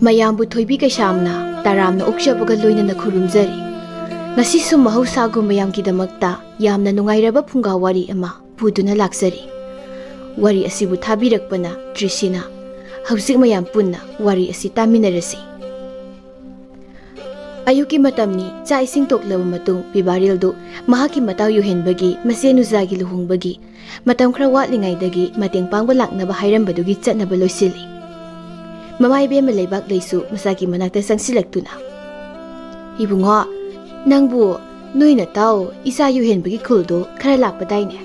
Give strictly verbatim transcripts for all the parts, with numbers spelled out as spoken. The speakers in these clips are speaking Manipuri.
ꯃꯌꯥꯝꯕꯨ ꯊꯣꯏꯕꯤ ꯀꯩꯁꯥꯝꯅ ꯇꯔꯥꯝꯅ ꯑꯣꯛꯆꯕꯒ ꯂꯣꯏꯅꯅ ꯈꯨꯔꯨꯝꯖꯔꯤ꯫ ꯉꯁꯤꯁꯨ ꯃꯍꯧꯁꯥꯒꯨꯝ ꯃꯌꯥꯝꯒꯤꯗꯃꯛꯇ ꯌꯥꯝꯅ ꯅꯨꯡꯉꯥꯏꯔꯕ ꯐꯨꯡꯒꯥ ꯋꯥꯔꯤ ꯑꯃ ꯄꯨꯗꯨꯅ ꯂꯥꯛꯆꯔꯤ꯫ ꯋꯥꯔꯤ ꯑꯁꯤꯕꯨ ꯊꯥꯕꯤꯔꯛꯄꯅ ꯇ꯭ꯔꯤꯁꯤꯅ꯫ ꯍꯧꯖꯤꯛ ꯃꯌꯥꯝ ꯄꯨꯟꯅ ꯋꯥꯔꯤ ꯑꯁꯤ ꯇꯥꯃꯤꯟꯅꯔꯁꯤ꯫ ꯑꯌꯨꯛꯀꯤ ꯃꯇꯝꯅꯤ꯫ ꯆꯥꯛ ꯏꯁꯤꯡ ꯇꯣꯛꯂꯕ ꯃꯇꯨꯡ ꯄꯤꯕꯥꯔꯦꯜꯗꯨ ꯃꯍꯥꯛꯀꯤ ꯃꯇꯥꯎ ꯌꯨꯍꯦꯟꯕꯒꯤ ꯃꯆꯦ ꯅꯨꯖꯥꯒꯤ ꯂꯨꯍꯣꯡꯕꯒꯤ ꯃꯇꯝ ꯈꯔ ꯋꯥꯠꯂꯤꯉꯩꯗꯒꯤ ꯃꯇꯦꯡ ꯄꯥꯡꯕ ꯂꯥꯛꯅꯕ ꯍꯥꯏꯔꯝꯕꯗꯨꯒꯤ ꯆꯠꯅꯕ ꯂꯣꯏꯁꯤꯜꯂꯤ꯫ ꯃꯃꯥ ꯏꯕꯦꯝꯃ ꯂꯩꯕꯥꯛꯂꯩꯁꯨ ꯃꯆꯥꯒꯤ ꯃꯅꯥꯛꯇ ꯆꯪꯁꯤꯜꯂꯛꯇꯨꯅ, "ꯏꯕꯨꯡꯉꯣ, ꯅꯪꯕꯨ ꯅꯣꯏ ꯅꯇꯥꯎ ꯏꯆꯥ ꯌꯨꯍꯦꯟꯕꯒꯤ ꯈꯨꯜꯗꯣ ꯈꯔ ꯂꯥꯞꯄꯗꯥꯏꯅꯦ?"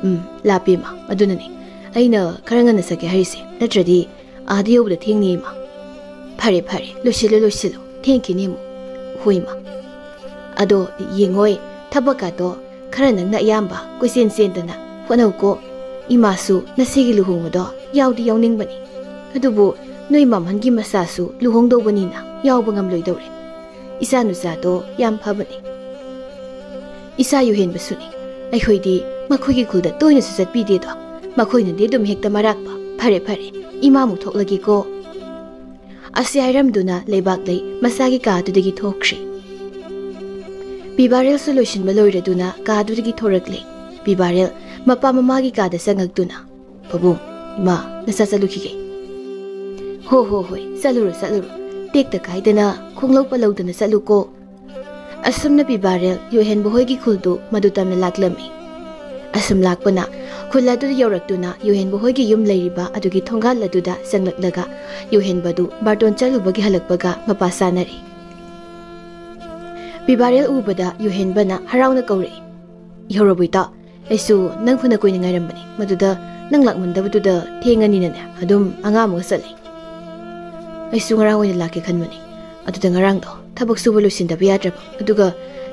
"ꯎꯝ, ꯂꯥꯞꯄꯦ ꯏꯃꯥ, ꯑꯗꯨꯅꯅꯦ ꯑꯩꯅ ꯈꯔ ꯉꯟꯅ ꯆꯠꯀꯦ ꯍꯥꯏꯔꯤꯁꯦ, ꯅꯠꯇ꯭ꯔꯗꯤ ꯑꯥꯗ ꯌꯧꯕꯗ ꯊꯦꯡꯅꯤ ꯏꯃꯥ꯫" "ꯐꯔꯦ ꯐꯔꯦ, ꯂꯣꯏꯁꯤꯜꯂꯨ ꯂꯣꯏꯁꯤꯜꯂꯨ, ꯊꯦꯡꯈꯤꯅꯤ ꯑꯃꯨꯛ꯫" "ꯍꯣꯏ ꯏꯃꯥ꯫ ꯑꯗꯣ ꯌꯦꯡꯉꯣꯏ, ꯊꯕꯛꯀꯥꯗꯣ ꯈꯔ ꯅꯪꯅ ꯑꯌꯥꯝꯕ ꯀꯣꯏꯆꯦꯟ ꯆꯦꯟꯗꯅ ꯍꯣꯠꯅꯧꯀꯣ꯫ ꯏꯃꯥꯁꯨ ꯅꯆꯦꯒꯤ ꯂꯨꯍꯣꯡꯕꯗꯣ ꯌꯥꯎꯗꯤ ꯌꯥꯎꯅꯤꯡꯕꯅꯤ, ꯑꯗꯨꯕꯨ ꯅꯣꯏ ꯃꯥꯝꯍꯟꯒꯤ ꯃꯆꯥꯁꯨ ꯂꯨꯍꯣꯡꯗꯧꯕꯅꯤꯅ ꯌꯥꯎꯕ ꯉꯝꯂꯣꯏꯗꯧꯔꯦ꯫ ꯏꯆꯥ ꯅꯨꯆꯥꯗꯣ ꯌꯥꯝ ꯐꯕꯅꯤ꯫ ꯏꯆꯥ ꯌꯨꯍꯦꯟꯕꯁꯨꯅꯤ꯫ ꯑꯩꯈꯣꯏꯗꯤ ꯃꯈꯣꯏꯒꯤ ꯈꯨꯜꯗ ꯇꯣꯏꯅꯁꯨ ꯆꯠꯄꯤꯗꯦꯗꯣ꯫ ꯃꯈꯣꯏꯅꯗꯤ ꯑꯗꯨꯝ ꯍꯦꯛꯇ ꯃꯔꯥꯛꯄ꯫ ꯐꯔꯦ ꯐꯔꯦ, ꯏꯃꯥꯃꯨꯛ ꯊꯣꯛꯂꯒꯦꯀꯣ꯫" ꯑꯁꯤ ꯍꯥꯏꯔꯝꯗꯨꯅ ꯂꯩꯕꯥꯛꯂꯩ ꯃꯆꯥꯒꯤ ꯀꯥꯗꯨꯗꯒꯤ ꯊꯣꯛꯈ꯭ꯔꯤ꯫ ꯄꯤꯕꯥꯔꯦꯜꯁꯨ ꯂꯣꯏꯁꯤꯟꯕ ꯂꯣꯏꯔꯗꯨꯅ ꯀꯥꯗꯨꯗꯒꯤ ꯊꯣꯔꯛꯂꯦ꯫ ꯄꯤꯕꯥꯔꯦꯜ ꯃꯄꯥ ꯃꯃꯥꯒꯤ ꯀꯥꯗ ꯆꯪꯉꯛꯇꯨꯅ, "ꯄꯥꯕꯨꯡ, ꯏꯃꯥ, ꯅꯆꯥ ꯆꯠꯂꯨꯈꯤꯒꯦ꯫" "ꯍꯣ ꯍꯣ ꯍꯣꯏ, ꯆꯠꯂꯨꯔꯣ ꯆꯠꯂꯨꯔꯣ꯫ ꯇꯦꯛꯇ ꯀꯥꯏꯗꯅ ꯈꯣꯡꯂꯧ ꯄꯜꯂꯧꯗꯅ ꯆꯠꯂꯨꯀꯣ꯫" ꯑꯁꯨꯝꯅ ꯄꯤꯕꯥꯔꯦꯜ ꯌꯨꯍꯦꯟꯕ ꯍꯣꯏꯒꯤ ꯈꯨꯜꯗꯨ ꯃꯗꯨ ꯇꯝꯅ ꯂꯥꯛꯂꯝꯃꯤ꯫ ꯑꯁꯨꯝ ꯂꯥꯛꯄꯅ ꯈꯨꯜ ꯑꯗꯨꯗ ꯌꯧꯔꯛꯇꯨꯅ ꯌꯨꯍꯦꯟꯕ ꯍꯣꯏꯒꯤ ꯌꯨꯝ ꯂꯩꯔꯤꯕ ꯑꯗꯨꯒꯤ ꯊꯣꯡꯒꯥꯜ ꯑꯗꯨꯗ ꯆꯪꯂꯛꯂꯒ ꯌꯨꯍꯦꯟꯕꯗꯨ ꯕꯥꯔꯇꯣꯟ ꯆꯠꯂꯨꯕꯒꯤ ꯍꯜꯂꯛꯄꯒ ꯃꯄꯥ ꯆꯥꯅꯔꯦ꯫ ꯄꯤꯕꯥꯔꯦꯜ ꯎꯕꯗ ꯌꯨꯍꯦꯟꯕꯅ ꯍꯔꯥꯎꯅ ꯀꯧꯔꯛꯏ, "ꯌꯧꯔꯕꯣ ꯏꯇꯥꯎ? ꯑꯩꯁꯨ ꯅꯪ ꯐꯅ ꯀꯨꯏꯅ ꯉꯥꯏꯔꯝꯕꯅꯤ꯫ ꯃꯗꯨꯗ ꯅꯪ ꯂꯥꯛꯃꯟꯗꯕꯗꯨꯗ ꯊꯦꯡꯉꯅꯤꯅꯅꯦ ꯑꯗꯨꯝ ꯑꯉꯥꯡ ꯑꯃꯒ ꯆꯠꯂꯤ꯫" "ꯑꯩꯁꯨ ꯉꯔꯥꯡ ꯑꯣꯏꯅ ꯂꯥꯛꯀꯦ ꯈꯟꯕꯅꯤ꯫ ꯑꯗꯨꯗ ꯉꯔꯥꯡꯗꯣ ꯊꯕꯛ ꯁꯨꯕ ꯂꯣꯏꯁꯤꯟꯗꯕ ꯌꯥꯗ꯭ꯔꯕ꯫ ꯑꯗꯨꯒ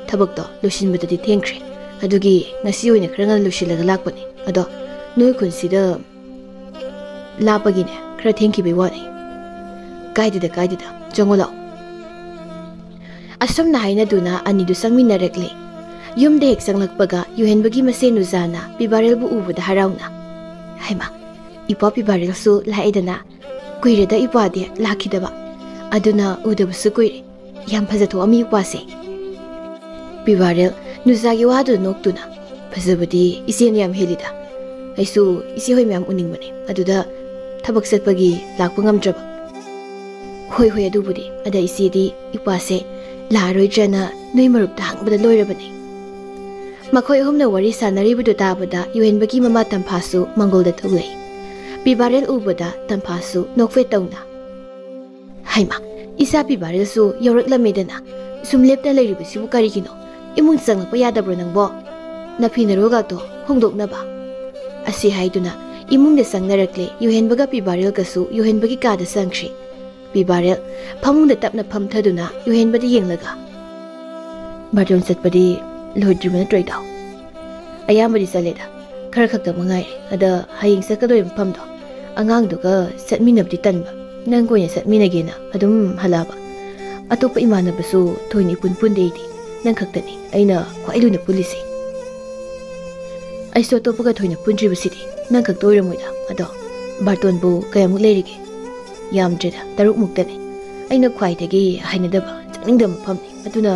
ꯊꯕꯛꯇꯣ ꯂꯣꯏꯁꯤꯟꯕꯗꯗꯤ ꯊꯦꯡꯈ꯭ꯔꯦ꯫ ꯑꯗꯨꯒꯤ ꯉꯁꯤ ꯑꯣꯏꯅ ꯈꯔ ꯉꯟꯅ ꯂꯣꯏꯁꯤꯜꯂꯒ ꯂꯥꯛꯄꯅꯤ꯫ ꯑꯗꯣ ꯅꯣꯏ ꯈꯨꯟꯁꯤꯗ ꯂꯥꯞꯄꯒꯤꯅꯦ ꯈꯔ ꯊꯦꯡꯈꯤꯕꯩ ꯋꯥꯅꯤ꯫" "ꯀꯥꯏꯗꯦꯗ, ꯀꯥꯏꯗꯦꯗ꯫ ꯆꯪꯉꯣ ꯂꯥꯛꯑꯣ꯫" ꯑꯁꯨꯝꯅ ꯍꯥꯏꯅꯗꯨꯅ ꯑꯅꯤꯗꯨ ꯆꯪꯃꯤꯟꯅꯔꯛꯂꯦ꯫ ꯌꯨꯝꯗ ꯍꯦꯛ ꯆꯪꯂꯛꯄꯒ ꯌꯨꯍꯦꯟꯕꯒꯤ ꯃꯆꯦ ꯅꯨꯖꯥꯅ ꯄꯤꯕꯥꯔꯦꯜꯕꯨ ꯎꯕꯗ ꯍꯔꯥꯎꯅ, "ꯍꯩꯃꯥ, ꯏꯄ꯭ꯋꯥ ꯄꯤꯕꯥꯔꯦꯜꯁꯨ ꯂꯥꯛꯑꯦꯗꯅ꯫ "ꯀꯨꯏꯔꯦꯗ ꯏꯄ꯭ꯋꯥꯗꯤ ꯂꯥꯛꯈꯤꯗꯕ, ꯑꯗꯨꯅ ꯎꯗꯕꯁꯨ ꯀꯨꯏꯔꯦ꯫ ꯌꯥꯝ ꯐꯖꯊꯣꯛꯑꯝꯃꯤ ꯏꯄ꯭ꯋꯥꯁꯦ꯫" ꯄꯤꯕꯥꯔꯦꯜ ꯅꯨꯖꯥꯒꯤ ꯋꯥꯗꯨ ꯅꯣꯛꯇꯨꯅ, "ꯐꯖꯕꯗꯤ ꯏꯆꯦꯅ ꯌꯥꯝ ꯍꯦꯜꯂꯤꯗ꯫ ꯑꯩꯁꯨ ꯏꯆꯦ ꯍꯣꯏ ꯃꯌꯥꯝ ꯎꯅꯤꯡꯕꯅꯦ, ꯑꯗꯨꯗ ꯊꯕꯛ ꯆꯠꯄꯒꯤ ꯂꯥꯛꯄ ꯉꯝꯗ꯭ꯔꯕ꯫" "ꯍꯣꯏ ꯍꯣꯏ, ꯑꯗꯨꯕꯨꯗꯤ꯫ ꯑꯗ ꯏꯆꯦꯗꯤ ꯏꯄ꯭ꯋꯥꯁꯦ ꯂꯥꯛꯑꯔꯣꯏꯗ꯭ꯔꯅ ꯅꯣꯏ ꯃꯔꯨꯞꯇ ꯍꯪꯕꯗ ꯂꯣꯏꯔꯕꯅꯦ꯫" ꯃꯈꯣꯏ ꯑꯍꯨꯝꯅ ꯋꯥꯔꯤ ꯁꯥꯟꯅꯔꯤꯕꯗꯨ ꯇꯥꯕꯗ ꯌꯨꯍꯦꯟꯕꯒꯤ ꯃꯃꯥ ꯇꯝꯐꯥꯁꯨ ꯃꯪꯒꯣꯜꯗ ꯊꯣꯛꯂꯛꯏ꯫ ꯄꯤꯕꯥꯔꯦꯜ ꯎꯕꯗ ꯇꯝꯐꯥꯁꯨ ꯅꯣꯛꯐꯦꯠ ꯇꯧꯅ, "ꯍꯩꯃꯥ, ꯏꯆꯥ ꯄꯤꯕꯥꯔꯦꯜꯁꯨ ꯌꯧꯔꯛꯂꯝꯃꯦꯗꯅ꯫ ꯁꯨꯝ ꯂꯦꯞꯇ ꯂꯩꯔꯤꯕꯁꯤꯕꯨ ꯀꯔꯤꯒꯤꯅꯣ? ꯏꯃꯨꯡ ꯆꯪꯂꯛꯄ ꯌꯥꯗꯕ꯭ꯔꯣ ꯅꯪꯕꯣ? ꯅꯐꯤ ꯅꯔꯣꯜꯒꯥꯛꯇꯣ ꯍꯣꯡꯗꯣꯛꯅꯕ꯫" ꯑꯁꯤ ꯍꯥꯏꯗꯨꯅ ꯏꯃꯨꯡꯗ ꯆꯪꯅꯔꯛꯂꯦ꯫ ꯌꯨꯍꯦꯟꯕꯒ ꯄꯤꯕꯥꯔꯦꯜꯒꯁꯨ ꯌꯨꯍꯦꯟꯕꯒꯤ ꯀꯥꯗ ꯆꯪꯈ꯭ꯔꯦ꯫ ꯄꯤꯕꯥꯔꯦꯜ ꯐꯃꯨꯡꯗ ꯇꯞꯅ ꯐꯝꯊꯗꯨꯅ ꯌꯨꯍꯦꯟꯕꯗ ꯌꯦꯡꯂꯒ, "ꯕꯥꯔꯇꯣꯟ ꯆꯠꯄꯗꯤ ꯂꯣꯏꯗ꯭ꯔꯤꯕ ꯅꯠꯇ꯭ꯔꯣ ꯏꯇꯥꯎ?" "ꯑꯌꯥꯝꯕꯗꯤ ꯆꯠꯂꯦꯗ, ꯈꯔ ꯈꯛꯇ ꯃꯉꯥꯏꯔꯦ꯫ ꯑꯗ ꯍꯌꯦꯡ ꯆꯠꯀꯗꯧꯔꯤꯕ ꯃꯐꯝꯗꯣ, ꯑꯉꯥꯡꯗꯨꯒ ꯆꯠꯃꯤꯟꯅꯕꯗꯤ ꯇꯟꯕ, ꯅꯪꯒ ꯑꯣꯏꯅ ꯆꯠꯃꯤꯟꯅꯒꯦꯅ ꯑꯗꯨꯝ ꯍꯜꯂꯛꯑꯕ꯫ ꯑꯇꯣꯞꯄ ꯏꯃꯥꯟꯅꯕꯁꯨ ꯊꯣꯏꯅ ꯏꯄꯨꯟ ꯄꯨꯟꯗꯦ ꯑꯩꯗꯤ, ꯅꯪ ꯈꯛꯇꯅꯤ ꯑꯩꯅ ꯈ꯭ꯋꯥꯏ ꯂꯨꯅ ꯄꯨꯜꯂꯤꯁꯦ꯫" "ꯑꯩꯁꯨ ꯑꯇꯣꯞꯄꯒ ꯊꯣꯏꯅ ꯄꯨꯟꯗ꯭ꯔꯤꯕꯁꯤꯗꯤ ꯅꯪ ꯈꯛꯇ ꯑꯣꯏꯔꯝꯃꯣꯏꯗ꯫ ꯑꯗꯣ ꯕꯥꯔꯇꯣꯟꯕꯨ ꯀꯌꯥꯃꯨꯛ ꯂꯩꯔꯤꯒꯦ?" "ꯌꯥꯝꯗ꯭ꯔꯦꯗ, ꯇꯔꯨꯛꯃꯨꯛꯇꯅꯤ꯫ ꯑꯩꯅ ꯈ꯭ꯋꯥꯏꯗꯒꯤ ꯍꯩꯅꯗꯕ, ꯆꯠꯅꯤꯡꯗꯕ ꯃꯐꯝꯅꯤ꯫ ꯑꯗꯨꯅ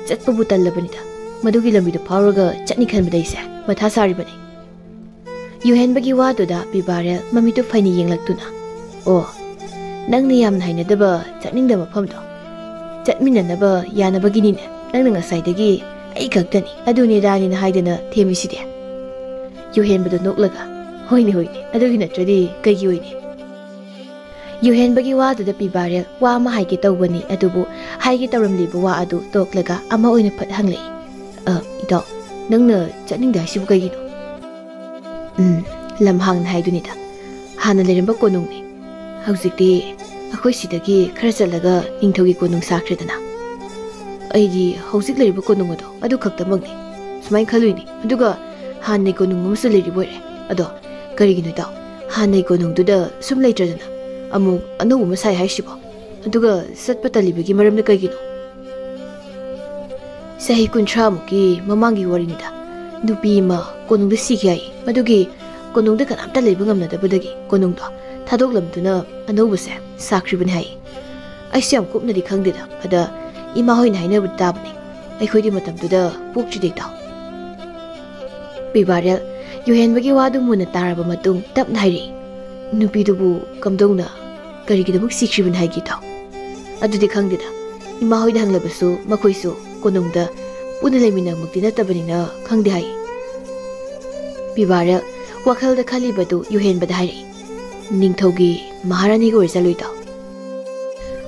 ꯆꯠꯄꯕꯨ ꯇꯜꯂꯕꯅꯤꯗ꯫ ꯃꯗꯨꯒꯤ ꯂꯝꯕꯤꯗꯨ ꯐꯥꯎꯔꯒ ꯆꯠꯅꯤ ꯈꯟꯕꯗ ꯑꯩꯁꯦ ꯃꯊꯥ ꯁꯥꯔꯤꯕꯅꯤ꯫" ꯌꯨꯍꯦꯟꯕꯒꯤ ꯋꯥꯗꯨꯗ ꯄꯤꯕꯥꯔꯦꯜ ꯃꯃꯤꯠꯇꯨ ꯐꯩꯅ ꯌꯦꯡꯂꯛꯇꯨꯅ, "ꯑꯣ, ꯅꯪꯅ ꯌꯥꯝꯅ ꯍꯩꯅꯗꯕ, ꯆꯠꯅꯤꯡꯗꯕ ꯃꯐꯝꯗꯣ ꯆꯠꯃꯤꯟꯅꯅꯕ ꯌꯥꯅꯕꯒꯤꯅꯤꯅꯦ ꯅꯪꯅ ꯉꯁꯥꯏꯗꯒꯤ ꯑꯩ ꯈꯛꯇꯅꯤ, ꯑꯗꯨꯅꯤ ꯑꯗꯥꯅꯤꯅ ꯍꯥꯏꯗꯅ ꯊꯦꯝꯃꯤꯁꯤꯗꯤ?" ꯌꯨꯍꯦꯟꯕꯗꯣ ꯅꯣꯛꯂꯒ, "ꯍꯣꯏꯅꯦ, ꯍꯣꯏꯅꯦ, ꯑꯗꯨꯒꯤ ꯅꯠꯇ꯭ꯔꯗꯤ ꯀꯩꯒꯤ ꯑꯣꯏꯅꯤ?" ꯌꯨꯍꯦꯟꯕꯒꯤ ꯋꯥꯗꯨꯗ ꯄꯤꯕꯥꯔꯦꯜ ꯋꯥ ꯑꯃ ꯍꯥꯏꯒꯦ ꯇꯧꯕꯅꯤ, ꯑꯗꯨꯕꯨ ꯍꯥꯏꯒꯦ ꯇꯧꯔꯝꯂꯤꯕ ꯋꯥ ꯑꯗꯨ ꯇꯣꯛꯂꯒ ꯑꯃ ꯑꯣꯏꯅ ꯐꯠ ꯍꯪꯂꯛꯏ, "ꯑ, ꯏꯇꯥꯎ, ꯅꯪꯅ ꯆꯠꯅꯤꯡꯗꯦ ꯍꯥꯏꯁꯤꯕꯨ ꯀꯩꯒꯤꯅꯣ?" "ꯎꯝ, ꯂꯝꯍꯥꯡꯅ ꯍꯥꯏꯗꯨꯅꯤꯗ꯫ ꯍꯥꯟꯅ ꯂꯩꯔꯝꯕ ꯀꯣꯅꯨꯡꯅꯤ꯫ ꯍꯧꯖꯤꯛꯇꯤ ꯑꯩꯈꯣꯏ ꯁꯤꯗꯒꯤ ꯈꯔ ꯆꯠꯂꯒ ꯅꯤꯡꯊꯧꯒꯤ ꯀꯣꯅꯨꯡ ꯁꯥꯈ꯭ꯔꯦꯗꯅ꯫ ꯑꯩꯗꯤ ꯍꯧꯖꯤꯛ ꯂꯩꯔꯤꯕ ꯀꯣꯅꯨꯡ ꯑꯗꯣ ꯑꯗꯨ ꯈꯛꯇꯃꯛꯅꯤ ꯁꯨꯃꯥꯏꯅ ꯈꯜꯂꯨꯏꯅꯤ꯫ ꯑꯗꯨꯒ ꯍꯥꯟꯅꯩ ꯀꯣꯅꯨꯡ ꯑꯃꯁꯨ ꯂꯩꯔꯤꯕ ꯑꯣꯏꯔꯦ꯫ ꯑꯗꯣ ꯀꯔꯤꯒꯤꯅꯣ ꯏꯇꯥꯎ, ꯍꯥꯟꯅꯩ ꯀꯣꯅꯨꯡꯗꯨꯗ ꯁꯨꯝ ꯂꯩꯇ꯭ꯔꯗꯅ ꯑꯃꯨꯛ ꯑꯅꯧꯕ ꯑꯃ ꯁꯥꯏ ꯍꯥꯏꯁꯤꯕꯣ? ꯑꯗꯨꯒ ꯆꯠꯄ ꯇꯜꯂꯤꯕꯒꯤ ꯃꯔꯝꯅ ꯀꯩꯒꯤꯅꯣ?" "ꯆꯍꯤ ꯀꯨꯟꯊ꯭ꯔꯥꯃꯨꯛꯀꯤ ꯃꯃꯥꯡꯒꯤ ꯋꯥꯔꯤꯅꯤꯗ꯫ ꯅꯨꯄꯤ ꯑꯃ ꯀꯣꯅꯨꯡꯗ ꯁꯤꯈꯤ ꯍꯥꯏ꯫ ꯃꯗꯨꯒꯤ ꯀꯣꯅꯨꯡꯗ ꯀꯅꯥꯝꯇ ꯂꯩꯕ ꯉꯝꯅꯗꯕꯗꯒꯤ ꯀꯣꯅꯨꯡꯗꯣ ꯊꯥꯗꯣꯛꯂꯝꯗꯨꯅ ꯑꯅꯧꯕꯁꯦ ꯁꯥꯈ꯭ꯔꯤꯕꯅꯤ ꯍꯥꯏ꯫ ꯑꯩꯁꯨ ꯌꯥꯝ ꯀꯨꯞꯅꯗꯤ ꯈꯪꯗꯦꯗ, ꯑꯗ ꯏꯃꯥ ꯍꯣꯏꯅ ꯍꯥꯏꯅꯕꯗꯤ ꯇꯥꯕꯅꯤ꯫ ꯑꯩꯈꯣꯏꯗꯤ ꯃꯇꯝꯗꯨꯗ ꯄꯣꯛꯇ꯭ꯔꯤꯗ ꯏꯇꯥꯎ꯫ ꯕꯤꯕꯥꯔꯦꯜ ꯌꯨꯍꯦꯟꯕꯒꯤ ꯋꯥꯗꯨ ꯃꯨꯟꯅ ꯇꯥꯔꯕ ꯃꯇꯨꯡ ꯇꯞꯅ ꯍꯥꯏꯔꯛꯏ, "ꯅꯨꯄꯤꯗꯨꯕꯨ ꯀꯝꯗꯧꯅ, ꯀꯔꯤꯒꯤꯗꯃꯛ ꯁꯤꯈ꯭ꯔꯤꯕꯅꯤ ꯍꯥꯏꯒꯦ ꯏꯇꯥꯎ?" "ꯑꯗꯨꯗꯤ ꯈꯪꯗꯦꯗ꯫ ꯏꯃꯥ ꯍꯣꯏꯗ ꯍꯪꯂꯕꯁꯨ ꯃꯈꯣꯏꯁꯨ ꯀꯣꯅꯨꯡꯗ ꯄꯨꯟꯅ ꯂꯩꯃꯤꯟꯅꯕꯃꯛꯇꯤ ꯅꯠꯇꯕꯅꯤꯅ ꯈꯪꯗꯦ" ꯍꯥꯏ꯫ ꯕꯤꯕꯥꯔꯦꯜ ꯋꯥꯈꯜꯗ ꯈꯜꯂꯤꯕꯗꯨ ꯌꯨꯍꯦꯟꯕꯗ ꯍꯥꯏꯔꯛꯏ, "ꯅꯤꯡꯊꯧꯒꯤ ꯃꯍꯥꯔꯥꯅꯤꯒ ꯑꯣꯏꯔꯖꯥꯠꯂꯣ ꯏꯇꯥꯎ?"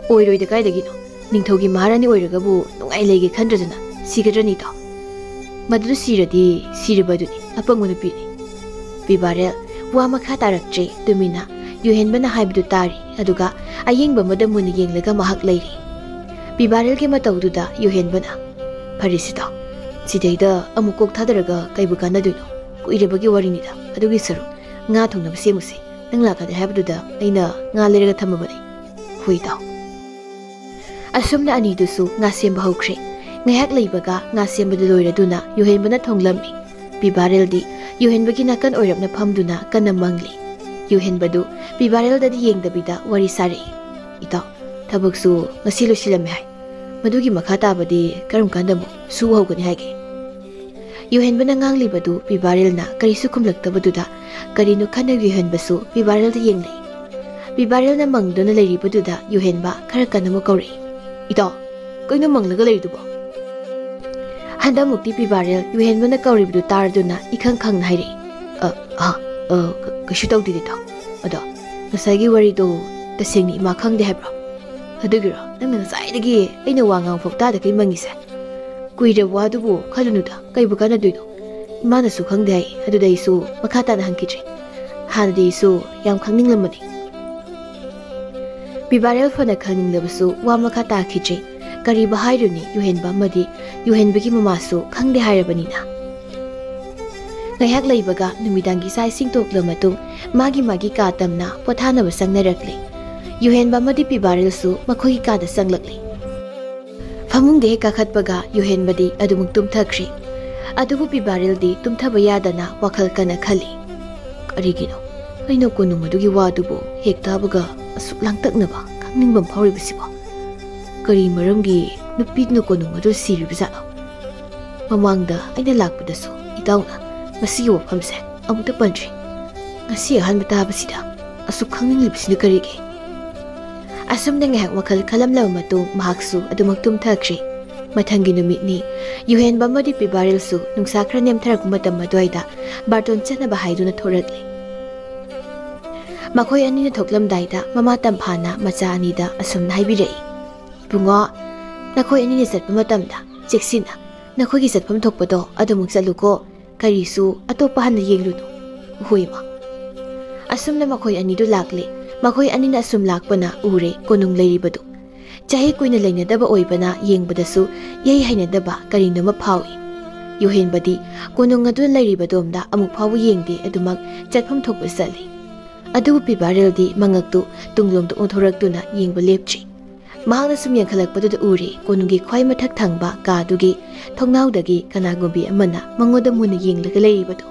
"ꯑꯣꯏꯔꯣꯏꯗ ꯀꯥꯏꯗꯒꯤꯅꯣ? ꯅꯤꯡꯊꯧꯒꯤ ꯃꯍꯥꯔꯥꯅꯤ ꯑꯣꯏꯔꯒꯕꯨ ꯅꯨꯡꯉꯥꯏ ꯂꯩꯒꯦ ꯈꯟꯗ꯭ꯔꯗꯅ ꯁꯤꯒꯗ꯭ꯔꯅꯤ ꯏꯇꯥꯎ? ꯃꯗꯨꯗ ꯁꯤꯔꯗꯤ ꯁꯤꯔꯕ ꯑꯗꯨꯅꯤ, ꯑꯄꯪꯕ ꯅꯨꯄꯤꯅꯤ꯫" ꯕꯤꯕꯥꯔꯦꯜ ꯋꯥ ꯃꯈꯥ ꯇꯥꯔꯛꯇ꯭ꯔꯦ, ꯇꯨꯃꯤꯟꯅ ꯌꯨꯍꯦꯟꯕꯅ ꯍꯥꯏꯕꯗꯨ ꯇꯥꯔꯤ, ꯑꯗꯨꯒ ꯑꯌꯦꯡꯕ ꯑꯃꯗ ꯃꯨꯟꯅ ꯌꯦꯡꯂꯒ ꯃꯍꯥꯛ ꯂꯩꯔꯤ꯫ ꯕꯤꯕꯥꯔꯦꯜꯒꯤ ꯃꯇꯧꯗꯨꯗ ꯌꯨꯍꯦꯟꯕꯅ, "ꯐꯔꯦꯁꯦ ꯏꯇꯥꯎ, ꯁꯤꯗꯩꯗ ꯑꯃꯨꯛ ꯀꯣꯛ ꯊꯥꯗꯔꯒ ꯀꯩꯕꯨ ꯀꯥꯟꯅꯗꯣꯏꯅꯣ? ꯀꯨꯏꯔꯕꯒꯤ ꯋꯥꯔꯤꯅꯤꯗ꯫ ꯑꯗꯨꯒꯤ ꯁꯔꯨꯛ ꯉꯥ ꯊꯣꯡꯅꯕ ꯁꯦꯝꯃꯨꯁꯦ꯫ ꯅꯪ ꯂꯥꯛꯀꯅꯤ ꯍꯥꯏꯕꯗꯨꯗ ꯑꯩꯅ ꯉꯥ ꯂꯩꯔꯒ ꯊꯝꯃꯕꯅꯤ꯫" "ꯍꯣꯏ ꯏꯇꯥꯎ꯫" ꯑꯁꯨꯝꯅ ꯑꯅꯤꯗꯨꯁꯨ ꯉꯥ ꯁꯦꯝꯕ ꯍꯧꯈ꯭ꯔꯦ꯫ ꯉꯥꯏꯍꯥꯛ ꯂꯩꯕꯒ ꯉꯥ ꯁꯦꯝꯕꯗꯨ ꯂꯣꯏꯔꯗꯨꯅ ꯌꯨꯍꯦꯟꯕꯅ ꯊꯣꯡꯂꯝꯃꯤ꯫ ꯕꯤꯕꯥꯔꯦꯜꯗꯤ ꯌꯨꯍꯦꯟꯕꯒꯤ ꯅꯥꯀꯟ ꯑꯣꯏꯔꯞꯅ ꯐꯝꯗꯨꯅ ꯀꯟꯅ ꯃꯪꯂꯤ꯫ ꯌꯨꯍꯦꯟꯕꯗꯨ ꯕꯤꯕꯥꯔꯦꯜꯗꯗꯤ ꯌꯦꯡꯗꯕꯤꯗ ꯋꯥꯔꯤ ꯁꯥꯔꯛꯏ, "ꯏꯇꯥꯎ, ꯊꯕꯛꯁꯨ ꯉꯁꯤ ꯂꯣꯏꯁꯤꯜꯂꯝꯃꯦ ꯍꯥꯏ꯫ ꯃꯗꯨꯒꯤ ꯃꯈꯥ ꯇꯥꯕꯗꯤ ꯀꯔꯝ ꯀꯥꯟꯗ ꯑꯃꯨꯛ ꯁꯨꯕ ꯍꯧꯒꯅꯤ ꯍꯥꯏꯒꯦ?" ꯌꯨꯍꯦꯟꯕꯅ ꯉꯥꯡꯂꯤꯕꯗꯨ ꯕꯤꯕꯥꯔꯦꯜꯅ ꯀꯔꯤꯁꯨ ꯈꯨꯝꯂꯛꯇꯕꯗꯨꯗ ꯀꯔꯤꯅꯣ ꯈꯟꯅ ꯌꯨꯍꯦꯟꯕꯁꯨ ꯕꯤꯕꯥꯔꯦꯜꯗ ꯌꯦꯡꯂꯛꯏ꯫ ꯕꯤꯕꯥꯔꯦꯜꯅ ꯃꯪꯗꯨꯅ ꯂꯩꯔꯤꯕꯗꯨꯗ ꯌꯨꯍꯦꯟꯕ ꯈꯔ ꯀꯟꯅ ꯑꯃꯨꯛ ꯀꯧꯔꯛꯏ, "ꯏꯇꯥꯎ, ꯀꯩꯅꯣ ꯃꯪꯂꯒ ꯂꯩꯔꯤꯗꯨꯕꯣ?" ꯍꯟꯗꯛꯃꯨꯛꯇꯤ ꯕꯤꯕꯥꯔꯦꯜ ꯌꯨꯍꯦꯟꯕꯅ ꯀꯧꯔꯤꯕꯗꯨ ꯇꯥꯔꯗꯨꯅ ꯏꯈꯪ ꯈꯪꯅ ꯍꯥꯏꯔꯛꯏ, "ꯑ, ꯑ, ꯑ, ꯀ-, ꯀꯩꯁꯨ ꯇꯧꯗꯦꯗ ꯏꯇꯥꯎ꯫ ꯑꯗꯣ ꯉꯁꯥꯏꯒꯤ ꯋꯥꯔꯤꯗꯣ ꯇꯁꯦꯡꯅ ꯏꯃꯥ ꯈꯪꯗꯦ ꯍꯥꯏꯕ꯭ꯔꯣ? ꯑꯗꯨꯒꯤꯔꯣ ꯅꯪꯅ ꯉꯁꯥꯏꯗꯒꯤ ꯑꯩꯅ ꯋꯥ ꯉꯥꯡꯐꯥꯎ ꯇꯥꯗꯈꯩ ꯃꯪꯉꯤꯁꯦ? ꯀꯨꯏꯔꯕ ꯋꯥꯗꯨꯕꯨ ꯈꯜꯂꯨꯅꯨꯗ, ꯀꯩꯕꯨ ꯀꯥꯟꯅꯗꯣꯏꯅꯣ? ꯏꯃꯥꯅꯁꯨ ꯈꯪꯗꯦ ꯍꯥꯏ, ꯑꯗꯨꯗ ꯑꯩꯁꯨ ꯃꯈꯥ ꯇꯥꯅ ꯍꯪꯈꯤꯗ꯭ꯔꯦ꯫ ꯍꯥꯟꯅꯗꯤ ꯑꯩꯁꯨ ꯌꯥꯝ ꯈꯪꯅꯤꯡꯂꯝꯕꯅꯤ꯫" ꯕꯤꯕꯥꯔꯦꯜ ꯐꯅ ꯈꯪꯅꯤꯡꯂꯕꯁꯨ ꯋꯥ ꯃꯈꯥ ꯇꯥꯈꯤꯗ꯭ꯔꯦ꯫ ꯀꯔꯤꯕꯨ ꯍꯥꯏꯔꯨꯅꯤ, ꯌꯨꯍꯦꯟꯕ ꯑꯃꯗꯤ ꯌꯨꯍꯦꯟꯕꯒꯤ ꯃꯃꯥꯁꯨ ꯈꯪꯗꯦ ꯍꯥꯏꯔꯕꯅꯤꯅ꯫ ꯉꯥꯏꯍꯥꯛ ꯂꯩꯕꯒ ꯅꯨꯃꯤꯗꯥꯡꯒꯤ ꯆꯥꯛ ꯏꯁꯤꯡ ꯇꯣꯛꯂ ꯃꯇꯨꯡ ꯃꯥꯒꯤ ꯃꯥꯒꯤ ꯀꯥ ꯇꯝꯅ ꯄꯣꯊꯥꯅꯕ ꯆꯪꯅꯔꯛꯂꯦ꯫ ꯌꯨꯍꯦꯟꯕ ꯑꯃꯗꯤ ꯕꯤꯕꯥꯔꯦꯜꯁꯨ ꯃꯈꯣꯏꯒꯤ ꯀꯥꯗ ꯆꯪꯂꯛꯂꯦ꯫ ꯐꯃꯨꯡꯗ ꯍꯦꯛ ꯀꯥꯈꯠꯄꯒ ꯌꯨꯍꯦꯟꯕꯗꯤ ꯑꯗꯨꯃꯛ ꯇꯨꯝꯊꯈ꯭ꯔꯦ꯫ ꯑꯗꯨꯕꯨ ꯕꯤꯕꯥꯔꯦꯜꯗꯤ ꯇꯨꯝꯊꯕ ꯌꯥꯗꯅ ꯋꯥꯈꯜ ꯀꯟꯅ ꯈꯜꯂꯤ꯫ "ꯀꯔꯤꯒꯤꯅꯣ? ꯑꯩꯅ ꯀꯣꯅꯨꯡ ꯑꯗꯨꯒꯤ ꯋꯥꯗꯨꯕꯨ ꯍꯦꯛ ꯇꯥꯕꯒ ꯑꯁꯨꯛ ꯂꯥꯡꯇꯛꯅꯕ, ꯈꯪꯅꯤꯡꯕ ꯑꯃ ꯐꯥꯎꯔꯤꯕꯁꯤꯕꯣ? ꯀꯔꯤ ꯃꯔꯝꯒꯤ ꯅꯨꯄꯤꯗꯨꯅ ꯀꯣꯅꯨꯡ ꯑꯗꯨ ꯁꯤꯔꯤꯕꯖꯥꯠꯅꯣ? ꯃꯃꯥꯡꯗ ꯑꯩꯅ ꯂꯥꯛꯄꯗꯁꯨ ꯏꯇꯥꯎꯅ ꯃꯁꯤꯒꯤ ꯋꯥꯐꯝꯁꯦ ꯑꯃꯨꯛꯇ ꯄꯟꯗ꯭ꯔꯤ꯫ ꯉꯁꯤ ꯑꯍꯥꯟꯕ ꯇꯥꯕꯁꯤꯗ ꯑꯁꯨꯛ ꯈꯪꯅꯤꯡꯂꯤꯕꯁꯤꯅ ꯀꯔꯤꯒꯤ? ꯑꯁꯨꯝꯅ ꯉꯥꯏꯍꯥꯛ ꯋꯥꯈꯜ ꯈꯜꯂꯝꯂꯕ ꯃꯇꯨꯡ ꯃꯍꯥꯛꯁꯨ ꯑꯗꯨꯃꯛ ꯇꯨꯝꯊꯈ꯭ꯔꯦ꯫ ꯃꯊꯪꯒꯤ ꯅꯨꯃꯤꯠꯅꯤ꯫ ꯌꯨꯍꯦꯟꯕ ꯑꯃꯗꯤ ꯄꯤꯕꯥꯔꯦꯜꯁꯨ ꯅꯨꯡꯁꯥ ꯈꯔ ꯅꯦꯝꯊꯔꯛꯄ ꯃꯇꯝ ꯑꯗꯨꯋꯥꯏꯗ ꯕꯥꯔꯇꯣꯟ ꯆꯠꯅꯕ ꯍꯥꯏꯗꯨꯅ ꯊꯣꯔꯛꯂꯦ꯫ ꯃꯈꯣꯏ ꯑꯅꯤꯅ ꯊꯣꯛꯂꯝꯗꯥꯏꯗ ꯃꯃꯥ ꯇꯝꯐꯥꯅ ꯃꯆꯥ ꯑꯅꯤꯗ ꯑꯁꯨꯝꯅ ꯍꯥꯏꯕꯤꯔꯛꯏ, "ꯏꯕꯨꯡꯉꯣ, ꯅꯈꯣꯏ ꯑꯅꯤꯅ ꯆꯠꯄ ꯃꯇꯝꯗ ꯆꯦꯛꯁꯤꯟꯅ ꯅꯈꯣꯏꯒꯤ ꯆꯠꯐꯝ ꯊꯣꯛꯄꯗꯣ ꯑꯗꯨꯃꯛ ꯆꯠꯂꯨꯀꯣ꯫ ꯀꯔꯤꯁꯨ ꯑꯇꯣꯞꯄ ꯍꯟꯅ ꯌꯦꯡꯂꯨꯅꯨ꯫ ꯍꯣꯏ, ꯏꯃꯥ꯫" ꯑꯁꯨꯝꯅ ꯃꯈꯣꯏ ꯑꯅꯤꯗꯨ ꯂꯥꯛꯂꯦ꯫ ꯃꯈꯣꯏ ꯑꯅꯤꯅ ꯑꯁꯨꯝ ꯂꯥꯛꯄꯅ ꯎꯔꯦ ꯀꯣꯅꯨꯡ ꯂꯩꯔꯤꯕꯗꯨ꯫ ꯆꯍꯤ ꯀꯨꯏꯅ ꯂꯩꯅꯗꯕ ꯑꯣꯏꯕꯅ ꯌꯦꯡꯕꯗꯁꯨ ꯏꯍꯩ ꯍꯩꯅꯗꯕ ꯀꯔꯤꯅꯣꯃ ꯐꯥꯎꯏ꯫ ꯌꯨꯍꯦꯟꯕꯗꯤ ꯀꯣꯅꯨꯡ ꯑꯗꯨ ꯂꯩꯔꯤꯕꯗꯣꯝꯗ ꯑꯃꯨꯛ ꯐꯥꯎꯕ ꯌꯦꯡꯗꯦ, ꯑꯗꯨꯃꯛ ꯆꯠꯐꯝ ꯊꯣꯛꯄ ꯆꯠꯂꯤ꯫ ꯑꯗꯨꯕꯨ ꯄꯤꯕꯥꯔꯦꯜꯗꯤ ꯃꯉꯛꯇꯨ ꯇꯨꯡꯂꯣꯝꯗ ꯑꯣꯟꯊꯣꯔꯛꯇꯨꯅ ꯌꯦꯡꯕ ꯂꯦꯞꯇ꯭ꯔꯤ꯫ ꯃꯍꯥꯛꯅ ꯁꯨꯝ ꯌꯦꯡꯈꯠꯂꯛꯄꯗꯨꯗ ꯎꯔꯦ ꯀꯣꯅꯨꯡꯒꯤ ꯈ꯭ꯋꯥꯏ ꯃꯊꯛ ꯊꯪꯕ ꯀꯥꯗꯨꯒꯤ ꯊꯣꯡꯅꯥꯎꯗꯒꯤ ꯀꯅꯥꯒꯨꯝꯕꯤ ꯑꯃꯅ ꯃꯉꯣꯟꯗ ꯃꯨꯟꯅ ꯌꯦꯡꯂꯒ ꯂꯩꯔꯤꯕꯗꯨ꯫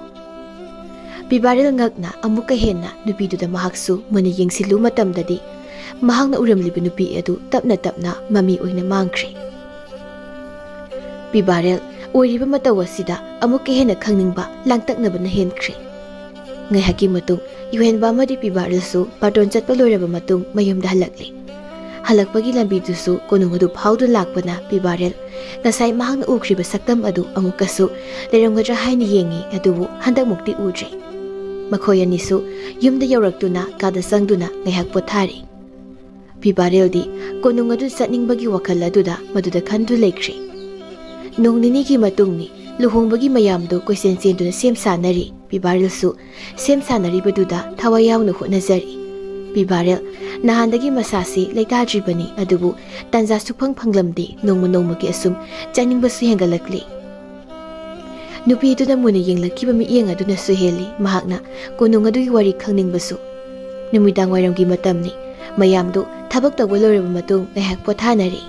ꯄꯤꯕꯥꯔꯦꯜ ꯉꯛꯅ ꯑꯃꯨꯛꯀ ꯍꯦꯟꯅ ꯅꯨꯄꯤꯗꯨꯗ ꯃꯍꯥꯛꯁꯨ ꯃꯨꯟꯅ ꯌꯦꯡꯁꯤꯜꯂꯨ ꯃꯇꯝꯗꯗꯤ, ꯃꯍꯥꯛꯅ ꯎꯔꯝꯂꯤꯕ ꯅꯨꯄꯤ ꯑꯗꯨ ꯇꯞꯅ ꯇꯞꯅ ꯃꯃꯤ ꯑꯣꯏꯅ ꯃꯥꯡꯈ꯭ꯔꯦ꯫ ꯄꯤꯕꯥꯔꯦꯜ ꯑꯣꯏꯔꯤꯕ ꯃꯇꯧ ꯑꯁꯤꯗ ꯑꯃꯨꯛꯀ ꯍꯦꯟꯅ ꯈꯪꯅꯤꯡꯕ ꯂꯥꯡꯇꯛꯅꯕꯅ ꯍꯦꯟꯈ꯭ꯔꯦ꯫ ꯉꯥꯏꯍꯥꯛꯀꯤ ꯃꯇꯨꯡ ꯌꯨꯍꯦꯟꯕ ꯑꯃꯗꯤ ꯄꯤꯕꯥꯔꯦꯜꯁꯨ ꯕꯥꯔꯇꯣꯟ ꯆꯠꯄ ꯂꯣꯏꯔꯕ ꯃꯇꯨꯡ ꯃꯌꯨꯝꯗ ꯍꯜꯂꯛꯂꯦ꯫ ꯍꯜꯂꯛꯄꯒꯤ ꯂꯝꯕꯤꯗꯨꯁꯨ ꯀꯣꯅꯨꯡ ꯑꯗꯨ ꯐꯥꯎꯗꯨꯅ ꯂꯥꯛꯄꯅ ꯄꯤꯕꯥꯔꯦꯜ ꯉꯁꯥꯏ ꯃꯍꯥꯛꯅ ꯎꯈ꯭ꯔꯤꯕ ꯁꯛꯇꯝ ꯑꯗꯨ ꯑꯃꯨꯛꯀꯁꯨ ꯂꯩꯔꯝꯒꯗ꯭ꯔꯥ ꯍꯥꯏꯅ ꯌꯦꯡꯉꯤ, ꯑꯗꯨꯕꯨ ꯍꯟꯗꯛꯃꯨꯛꯇꯤ ꯎꯗ꯭ꯔꯦ꯫ ꯃꯈꯣꯏ ꯑꯅꯤꯁꯨ ꯌꯨꯝꯗ ꯌꯧꯔꯛꯇꯨꯅ ꯀꯥꯗ ꯆꯪꯗꯨꯅ ꯉꯥꯏꯍꯥꯛ ꯄꯣꯊꯥꯔꯤ꯫ ꯄꯤꯕꯥꯔꯦꯜꯗꯤ ꯀꯣꯅꯨꯡ ꯑꯗꯨ ꯆꯠꯅꯤꯡꯕꯒꯤ ꯋꯥꯈꯜ ꯑꯗꯨꯗ ꯃꯗꯨꯗ ꯈꯟꯗꯨ ꯂꯩꯈ꯭ꯔꯦ꯫ ꯅꯣꯡ ꯅꯤꯅꯤꯒꯤ ꯃꯇꯨꯡꯅꯤ꯫ ꯂꯨꯍꯣꯡꯕꯒꯤ ꯃꯌꯥꯝꯗꯨ ꯀꯣꯏꯆꯦꯟ ꯆꯦꯟꯗꯨꯅ ꯁꯦꯝ ꯁꯥꯅꯔꯤ꯫ ꯄꯤꯕꯥꯔꯦꯜꯁꯨ ꯁꯦꯝ ꯁꯥꯅꯔꯤꯕꯗꯨꯗ ꯊꯋꯥꯏ ꯌꯥꯎꯅ ꯍꯣꯠꯅꯖꯔꯤ꯫ ꯄꯤꯕꯥꯔꯦꯜ ꯅꯍꯥꯟꯗꯒꯤ ꯃꯁꯥꯁꯤ ꯂꯩꯇꯥꯗ꯭ꯔꯤꯕꯅꯤ, ꯑꯗꯨꯕꯨ ꯇꯥꯟꯖꯥ ꯁꯨꯐꯪ ꯐꯪꯂꯝꯗꯦ꯫ ꯅꯣꯡꯃ ꯅꯣꯡꯃꯒꯤ ꯑꯁꯨꯝ ꯆꯥꯅꯤꯡꯕꯁꯨ ꯍꯦꯟꯒꯠꯂꯛꯂꯤ꯫ ꯅꯨꯄꯤꯗꯨꯅ ꯃꯨꯟꯅ ꯌꯦꯡꯂꯛꯈꯤꯕ ꯃꯤꯠꯌꯦꯡ ꯑꯗꯨꯅꯁꯨ ꯍꯦꯜꯂꯤ ꯃꯍꯥꯛꯅ ꯀꯣꯅꯨꯡ ꯑꯗꯨꯒꯤ ꯋꯥꯔꯤ ꯈꯪꯅꯤꯡꯕꯁꯨ꯫ ꯅꯨꯃꯤꯗꯥꯡ ꯋꯥꯏꯔꯝꯒꯤ ꯃꯇꯝꯅꯤ꯫ ꯃꯌꯥꯝꯗꯨ ꯊꯕꯛ ꯇꯧꯕ ꯂꯣꯏꯔꯕ ꯃꯇꯨꯡ ꯉꯥꯏꯍꯥꯛ ꯄꯣꯊꯥꯅꯔꯤ꯫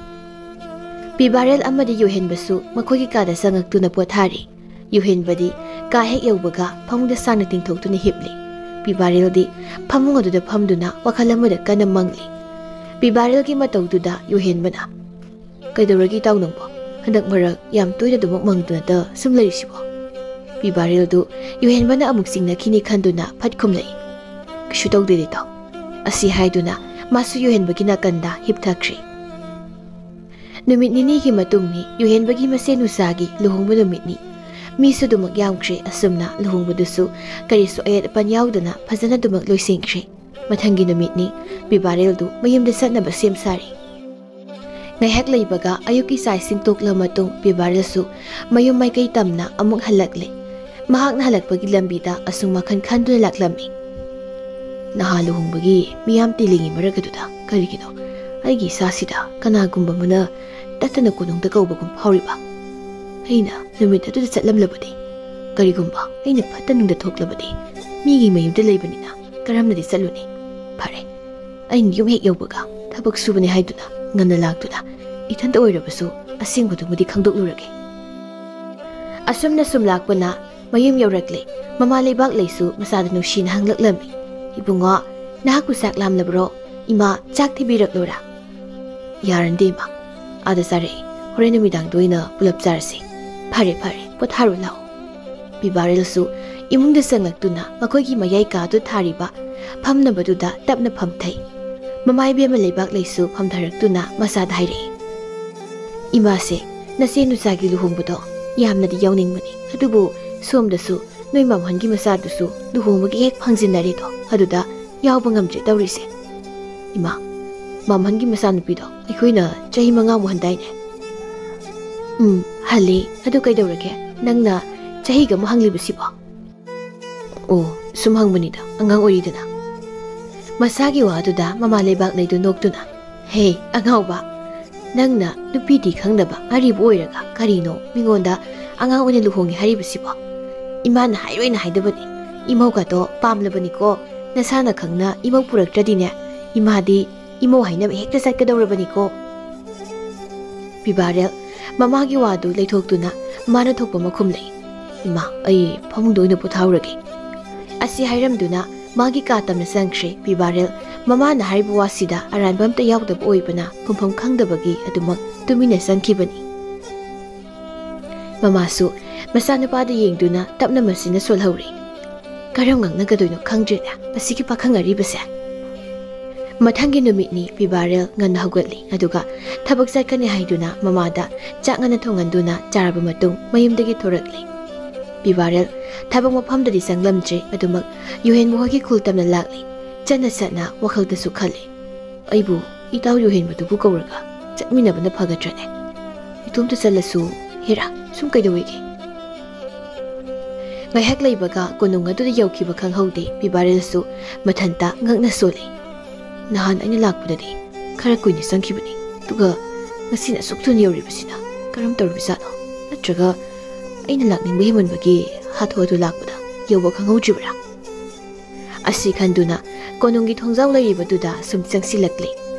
ꯄꯤꯕꯥꯔꯦꯜ ꯑꯃꯗꯤ ꯌꯨꯍꯦꯟꯕꯁꯨ ꯃꯈꯣꯏꯒꯤ ꯀꯥꯗ ꯆꯪꯉꯛꯇꯨꯅ ꯄꯣꯊꯥꯔꯤ꯫ ꯌꯨꯍꯦꯟꯕꯗꯤ ꯀꯥ ꯍꯦꯛ ꯌꯧꯕꯒ ꯐꯃꯨꯡꯗ ꯁꯥꯡꯅ ꯇꯤꯡꯊꯣꯛꯇꯨꯅ ꯍꯤꯞꯂꯤ꯫ ꯄꯤꯕꯥꯔꯦꯜꯗꯤ ꯐꯃꯨꯡ ꯑꯗꯨꯗ ꯐꯝꯗꯨꯅ ꯋꯥꯈꯜ ꯑꯃꯗ ꯀꯟꯅ ꯃꯪꯂꯤ꯫ ꯄꯤꯕꯥꯔꯦꯜꯒꯤ ꯃꯇꯧꯗꯨꯗ ꯌꯨꯍꯦꯟꯕꯅ, "ꯀꯩꯗꯧꯔꯒꯦ ꯏꯇꯥꯎ ꯅꯪꯕꯣ? ꯍꯟꯗꯛ ꯃꯔꯛ ꯌꯥꯝ ꯇꯣꯏꯅ ꯑꯗꯨꯃꯛ ꯃꯪꯗꯨꯅꯇ ꯁꯨꯝ ꯂꯩꯔꯤꯁꯤꯕꯣ?" ꯄꯤꯕꯥꯔꯦꯜꯗꯨ ꯌꯨꯍꯦꯟꯕꯅ ꯑꯃꯨꯛ ꯆꯤꯡꯅꯈꯤꯅꯤ ꯈꯟꯗꯨꯅ ꯐꯠ ꯈꯨꯝꯂꯛꯏ, "ꯀꯩꯁꯨ ꯇꯧꯗꯦꯗ ꯏꯇꯥꯎ"꯫ ꯑꯁꯤ ꯍꯥꯏꯗꯨꯅ ꯃꯥꯁꯨ ꯌꯨꯍꯦꯟꯕꯒꯤ ꯅꯥꯀꯟꯗ ꯍꯤꯞꯊꯈ꯭ꯔꯦ꯫ ꯅꯨꯃꯤꯠ ꯅꯤꯅꯤꯒꯤ ꯃꯇꯨꯡꯅꯤ ꯌꯨꯍꯦꯟꯕꯒꯤ ꯃꯁꯦꯟ ꯅꯨꯡꯁꯥꯒꯤ ꯂꯨꯍꯣꯡꯕ ꯅꯨꯃꯤꯠꯅꯤ꯫ ꯃꯤꯁꯨ ꯑꯗꯨꯃꯛ ꯌꯥꯝꯈ꯭ꯔꯦ꯫ ꯑꯁꯨꯝꯅ ꯂꯨꯍꯣꯡꯕꯗꯨꯁꯨ ꯀꯔꯤꯁꯨ ꯑꯌꯦꯠ ꯑꯄꯟ ꯌꯥꯎꯗꯅ ꯐꯖꯅ ꯑꯗꯨꯃꯛ ꯂꯣꯏꯁꯤꯟꯈ꯭ꯔꯦ꯫ ꯃꯊꯪꯒꯤ ꯅꯨꯃꯤꯠꯅꯤ꯫ ꯄꯤꯕꯥꯔꯦꯜꯗꯨ ꯃꯌꯨꯝꯗ ꯆꯠꯅꯕ ꯁꯦꯝ ꯁꯥꯔꯤ꯫ ꯉꯥꯏꯍꯥꯛ ꯂꯩꯕꯒ ꯑꯌꯨꯛꯀꯤ ꯆꯥꯛ ꯏꯁꯤꯡ ꯇꯣꯛꯂꯕ ꯃꯇꯨꯡ ꯄꯤꯕꯥꯔꯦꯜꯁꯨ ꯃꯌꯨꯝ ꯃꯥꯏꯀꯩ ꯇꯝꯅ ꯑꯃꯨꯛ ꯍꯜꯂꯛꯂꯦ꯫ ꯃꯍꯥꯛꯅ ꯍꯜꯂꯛꯄꯒꯤ ꯂꯝꯕꯤꯗ ꯑꯁꯨꯝ ꯋꯥꯈꯜ ꯈꯟꯗꯨꯅ ꯂꯥꯛꯂꯝꯃꯤ꯫ ꯅꯍꯥ ꯂꯨꯍꯣꯡꯕꯒꯤ ꯃꯤꯌꯥꯝ ꯇꯤꯜꯂꯤꯉꯩ ꯃꯔꯛ ꯑꯗꯨꯗ ꯀꯔꯤꯒꯤꯅꯣ ꯑꯩꯒꯤ ꯏꯁꯥꯁꯤꯗ ꯀꯅꯥꯒꯨꯝꯕ ꯑꯃꯅ ꯇꯠꯇꯅ ꯀꯣꯅꯨꯡꯗ ꯀꯧꯕꯒꯨꯝ ꯐꯥꯎꯔꯤꯕ? ꯑꯩꯅ ꯅꯨꯃꯤꯠ ꯑꯗꯨꯗ ꯆꯠꯂꯝꯂꯕꯗꯤ, ꯀꯔꯤꯒꯨꯝꯕ ꯑꯩꯅ ꯐꯠꯇ ꯅꯨꯡꯗ ꯊꯣꯛꯂꯕꯗꯤ, ꯃꯤꯒꯤ ꯃꯌꯨꯝꯗ ꯂꯩꯕꯅꯤꯅ ꯀꯔꯝꯅꯗꯤ ꯆꯠꯂꯨꯅꯤ? ꯐꯔꯦ, ꯑꯩꯅ ꯌꯨꯝ ꯍꯦꯛ ꯌꯧꯕꯒ ꯊꯕꯛ ꯁꯨꯕꯅꯤ ꯍꯥꯏꯗꯨꯅ ꯉꯟꯅ ꯂꯥꯛꯇꯨꯅ ꯏꯊꯟꯇ ꯑꯣꯏꯔꯕꯁꯨ ꯑꯁꯦꯡꯕꯗꯨꯃꯗꯤ ꯈꯪꯗꯣꯛꯂꯨꯔꯒꯦ꯫ ꯑꯁꯨꯝꯅ ꯁꯨꯝ ꯂꯥꯛꯄꯅ ꯃꯌꯨꯝ ꯌꯧꯔꯛꯂꯦ꯫ ꯃꯃꯥ ꯂꯩꯕꯥꯛ ꯂꯩꯁꯨ ꯃꯆꯥꯗ ꯅꯨꯡꯁꯤꯅ ꯍꯪꯂꯛꯂꯝꯃꯤ, "ꯏꯕꯨꯡꯉꯣ, ꯅꯍꯥꯛꯄꯨ ꯆꯥꯛ ꯂꯥꯝꯂꯕ꯭ꯔꯣ? ꯏꯃꯥ, ꯆꯥꯛ ꯊꯤꯕꯤꯔꯛꯂꯣꯔꯥ?" "ꯌꯥꯔꯟꯗꯦ ꯏꯃꯥ, ꯑꯥꯗ ꯆꯥꯔꯛꯏ꯫ ꯍꯣꯔꯦꯟ ꯅꯨꯃꯤꯗꯥꯡꯗ ꯑꯣꯏꯅ ꯄꯨꯂꯞ ꯆꯥꯔꯁꯤ꯫ ꯐꯔꯦ, ꯐꯔꯦ, ꯄꯣꯊꯥꯔꯣ ꯂꯥꯛꯑꯣ"꯫ ꯄꯤꯕꯥꯔꯦꯜꯁꯨ ꯏꯃꯨꯡꯗ ꯆꯪꯂꯛꯇꯨꯅ ꯃꯈꯣꯏꯒꯤ ꯃꯌꯥꯏ ꯀꯥꯗꯨ ꯊꯥꯔꯤꯕ ꯐꯝꯅꯕꯗꯨꯗ ꯇꯞꯅ ꯐꯝꯊꯩ꯫ ꯃꯃꯥ ꯏꯕꯦꯝꯃ ꯂꯩꯕꯥꯛ ꯂꯩꯁꯨ ꯐꯝꯊꯔꯛꯇꯨꯅ ꯃꯆꯥꯗ ꯍꯥꯏꯔꯛꯏ, "ꯏꯃꯥꯁꯦ, ꯅꯆꯦ ꯅꯨꯆꯥꯒꯤ ꯂꯨꯍꯣꯡꯕꯗꯣ ꯌꯥꯝꯅꯗꯤ ꯌꯥꯎꯅꯤꯡꯕꯅꯤ, ꯑꯗꯨꯕꯨ ꯁꯣꯝꯗꯁꯨ ꯅꯣꯏ ꯃꯝꯍꯟꯒꯤ ꯃꯆꯥꯗꯨꯁꯨ ꯂꯨꯍꯣꯡꯕꯒꯤ ꯍꯦꯛ ꯐꯪꯖꯤꯟꯅꯔꯦꯗꯣ, ꯑꯗꯨꯗ ꯌꯥꯎꯕ ꯉꯝꯗ꯭ꯔꯦ ꯇꯧꯔꯤꯁꯦ"꯫ "ꯏꯃꯥ, ꯃꯝꯍꯟꯒꯤ ꯃꯆꯥꯅꯨꯄꯤꯗꯣ ꯑꯩꯈꯣꯏꯅ ꯆꯍꯤ ꯃꯉꯥꯃꯨꯛ ꯍꯟꯗꯥꯏꯅꯦ?" "ꯎꯝ, ꯍꯜꯂꯦ꯫ ꯑꯗꯨ ꯀꯩꯗꯧꯔꯒꯦ? ꯅꯪꯅ ꯆꯍꯤꯒ ꯑꯃꯨꯛ ꯍꯪꯂꯤꯕꯁꯤꯕꯣ?" "ꯑꯣ, ꯁꯨꯝ ꯍꯪꯕꯅꯤꯗ, ꯑꯉꯥꯡ ꯑꯣꯏꯔꯤꯗꯅ"꯫ ꯃꯆꯥꯒꯤ ꯋꯥꯗꯨꯗ ꯃꯃꯥ ꯂꯩꯕꯥꯛ ꯂꯩꯗꯨ ꯅꯣꯛꯇꯨꯅ, "ꯍꯦ, ꯑꯉꯥꯎꯕ, ꯅꯪꯅ ꯅꯨꯄꯤꯗꯤ ꯈꯪꯗꯕ ꯑꯔꯤꯕ ꯑꯣꯏꯔꯒ ꯀꯔꯤꯅꯣ ꯃꯤꯉꯣꯟꯗ ꯑꯉꯥꯡ ꯑꯣꯏꯅ ꯂꯨꯍꯣꯡꯉꯦ ꯍꯥꯏꯔꯤꯕꯁꯤꯕꯣ? ꯏꯃꯥꯅ ꯍꯥꯏꯔꯣꯏꯅ ꯍꯥꯏꯗꯕꯅꯤ, ꯏꯃꯧꯒꯗꯣ ꯄꯥꯝꯂꯕꯅꯤꯀꯣ꯫ ꯅꯁꯥꯅ ꯈꯪꯅ ꯏꯃꯧ ꯄꯨꯔꯛꯇ꯭ꯔꯗꯤꯅꯦ, ꯏꯃꯥꯗꯤ ꯏꯃꯧ ꯍꯥꯏꯅꯕ ꯍꯦꯛꯇ ꯆꯠꯀꯗꯧꯔꯕꯅꯤꯀꯣ"꯫ ꯄꯤꯕꯥꯔꯦꯜ ꯃꯃꯥꯒꯤ ꯋꯥꯗꯨ ꯂꯩꯊꯣꯛꯇꯨꯅ ꯃꯥꯅ ꯊꯣꯛꯄ ꯑꯃ ꯈꯨꯝꯂꯛꯏ, "ꯏꯃꯥ, ꯑꯩ ꯐꯃꯨꯡꯗ ꯑꯣꯏꯅ ꯄꯣꯊꯥꯎꯔꯒꯦ"꯫ ꯑꯁꯤ ꯍꯥꯏꯔꯝꯗꯨꯅ ꯃꯥꯒꯤ ꯀꯥ ꯇꯝꯅ ꯆꯪꯈ꯭ꯔꯦ ꯄꯤꯕꯥꯔꯦꯜ꯫ ꯃꯃꯥꯅ ꯍꯥꯏꯔꯤꯕ ꯋꯥꯁꯤꯗ ꯑꯔꯥꯟꯕ ꯑꯝꯇ ꯌꯥꯎꯗꯕ ꯑꯣꯏꯕꯅ ꯈꯨꯝꯐꯝ ꯈꯪꯗꯕꯒꯤ ꯑꯗꯨꯃꯛ ꯇꯨꯃꯤꯟꯅ ꯆꯪꯈꯤꯕꯅꯤ꯫ ꯃꯃꯥꯁꯨ ꯃꯆꯥꯅꯨꯄꯥꯗ ꯌꯦꯡꯗꯨꯅ ꯇꯞꯅ ꯃꯁꯤꯅ ꯁꯣꯜꯍꯧꯔꯤ꯫ "ꯀꯔꯝ ꯉꯥꯡꯅꯒꯗꯣꯏꯅꯣ ꯈꯪꯗ꯭ꯔꯦꯅꯦ ꯃꯁꯤꯒꯤ ꯄꯥꯈꯪ ꯑꯔꯤꯕꯁꯦ"꯫ ꯃꯊꯪꯒꯤ ꯅꯨꯃꯤꯠꯅꯤ ꯄꯤꯕꯥꯔꯦꯜ ꯉꯟꯅ ꯍꯧꯒꯠꯂꯤ, ꯑꯗꯨꯒ ꯊꯕꯛ ꯆꯠꯀꯅꯤ ꯍꯥꯏꯗꯨꯅ ꯃꯃꯥꯗ ꯆꯥꯛ ꯉꯟꯅ ꯊꯣꯡꯍꯟꯗꯨꯅ ꯆꯥꯔꯕ ꯃꯇꯨꯡ ꯃꯌꯨꯝꯗꯒꯤ ꯊꯣꯔꯛꯂꯤ꯫ ꯄꯤꯕꯥꯔꯦꯜ ꯊꯕꯛ ꯃꯐꯝꯗꯗꯤ ꯆꯪꯂꯝꯗ꯭ꯔꯦ, ꯑꯗꯨꯃꯛ ꯌꯨꯍꯦꯟ ꯃꯈꯣꯏꯒꯤ ꯈꯨꯜ ꯇꯝꯅ ꯂꯥꯛꯂꯤ꯫ ꯆꯠꯅ ꯆꯠꯅ ꯋꯥꯈꯜꯗꯁꯨ ꯈꯜꯂꯤ, "ꯑꯩꯕꯨ ꯏꯇꯥꯎ ꯌꯨꯍꯦꯟꯕꯗꯨꯕꯨ ꯀꯧꯔꯒ ꯆꯠꯃꯤꯟꯅꯕꯅ ꯐꯒꯗ꯭ꯔꯅꯦ? ꯏꯇꯣꯝꯇ ꯆꯠꯂꯁꯨ ꯍꯦꯔꯥ ꯁꯨꯝ ꯀꯩꯗꯧꯋꯦꯒꯦ?" ꯉꯥꯏꯍꯥꯛ ꯂꯩꯕꯒ ꯀꯣꯅꯨꯡ ꯑꯗꯨꯗ ꯌꯧꯈꯤꯕ ꯈꯪꯍꯧꯗꯦ꯫ ꯄꯤꯕꯥꯔꯦꯜꯁꯨ ꯃꯊꯟꯇ ꯉꯛꯅ ꯁꯣꯜꯂꯤ꯫ "ꯅꯍꯥꯟ ꯑꯩꯅ ꯂꯥꯛꯄꯗꯗꯤ ꯈꯔ ꯀꯨꯏꯅ ꯆꯪꯈꯤꯕꯅꯤ, ꯑꯗꯨꯒ ꯉꯁꯤꯅ ꯑꯁꯨꯛ ꯊꯨꯅ ꯌꯧꯔꯤꯕꯁꯤꯅ ꯀꯔꯝ ꯇꯧꯔꯤꯕꯖꯥꯠꯅꯣ? ꯅꯠꯇ꯭ꯔꯒ ꯑꯩꯅ ꯂꯥꯛꯅꯤꯡꯕ ꯍꯦꯟꯃꯟꯕꯒꯤ ꯍꯥꯊꯨ ꯍꯥꯊꯨ ꯂꯥꯛꯄꯗ ꯌꯧꯕ ꯈꯪꯍꯧꯗ꯭ꯔꯤꯕ꯭ꯔꯥ?" ꯑꯁꯤ ꯈꯟꯗꯨꯅ ꯀꯣꯅꯨꯡꯒꯤ ꯊꯣꯡꯖꯥꯎ ꯂꯩꯔꯤꯕꯗꯨꯗ ꯁꯨꯝ ꯆꯪꯁꯤꯜꯂꯛꯂꯤ꯫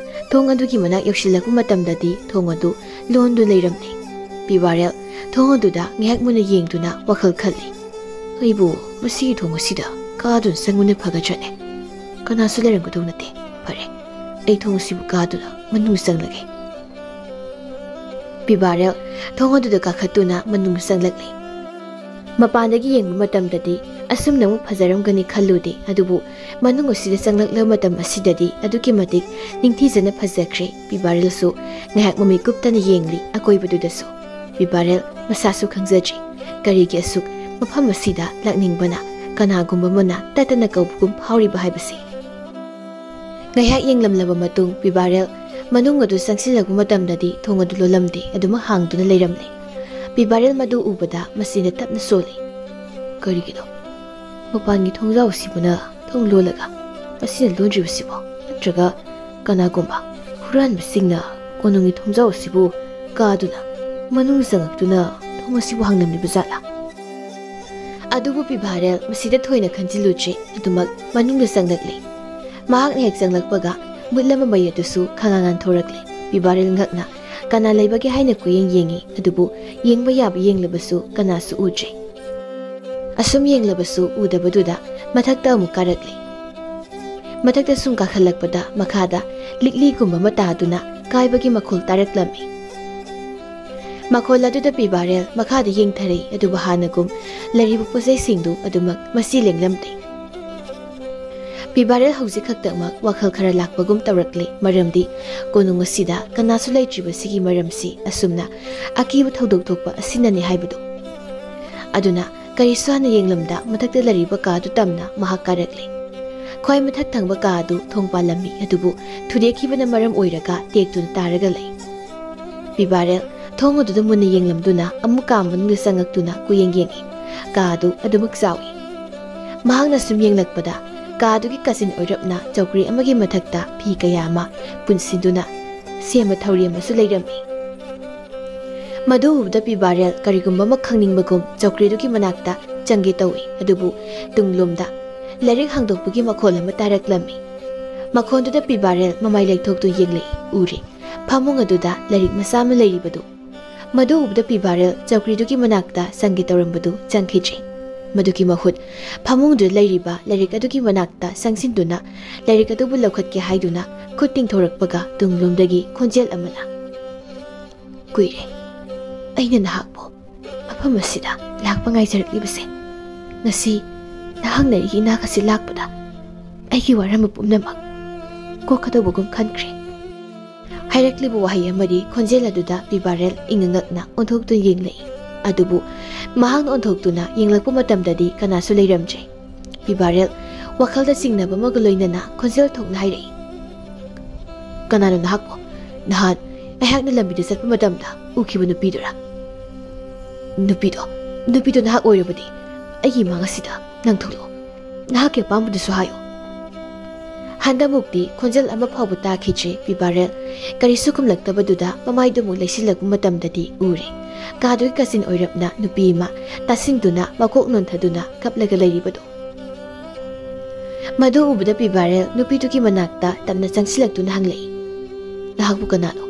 ꯊꯣꯡ ꯑꯗꯨꯒꯤ ꯃꯅꯥꯛ ꯌꯧꯁꯤꯜꯂꯛꯄ ꯃꯇꯝꯗꯗꯤ ꯊꯣꯡ ꯑꯗꯨ ꯂꯣꯟꯗꯨ ꯂꯩꯔꯝꯂꯦ꯫ ꯄꯤꯕꯥꯔꯦꯜ ꯊꯣꯡ ꯑꯗꯨꯗ ꯉꯥꯏꯍꯥꯛ ꯃꯨꯟꯅ ꯌꯦꯡꯗꯨꯅ ꯋꯥꯈꯜ ꯈꯜꯂꯤ꯫ "ꯑꯩꯕꯨ ꯃꯁꯤꯒꯤ ꯊꯣꯡ ꯑꯁꯤꯗ ꯀꯥꯗꯨꯅ ꯆꯪꯕꯅ ꯐꯒꯗ꯭ꯔꯅꯦ? ꯀꯅꯥꯁꯨ ꯂꯩꯔꯝꯒꯗꯧ ꯅꯠꯇꯦ꯫ ꯐꯔꯦ, ꯑꯩ ꯊꯣꯡ ꯑꯁꯤꯕꯨ ꯀꯥꯗꯨꯅ ꯃꯅꯨꯡ ꯆꯪꯂꯒꯦ"꯫ ꯄꯤꯕꯥꯔꯦꯜ ꯊꯣꯡ ꯑꯗꯨꯗ ꯀꯥꯈꯠꯇꯨꯅ ꯃꯅꯨꯡ ꯆꯪꯂꯛꯂꯤ꯫ ꯃꯄꯥꯟꯗꯒꯤ ꯌꯦꯡꯕ ꯃꯇꯝꯗꯗꯤ ꯑꯁꯨꯝꯅ ꯑꯃꯨꯛ ꯐꯖꯔꯝꯒꯅꯤ ꯈꯜꯂꯨꯗꯦ, ꯑꯗꯨꯕꯨ ꯃꯅꯨꯡ ꯑꯁꯤꯗ ꯆꯪꯂꯛꯂꯕ ꯃꯇꯝ ꯑꯁꯤꯗꯗꯤ ꯑꯗꯨꯛꯀꯤ ꯃꯇꯤꯛ ꯅꯤꯡꯊꯤꯖꯅ ꯐꯖꯈ꯭ꯔꯦ꯫ ꯄꯤꯕꯥꯔꯦꯜꯁꯨ ꯉꯥꯏꯍꯥꯛ ꯃꯃꯤꯠ ꯀꯨꯞꯇꯅ ꯌꯦꯡꯂꯤ ꯑꯀꯣꯏꯕꯗꯨꯗꯁꯨ꯫ ꯄꯤꯕꯥꯔꯦꯜ ꯃꯁꯥꯁꯨ ꯈꯪꯖꯗ꯭ꯔꯤ ꯀꯔꯤꯒꯤ ꯑꯁꯨꯛ ꯃꯐꯝ ꯑꯁꯤꯗ ꯂꯥꯛꯅꯤꯡꯕꯅ ꯀꯅꯥꯒꯨꯝꯕ ꯑꯃꯅ ꯇꯠꯇꯅ ꯀꯧꯕꯒꯨꯝ ꯐꯥꯎꯔꯤꯕ ꯍꯥꯏꯕꯁꯤ꯫ ꯉꯥꯏꯍꯥꯛ ꯌꯦꯡꯂꯝꯂꯕ ꯃꯇꯨꯡ ꯄꯤꯕꯥꯔꯦꯜ ꯃꯅꯨꯡ ꯑꯗꯨ ꯆꯪꯁꯤꯜꯂꯛꯄ ꯃꯇꯝꯗꯗꯤ ꯊꯣꯡ ꯑꯗꯨ ꯂꯣꯜꯂꯝꯗꯦ, ꯑꯗꯨꯃꯛ ꯍꯥꯡꯗꯨꯅ ꯂꯩꯔꯝꯂꯦ꯫ ꯄꯤꯕꯥꯔꯦꯜ ꯃꯗꯨ ꯎꯕꯗ ꯃꯁꯤꯅ ꯇꯞꯅ ꯁꯣꯜꯂꯤ꯫ "ꯀꯔꯤꯒꯤꯅꯣ? ꯃꯄꯥꯟꯒꯤ ꯊꯣꯡꯖꯥꯎ ꯑꯁꯤꯕꯨꯅ ꯊꯣꯡ ꯂꯣꯜꯂꯒ ꯃꯁꯤꯅ ꯂꯣꯟꯗ꯭ꯔꯤꯕꯁꯤꯕꯣ? ꯅꯠꯇ꯭ꯔꯒ ꯀꯅꯥꯒꯨꯝꯕ ꯍꯨꯔꯥꯟꯕꯁꯤꯡꯅ ꯀꯣꯅꯨꯡꯒꯤ ꯊꯣꯡꯖꯥꯎ ꯑꯁꯤꯕꯨ ꯀꯥꯗꯨꯅ ꯃꯅꯨꯡ ꯆꯪꯉꯛꯇꯨꯅ ꯊꯣꯡ ꯑꯁꯤꯕꯨ ꯍꯥꯡꯂꯝꯂꯤꯕ ꯖꯥꯠꯂꯥ?" ꯑꯗꯨꯕꯨ ꯄꯤꯕꯥꯔꯦꯜ ꯃꯁꯤꯗ ꯊꯣꯏꯅ ꯈꯟꯖꯤꯜꯂꯨꯗ꯭ꯔꯦ, ꯑꯗꯨꯃꯛ ꯃꯅꯨꯡꯗ ꯆꯪꯂꯛꯂꯤ꯫ ꯃꯍꯥꯛꯅ ꯍꯦꯛ ꯆꯪꯂꯛꯄꯒ ꯃꯨꯠꯂꯝꯕ ꯃꯩ ꯑꯗꯨꯁꯨ ꯈꯪꯉꯥ ꯉꯥꯟꯊꯣꯔꯛꯂꯤ꯫ ꯄꯤꯕꯥꯔꯦꯜ ꯉꯛꯅ ꯀꯅꯥ ꯂꯩꯕꯒꯦ ꯍꯥꯏꯅ ꯀꯣꯏꯌꯦꯡ ꯌꯦꯡꯉꯤ, ꯑꯗꯨꯕꯨ ꯌꯦꯡꯕ ꯌꯥꯕ ꯌꯦꯡꯂꯕꯁꯨ ꯀꯅꯥꯁꯨ ꯎꯗ꯭ꯔꯦ꯫ ꯑꯁꯨꯝ ꯌꯦꯡꯂꯕꯁꯨ ꯎꯗꯕꯗꯨꯗ ꯃꯊꯛꯇ ꯑꯃꯨꯛ ꯀꯥꯔꯛꯂꯤ꯫ ꯃꯊꯛꯇ ꯁꯨꯝ ꯀꯥꯈꯠꯂꯛꯄꯗ ꯃꯈꯥꯗ ꯂꯤꯛꯂꯤꯒꯨꯝꯕ ꯑꯃ ꯇꯥꯗꯨꯅ ꯀꯥꯏꯕꯒꯤ ꯃꯈꯣꯜ ꯇꯥꯔꯛꯂꯝꯃꯤ꯫ ꯃꯈꯣꯜ ꯑꯗꯨꯗ ꯄꯤꯕꯥꯔꯦꯜ ꯃꯈꯥꯗ ꯌꯦꯡꯊꯔꯛꯏ, ꯑꯗꯨꯕꯨ ꯍꯥꯟꯅꯒꯨꯝ ꯂꯩꯔꯤꯕ ꯄꯣꯠꯆꯩꯁꯤꯡꯗꯨ ꯑꯗꯨꯃꯛ ꯃꯁꯤ ꯂꯦꯡꯂꯝꯗꯦ꯫ ꯄꯤꯕꯥꯔꯦꯜ ꯍꯧꯖꯤꯛ ꯈꯛꯇꯃꯛ ꯋꯥꯈꯜ ꯈꯔ ꯂꯥꯛꯄꯒꯨꯝ ꯇꯧꯔꯛꯂꯦ, ꯃꯔꯝꯗꯤ ꯀꯣꯅꯨꯡ ꯑꯁꯤꯗ ꯀꯅꯥꯁꯨ ꯂꯩꯇ꯭ꯔꯤꯕꯁꯤꯒꯤ ꯃꯔꯝꯁꯤ ꯑꯁꯨꯝꯅ ꯑꯀꯤꯕ ꯊꯧꯗꯣꯛ ꯊꯣꯛꯄ ꯑꯁꯤꯅꯅꯤ ꯍꯥꯏꯕꯗꯨ꯫ ꯑꯗꯨꯅ ꯀꯔꯤꯁꯨ ꯍꯥꯟꯅ ꯌꯦꯡꯂꯝꯗ ꯃꯊꯛꯇ ꯂꯩꯔꯤꯕ ꯀꯥꯗꯨ ꯇꯝꯅ ꯃꯍꯥꯛ ꯀꯥꯔꯛꯂꯦ꯫ ꯈ꯭ꯋꯥꯏ ꯃꯊꯛ ꯊꯪꯕ ꯀꯥ ꯑꯗꯨ ꯊꯣꯡ ꯄꯥꯜꯂꯝꯃꯤ, ꯑꯗꯨꯕꯨ ꯊꯨꯗꯦꯛꯈꯤꯕꯅ ꯃꯔꯝ ꯑꯣꯏꯔꯒ ꯇꯦꯛꯇꯨꯅ ꯇꯥꯔꯒ ꯂꯩ꯫ ꯄꯤꯕꯥꯔꯦꯜ ꯊꯣꯡ ꯑꯗꯨꯗ ꯃꯨꯟꯅ ꯌꯦꯡꯂꯝꯗꯨꯅ ꯑꯃꯨꯛ ꯀꯥ ꯃꯅꯨꯡꯗ ꯆꯪꯉꯛꯇꯨꯅ ꯀꯨꯌꯦꯡ ꯌꯦꯡꯉꯤ꯫ ꯀꯥ ꯑꯗꯨ ꯑꯗꯨꯃꯛ ꯆꯥꯎꯏ꯫ ꯃꯍꯥꯛꯅ ꯁꯨꯝ ꯌꯦꯡꯂꯛꯄꯗ ꯀꯥ ꯑꯗꯨꯒꯤ ꯀꯥꯆꯤꯟ ꯑꯣꯏꯔꯞꯅ ꯆꯧꯀ꯭ꯔꯤ ꯑꯃꯒꯤ ꯃꯊꯛꯇ ꯐꯤ ꯀꯌꯥ ꯑꯃ ꯄꯨꯟꯁꯤꯟꯗꯨꯅ ꯁꯦꯝꯕ ꯊꯧꯔꯤ ꯑꯃꯁꯨ ꯂꯩꯔꯝꯃꯤ꯫ ꯃꯗꯨ ꯎꯕꯗ ꯄꯤꯕꯥꯔꯦꯜ ꯀꯔꯤꯒꯨꯝꯕ ꯑꯃ ꯈꯪꯅꯤꯡꯕꯒꯨꯝ ꯆꯧꯀ꯭ꯔꯤꯗꯨꯒꯤ ꯃꯅꯥꯛꯇ ꯆꯪꯒꯦ ꯇꯧꯏ, ꯑꯗꯨꯕꯨ ꯇꯨꯡꯂꯣꯝꯗ ꯂꯥꯏꯔꯤꯛ ꯍꯥꯡꯗꯣꯛꯄꯒꯤ ꯃꯈꯣꯜ ꯑꯃ ꯇꯥꯔꯛꯂꯝꯃꯤ꯫ ꯃꯈꯣꯟꯗꯨꯗ ꯄꯤꯕꯥꯔꯦꯜ ꯃꯃꯥꯏ ꯂꯩꯊꯣꯛꯇꯨ ꯌꯦꯡꯂꯛꯏ, ꯎꯔꯦ ꯐꯃꯨꯡ ꯑꯗꯨꯗ ꯂꯥꯏꯔꯤꯛ ꯃꯆꯥ ꯑꯃ ꯂꯩꯔꯤꯕꯗꯨ꯫ ꯃꯗꯨ ꯎꯕꯗ ꯄꯤꯕꯥꯔꯦꯜ ꯆꯧꯀ꯭ꯔꯤꯗꯨꯒꯤ ꯃꯅꯥꯛꯇ ꯆꯪꯒꯦ ꯇꯧꯔꯝꯕꯗꯨ ꯆꯪꯈꯤꯗ꯭ꯔꯦ꯫ ꯃꯗꯨꯒꯤ ꯃꯍꯨꯠ ꯐꯃꯨꯡꯗꯨꯗ ꯂꯩꯔꯤꯕ ꯂꯥꯏꯔꯤꯛ ꯑꯗꯨꯒꯤ ꯃꯅꯥꯛꯇ ꯆꯪꯁꯤꯟꯗꯨꯅ ꯂꯥꯏꯔꯤꯛ ꯑꯗꯨꯕꯨ ꯂꯧꯈꯠꯀꯦ ꯍꯥꯏꯗꯨꯅ ꯈꯨꯠ ꯇꯤꯡꯊꯣꯔꯛꯄꯒ ꯇꯨꯡꯂꯣꯝꯗꯒꯤ ꯈꯣꯟꯖꯦꯜ ꯑꯃꯅ, "ꯀꯨꯏꯔꯦ ꯑꯩꯅ ꯅꯍꯥꯛꯄꯨ ꯃꯐꯝ ꯑꯁꯤꯗ ꯂꯥꯛꯄ ꯉꯥꯏꯖꯔꯛꯂꯤꯕꯁꯦ꯫ ꯉꯁꯤ ꯅꯍꯥꯛꯅ ꯑꯩꯒꯤ ꯏꯅꯥꯛ ꯑꯁꯤ ꯂꯥꯛꯄꯗ ꯑꯩꯒꯤ ꯋꯥꯔꯝꯕ ꯄꯨꯝꯅꯃꯛ ꯀꯣꯛꯀꯗꯧꯕꯒꯨꯝ ꯈꯟꯈ꯭ꯔꯦ"꯫ ꯍꯥꯏꯔꯛꯂꯤꯕ ꯋꯥꯍꯩ ꯑꯃꯗꯤ ꯈꯣꯟꯖꯦꯜ ꯑꯗꯨꯗ ꯄꯤꯕꯥꯔꯦꯜ ꯏꯉꯛ ꯉꯛꯅ ꯑꯣꯟꯊꯣꯛꯇꯨꯅ ꯌꯦꯡꯂꯛꯏ꯫ ꯑꯗꯨꯕꯨ ꯃꯍꯥꯛꯅ ꯑꯣꯟꯊꯣꯛꯇꯨꯅ ꯌꯦꯡꯂꯛꯄ ꯃꯇꯝꯗꯗꯤ ꯀꯅꯥꯁꯨ ꯂꯩꯔꯝꯗ꯭ꯔꯦ꯫ ꯄꯤꯕꯥꯔꯦꯜ ꯋꯥꯈꯜꯗ ꯆꯤꯡꯅꯕ ꯑꯃꯒ ꯂꯣꯏꯅꯅ ꯈꯣꯟꯖꯦꯜ ꯊꯣꯛꯅ ꯍꯥꯏꯔꯛꯏ, "ꯀꯅꯥꯅꯣ ꯅꯍꯥꯛꯄꯨ? ꯅꯍꯥꯟ ꯑꯩꯍꯥꯛꯅ ꯂꯝꯕꯤꯗ ꯆꯠꯄ ꯃꯇꯝꯗ ꯎꯈꯤꯕ ꯅꯨꯄꯤꯗꯨꯔꯥ?" "ꯅꯨꯄꯤꯗꯣ, ꯅꯨꯄꯤꯗꯣ ꯅꯍꯥꯛ ꯑꯣꯏꯔꯕꯗꯤ ꯑꯩꯒꯤ ꯃꯥꯡ ꯑꯁꯤꯗ ꯅꯪ ꯊꯣꯛꯂꯛꯑꯣ꯫ ꯅꯍꯥꯛꯀꯤ ꯑꯄꯥꯝꯕꯗꯨꯁꯨ ꯍꯥꯏꯌꯨ"꯫ ꯍꯟꯗꯛꯃꯨꯛꯇꯤ ꯈꯣꯟꯖꯦꯜ ꯑꯃ ꯐꯥꯎꯕ ꯇꯥꯈꯤꯗ꯭ꯔꯦ꯫ ꯄꯤꯕꯥꯔꯦꯜ ꯀꯔꯤꯁꯨ ꯈꯨꯝꯂꯛꯇꯕꯗꯨꯗ ꯃꯃꯥꯏꯗꯨ ꯑꯃꯨꯛ ꯂꯩꯁꯤꯜꯂꯛꯄ ꯃꯇꯝꯗꯗꯤ ꯎꯔꯦ ꯀꯥꯗꯨꯒꯤ ꯀꯥꯆꯤꯟ ꯑꯣꯏꯔꯞꯅ ꯅꯨꯄꯤ ꯑꯃ ꯇꯥꯁꯤꯟꯗꯨꯅ ꯃꯀꯣꯛ ꯅꯣꯟꯊꯗꯨꯅ ꯀꯞꯂꯒ ꯂꯩꯔꯤꯕꯗꯨ꯫ ꯃꯗꯨ ꯎꯕꯗ ꯄꯤꯕꯥꯔꯦꯜ ꯅꯨꯄꯤꯗꯨꯒꯤ ꯃꯅꯥꯛꯇ ꯇꯞꯅ ꯆꯪꯁꯤꯜꯂꯛꯇꯨꯅ ꯍꯪꯂꯛꯏ, "ꯅꯍꯥꯛꯄꯨ ꯀꯅꯥꯅꯣ?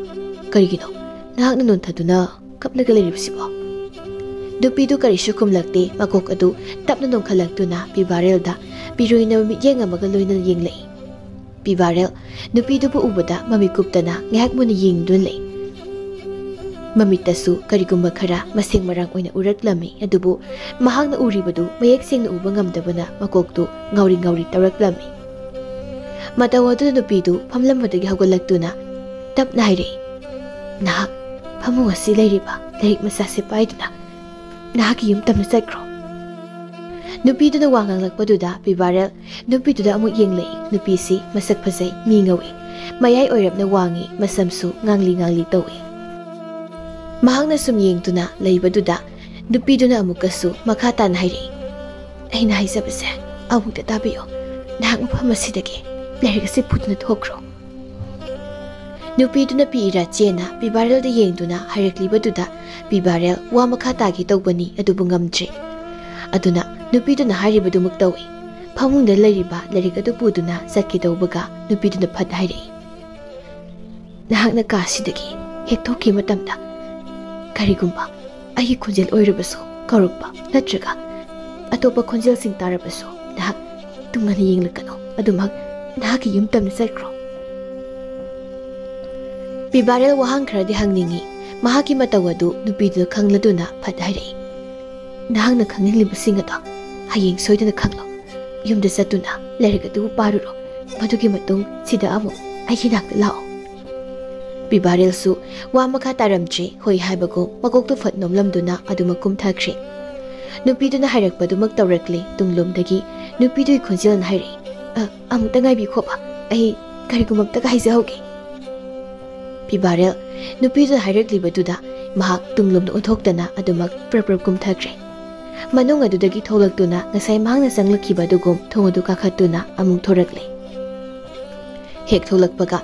ꯀꯔꯤꯒꯤꯅꯣ ꯅꯍꯥꯛꯅ ꯅꯣꯟꯊꯗꯨꯅ ꯀꯞꯂꯒ ꯂꯩꯔꯤꯕꯁꯤꯕꯣ?" ꯅꯨꯄꯤꯗꯨ ꯀꯔꯤꯁꯨ ꯈꯨꯝꯂꯛꯇꯦ꯫ ꯃꯀꯣꯛ ꯑꯗꯨ ꯇꯞꯅ ꯅꯣꯡꯈꯠꯂꯛꯇꯨꯅ ꯄꯤꯕꯥꯔꯦꯜꯗ ꯄꯤꯔꯣꯏꯅꯕ ꯃꯤꯠꯌꯦꯡ ꯑꯃꯒ ꯂꯣꯏꯅꯅ ꯌꯦꯡꯂꯛꯏ꯫ ꯄꯤꯕꯥꯔꯦꯜ ꯅꯨꯄꯤꯗꯨꯕꯨ ꯎꯕꯗ ꯃꯃꯤꯠ ꯀꯨꯞꯇꯅ ꯉꯥꯏꯍꯥꯛ ꯃꯨꯟꯅ ꯌꯦꯡꯗꯨꯅ ꯂꯩ꯫ ꯃꯃꯤꯠꯇꯁꯨ ꯀꯔꯤꯒꯨꯝꯕ ꯈꯔ ꯃꯁꯦꯡ ꯃꯔꯥꯡ ꯑꯣꯏꯅ ꯎꯔꯛꯂꯝꯃꯤ, ꯑꯗꯨꯕꯨ ꯃꯍꯥꯛꯅ ꯎꯔꯤꯕꯗꯨ ꯃꯌꯦꯛ ꯁꯦꯡꯅ ꯎꯕ ꯉꯝꯗꯕꯅ ꯃꯀꯣꯛꯇꯨ ꯉꯥꯎꯔꯤ ꯉꯥꯎꯔꯤ ꯇꯧꯔꯛꯂꯝꯃꯤ꯫ ꯃꯇꯧ ꯑꯗꯨꯗ ꯅꯨꯄꯤꯗꯨ ꯐꯝꯂꯝꯕꯗꯒꯤ ꯍꯧꯒꯠꯂꯛꯇꯨꯅ ꯇꯞꯅ ꯍꯥꯏꯔꯛꯏ, "ꯅꯍꯥꯛ ꯐꯃꯨꯡ ꯑꯁꯤ ꯂꯩꯔꯤꯕ ꯂꯥꯏꯔꯤꯛ ꯃꯆꯥꯁꯦ ꯄꯥꯏꯗꯨꯅ ꯅꯍꯥꯛꯀꯤ ꯌꯨꯝ ꯇꯝꯅ ꯆꯠꯈ꯭ꯔꯣ꯫" ꯅꯨꯄꯤꯗꯨꯅ ꯋꯥ ꯉꯥꯡꯂꯛꯄꯗꯨꯗ ꯄꯤꯕꯥꯔꯦꯜ ꯅꯨꯄꯤꯗꯨꯗ ꯑꯃꯨꯛ ꯌꯦꯡꯂꯛꯏ꯫ ꯅꯨꯄꯤꯁꯤ ꯃꯁꯛ ꯐꯖꯩ, ꯃꯤ ꯉꯧꯏ, ꯃꯌꯥꯏ ꯑꯣꯏꯔꯞꯅ ꯋꯥꯡꯏ, ꯃꯁꯝꯁꯨ ꯉꯥꯡꯂꯤ ꯉꯥꯡꯂꯤ ꯇꯧꯏ꯫ ꯃꯍꯥꯛꯅ ꯁꯨꯝ ꯌꯦꯡꯗꯨꯅ ꯂꯩꯕꯗꯨꯗ ꯅꯨꯄꯤꯗꯨꯅ ꯑꯃꯨꯛꯀꯁꯨ ꯃꯈꯥ ꯇꯥꯅ ꯍꯥꯏꯔꯛꯏ, "ꯑꯩꯅ ꯍꯥꯏꯖꯕꯁꯦ ꯑꯃꯨꯛꯇ ꯇꯥꯕꯤꯌꯨ꯫ ꯅꯍꯥꯛ ꯃꯐꯝ ꯑꯁꯤꯗꯒꯤ ꯂꯥꯏꯔꯤꯛ ꯑꯁꯤ ꯄꯨꯗꯨꯅ ꯊꯣꯛꯈ꯭ꯔꯣ꯫" ꯅꯨꯄꯤꯗꯨꯅ ꯄꯤꯛꯏꯔꯥ ꯆꯦꯅ ꯄꯤꯕꯥꯔꯦꯜꯗ ꯌꯦꯡꯗꯨꯅ ꯍꯥꯏꯔꯛꯂꯤꯕꯗꯨꯗ ꯄꯤꯕꯥꯔꯦꯜ ꯋꯥ ꯃꯈꯥ ꯇꯥꯒꯦ ꯇꯧꯕꯅꯤ, ꯑꯗꯨꯕꯨ ꯉꯝꯗ꯭ꯔꯦ꯫ ꯑꯗꯨꯅ ꯅꯨꯄꯤꯗꯨꯅ ꯍꯥꯏꯔꯤꯕꯗꯨꯃꯛ ꯇꯧꯏ꯫ ꯐꯃꯨꯡꯗ ꯂꯩꯔꯤꯕ ꯂꯥꯏꯔꯤꯛ ꯑꯗꯨ ꯄꯨꯗꯨꯅ ꯆꯠꯀꯦ ꯇꯧꯕꯒ ꯅꯨꯄꯤꯗꯨꯅ ꯐꯠ ꯍꯥꯏꯔꯛꯏ, "ꯅꯍꯥꯛꯅ ꯀꯥꯁꯤꯗꯒꯤ ꯍꯦꯛ ꯊꯣꯛꯈꯤꯕ ꯃꯇꯝꯗ ꯀꯔꯤꯒꯨꯝꯕ ꯑꯩꯒꯤ ꯈꯣꯟꯖꯦꯜ ꯑꯣꯏꯔꯕꯁꯨ ꯀꯧꯔꯛꯄ ꯅꯠꯇ꯭ꯔꯒ ꯑꯇꯣꯞꯄ ꯈꯣꯟꯖꯦꯜꯁꯤꯡ ꯇꯥꯔꯕꯁꯨ ꯅꯍꯥꯛ ꯇꯨꯡ ꯍꯟꯅ ꯌꯦꯡꯂꯛꯀꯅꯨ, ꯑꯗꯨꯃꯛ ꯅꯍꯥꯛꯀꯤ ꯌꯨꯝ ꯇꯝꯅ ꯆꯠꯈ꯭ꯔꯣ꯫" ꯄꯤꯕꯥꯔꯦꯜ ꯋꯥꯍꯪ ꯈꯔꯗꯤ ꯍꯪꯅꯤꯡꯏ꯫ ꯃꯍꯥꯛꯀꯤ ꯃꯇꯧ ꯑꯗꯨ ꯅꯨꯄꯤꯗꯨꯅ ꯈꯪꯂꯗꯨꯅ ꯐꯠ ꯍꯥꯏꯔꯛꯏ, "ꯅꯍꯥꯛꯅ ꯈꯪꯅꯤꯡꯂꯤꯕꯁꯤꯡ ꯑꯗꯣ ꯍꯌꯦꯡ ꯁꯣꯏꯗꯅ ꯈꯪꯂꯣ꯫ ꯌꯨꯝꯗ ꯆꯠꯇꯨꯅ ꯂꯥꯏꯔꯤꯛ ꯑꯗꯨꯕꯨ ꯄꯥꯔꯨꯔꯣ꯫ ꯃꯗꯨꯒꯤ ꯃꯇꯨꯡ ꯁꯤꯗ ꯑꯃꯨꯛ ꯑꯩꯒꯤ ꯅꯥꯛꯇ ꯂꯥꯛꯑꯣ꯫" ꯄꯤꯕꯥꯔꯦꯜꯁꯨ ꯋꯥ ꯃꯈꯥ ꯇꯥꯔꯝꯗ꯭ꯔꯦ꯫ ꯍꯣꯏ ꯍꯥꯏꯕꯒꯨꯝ ꯃꯀꯣꯛꯇꯨ ꯐꯠ ꯅꯣꯝꯂꯝꯗꯨꯅ ꯑꯗꯨꯃꯛ ꯀꯨꯝꯊꯈ꯭ꯔꯦ꯫ ꯅꯨꯄꯤꯗꯨꯅ ꯍꯥꯏꯔꯛꯄꯗꯨꯃꯛ ꯇꯧꯔꯛꯂꯦ꯫ ꯇꯨꯡꯂꯣꯝꯗꯒꯤ ꯅꯨꯄꯤꯗꯨꯒꯤ ꯈꯣꯟꯖꯦꯜꯅ ꯍꯥꯏꯔꯛꯏ, "ꯑ, ꯑꯃꯨꯛꯇ ꯉꯥꯏꯕꯤꯈꯣꯕ, ꯑꯩ ꯀꯔꯤꯒꯨꯝꯕ ꯑꯝꯇꯒ ꯍꯥꯏꯖꯍꯧꯒꯦ꯫" ꯄꯤꯕꯥꯔꯦꯜ ꯅꯨꯄꯤꯗꯨꯅ ꯍꯥꯏꯔꯛꯂꯤꯕꯗꯨꯗ ꯃꯍꯥꯛ ꯇꯨꯡꯂꯣꯝꯗ ꯑꯣꯟꯊꯣꯛꯇꯅ ꯑꯗꯨꯃꯛ ꯄ꯭ꯔꯞ ꯄ꯭ꯔꯞ ꯀꯨꯝꯊꯈ꯭ꯔꯦ꯫ ꯃꯅꯨꯡ ꯑꯗꯨꯗꯒꯤ ꯊꯣꯛꯂꯛꯇꯨꯅ ꯉꯁꯥꯏ ꯃꯍꯥꯛꯅ ꯆꯪꯂꯛꯈꯤꯕ ꯑꯗꯨꯒꯨꯝ ꯊꯣꯡ ꯑꯗꯨ ꯀꯥꯈꯠꯇꯨꯅ ꯑꯃꯨꯛ ꯊꯣꯔꯛꯂꯦ꯫ ꯍꯦꯛ ꯊꯣꯛꯂꯛꯄꯒ